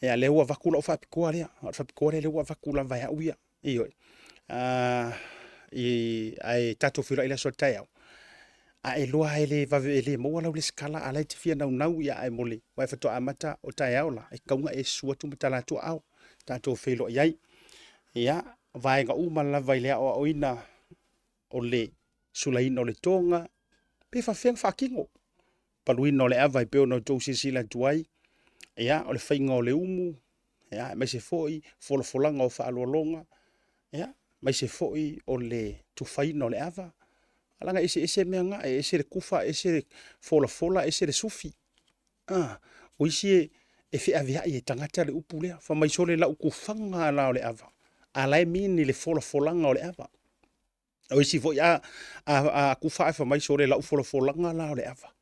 Ia, lea ua avatu lau faapitoa lea. O le faapitoa lea, lea ua avatu lava e au ia. Ioe. Ae tatou feiloai i le aso a taeao. A e iloa e le vave e le maua lau lesitala a la e te fia naunau ia ae mo le aua e faatoa amata o taeao la e tatau ona e susu atu ma tala atu aao tatou feiloai ai. Ia, vaega uma lava i le aoaoina o le sulaina o le toga pe faafefea ona faatino paluina o le ava e pei ona outou silasila atu ai, ia, o le faiga o le umu, ia, aemaise foi folafolaga o faaaloaloga, ia, aemaise foi o le tufaina o le ava. Leaga e eseese mea na, e ese le tufa, ese le folafola, ese le sufi. Ah, o isi e, e feaveai e tagata le upu lea. Fai mai sole lau tufaga la o le ava. A la e mean i le folafolaga o le ava. O isi foi a, a, a kufa ae fai mai sole lau folafolaga la o le ava.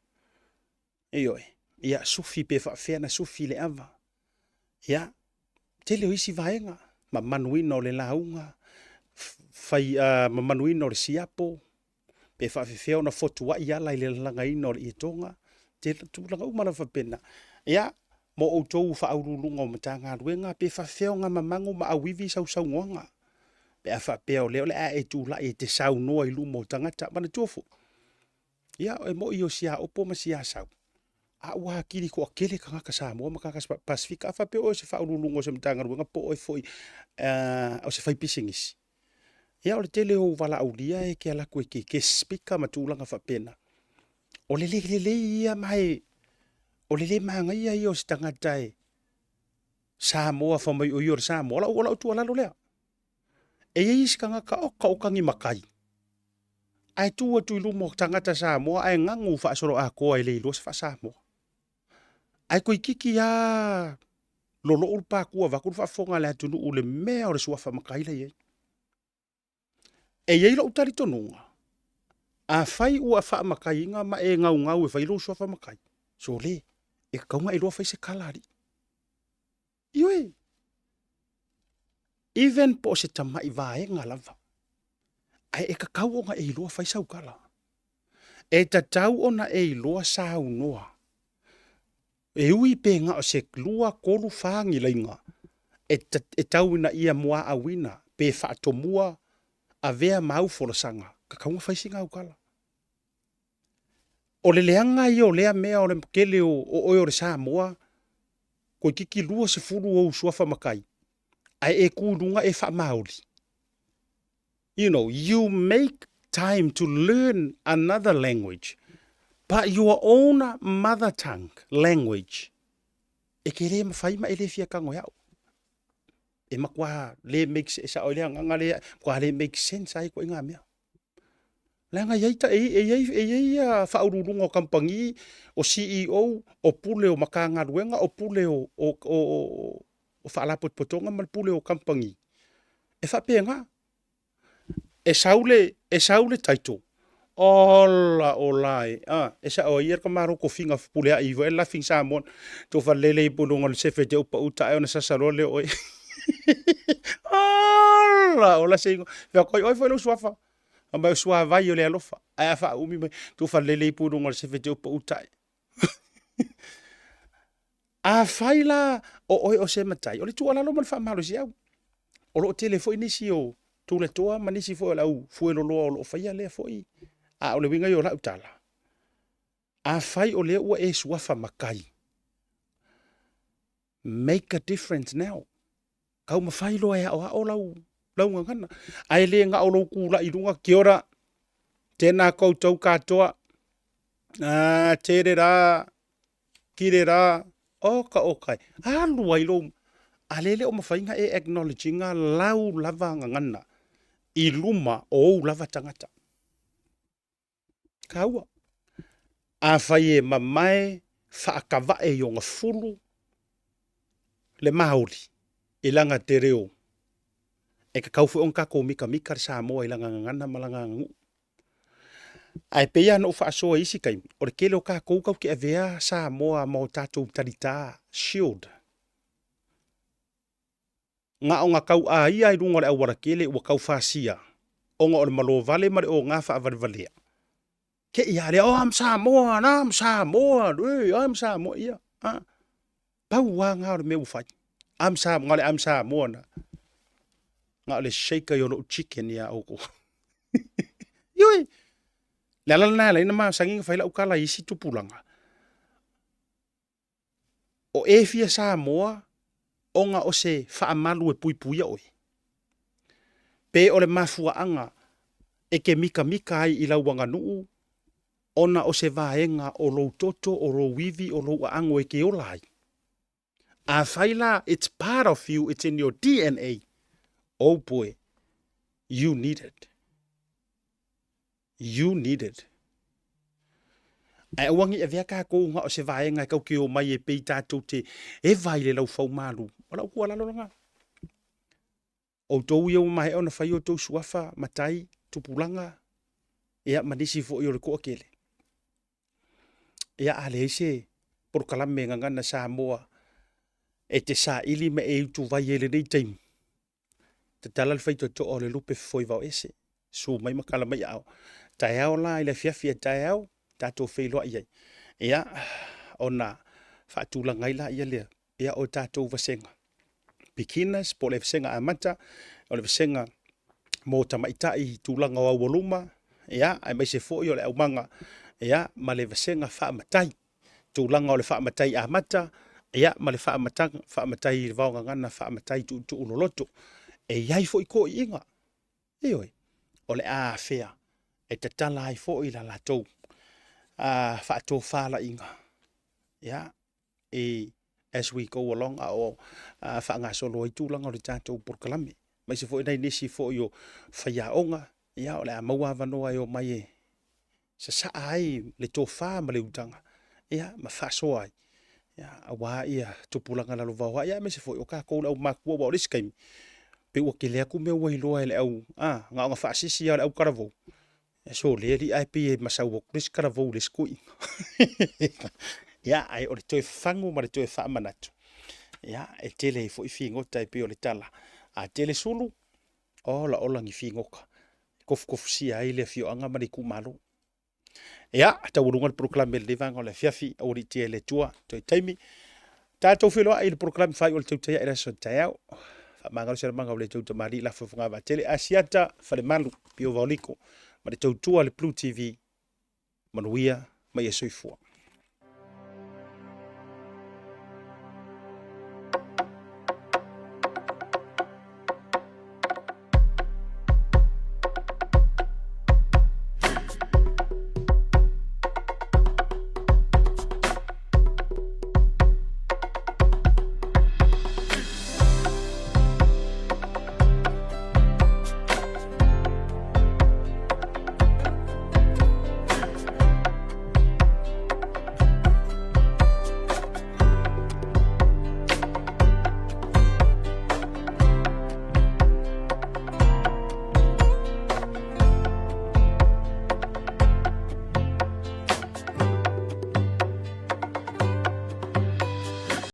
Ioe, ia sufi pe faafefea na sufi le ava. Ia, tele o isi vaega, mamanuina o le lauga, fai, uh, mamanuina o le siapo, pe faafefea ona fotuai ala i le lalagaina o le ietoga, te tulaga uma lava faapena. Ia, mo outou faauluuluga o Matagaluega, pe faafefea ona mamagu ma auivi sausaunoaga, pe a faapea o lea o le a e tulai e te saunoa i luma o tagata. Manatua foi, ia, e moni o Siaopo ma Siasau, a ua atili toatele tagata Samoa ma tagata Pasefika. A faapea oe o se faauluuluga o se Matagaluega po o oe foi o se faipisinisi, ia, o le tele o ou valaaulia e te alu atu e te guest speaker ma tulaga faapena. O le le lelei ia ma e, o le le manaia ia o se tagata e Samoa fai mai o ia o le Samoa. O lau, o lau tuualalo lea. E i ai isi tagata oka oka ni matai, ae tu atu i luma o tagata Samoa ae ganu faasoloatoa e le iloa se faa-Samoa. Ae toeitiiti lava lolou le patua vaeatu le faafofoga a le atunuu i le mea o le suafa matai la e i ai. E i ai lou talitonuga, afai ua faamataiina ma e gaugau e fai lou suafa matai, sole, e tatau ona e iloa fai se tala alii. Ioe, even po o se tamai vaega lava, ae e tatau ona e iloa fai sau tala. E tatau ona e iloa saunoa. E ui pe na o se 2, 3, 4 ni laina e tau ina ia muaauina pe faatomua. Avea ma au folasaga, tatau ona fai sina autala. O le leaga ia o lea mea o le tele o oe o le Samoa, toeitiiti 20 ou suafa matai, ae e tu i luga e faamaoli. You know, you make time to learn another language, but your own mother tongue language, e te le mafai ma e le fia tago e au. E matua le make e sao ai le agaga lea, matua le make sense ai ituaiga mea. Leaga e i ai, e i ai, e i ai ia faauluuluga o kamupani, o CEO, o pule o Matagaluega, o pule o, o, o, o Faalapotopotoga ma le pule o kamupani. E faapena. E sau le, e sau le title, ola ola e, a, e sao ai ia le tamaloa tofiga fepuleai ivo e Laughing Samoan, tofa lele ipo i luga o le sefe te upa uta ae ona sasa loa lea o oe. Ola ola se igoa. Fea koi oi foi lou suafa. Fai mai o suavai o le alofa. Ae a faaumi mai, tufa lele ipu i luga o le sefe te upa uta ae. Afai la o oe o se matai, o le tuualalo ma le faamalosiau. O lo o tele foi nisi o tulatoa ma nisi foi o le au fueloloa o lo o faia lea foi. A o le uiga ia o lau tala, afai o lea ua e suafa matai, make a difference now. Taumafai loa e aoao lau, lau gagana. Ae le na o lou tulai i luga, kia ora, tēnā koutou katoa, ah, tere rā, kire rā, oka oka e, alu ai lou, a le le o mawhai nga e acknowledge nga lau lava gagana i luma o ou lava tangata. Kaua. Afai e mamae faakavae i ona fulu le maoli i lana te reo, e tatau foi ona tatou mitamita le Samoa i lana gagana ma lana aganuu. Ae pei lava ona ou faasoa i isi taimi, o le tele o tatou tatou te avea Samoa ma o tatou talita, shield. Na ona tau aia i luga o le aualatele ua tau fasia ona o le malo vale ma le oga faavalevalea. Te i a lea, oh, I'm Samoan, I'm Samoan, hey, I'm Samoan. Ia, ah. Pau lava na o le mea ua fai. I'm Samoan, na o le I'm Samoan na. Na o le shake ai o lou chicken ia outou. Ioe, le ala lena e ala ai ona masani ona fai lau tala i isi tupulaga. O e fia Samoa ona o se faamalu e puipuia oe? Pe o le mafuaaga e te mikamika ai i lau aganuu ona o se vaega o lou toto, o lou ivi, o lou aano e te ola ai? Afai la it's part of you, it's in your DNA, oh boy, you need it. You need it. Ae aua ne i avea tatou na o se vaega e tau te omai e pei tatou te eva i le laufau malu. O lau tuualalo lena. Outou ia ua maea ona fai outou suafa, matai, tupulaga, ia ma nisi foi o le toatele. Ia a leai se polokalame Gagana Samoa e te saili ma e utuvai ai i lenei taimi, Tatala le faitotoa o le lupe fofoi vaoese, su mai ma kala mai aao. Taeao la i le afiafi a taeao, tatou feiloai ai. Ia, ona faatulaga ai la ia lea, ia o tatou vasega. Beginners po o le vasega amata, o le vasega mo tamaitai i tulaga o aualuma, ia, aemaise foi o le aumaga, ia, ma le vasega faamatai. Tulaga o le faamatai amata, ia, ma le faamataga, faamatai i le vaogagana, faamatai tuutuu loloto. E i ai foi toeaiina, ioe, o le a afea e tatala ai foi la latou faatofalaiga, ia, i as we go along a o faagasolo ai tulaga o le tatou polokalame. Aemaise foi nai nisi foi o faiaoga, ia, o le a maua avanoa e omai e sasaa ai le tofa ma le utaga, ia, ma faasoa ai, ia, aua ia tupulaga lalovaoa, ia, aemaise foi o tatou le aumakua, aua o le isi taimi, pei ua tele atu mea ua iloa e le au, a, na ona faasisi lava o le autalavou, e sole alii ae pei e masau atu le isi talavou i le isi toeaina. Ia, ae o le toe fafagu ma le toe faamanatu, ia, e tele ai foi figota e pei o le tala, a tele sulu, ola ola ni figota e tofutofusia ai le afioaga ma le itumalo. Ia, taualuga le polokalame i lenei vaega o le afiafi, aua alii tia e le Atua, toe taimi. Tatou feiloai i le polokalame faaiu o le tautai ae le aso taeao. Faamagalo se lamaga o le tou tamalii lafo i Fogavaatele, Asiata Falemalu, Pio Vaoliko, ma le tautua a le Blue TV. Manuia ma ia soifua.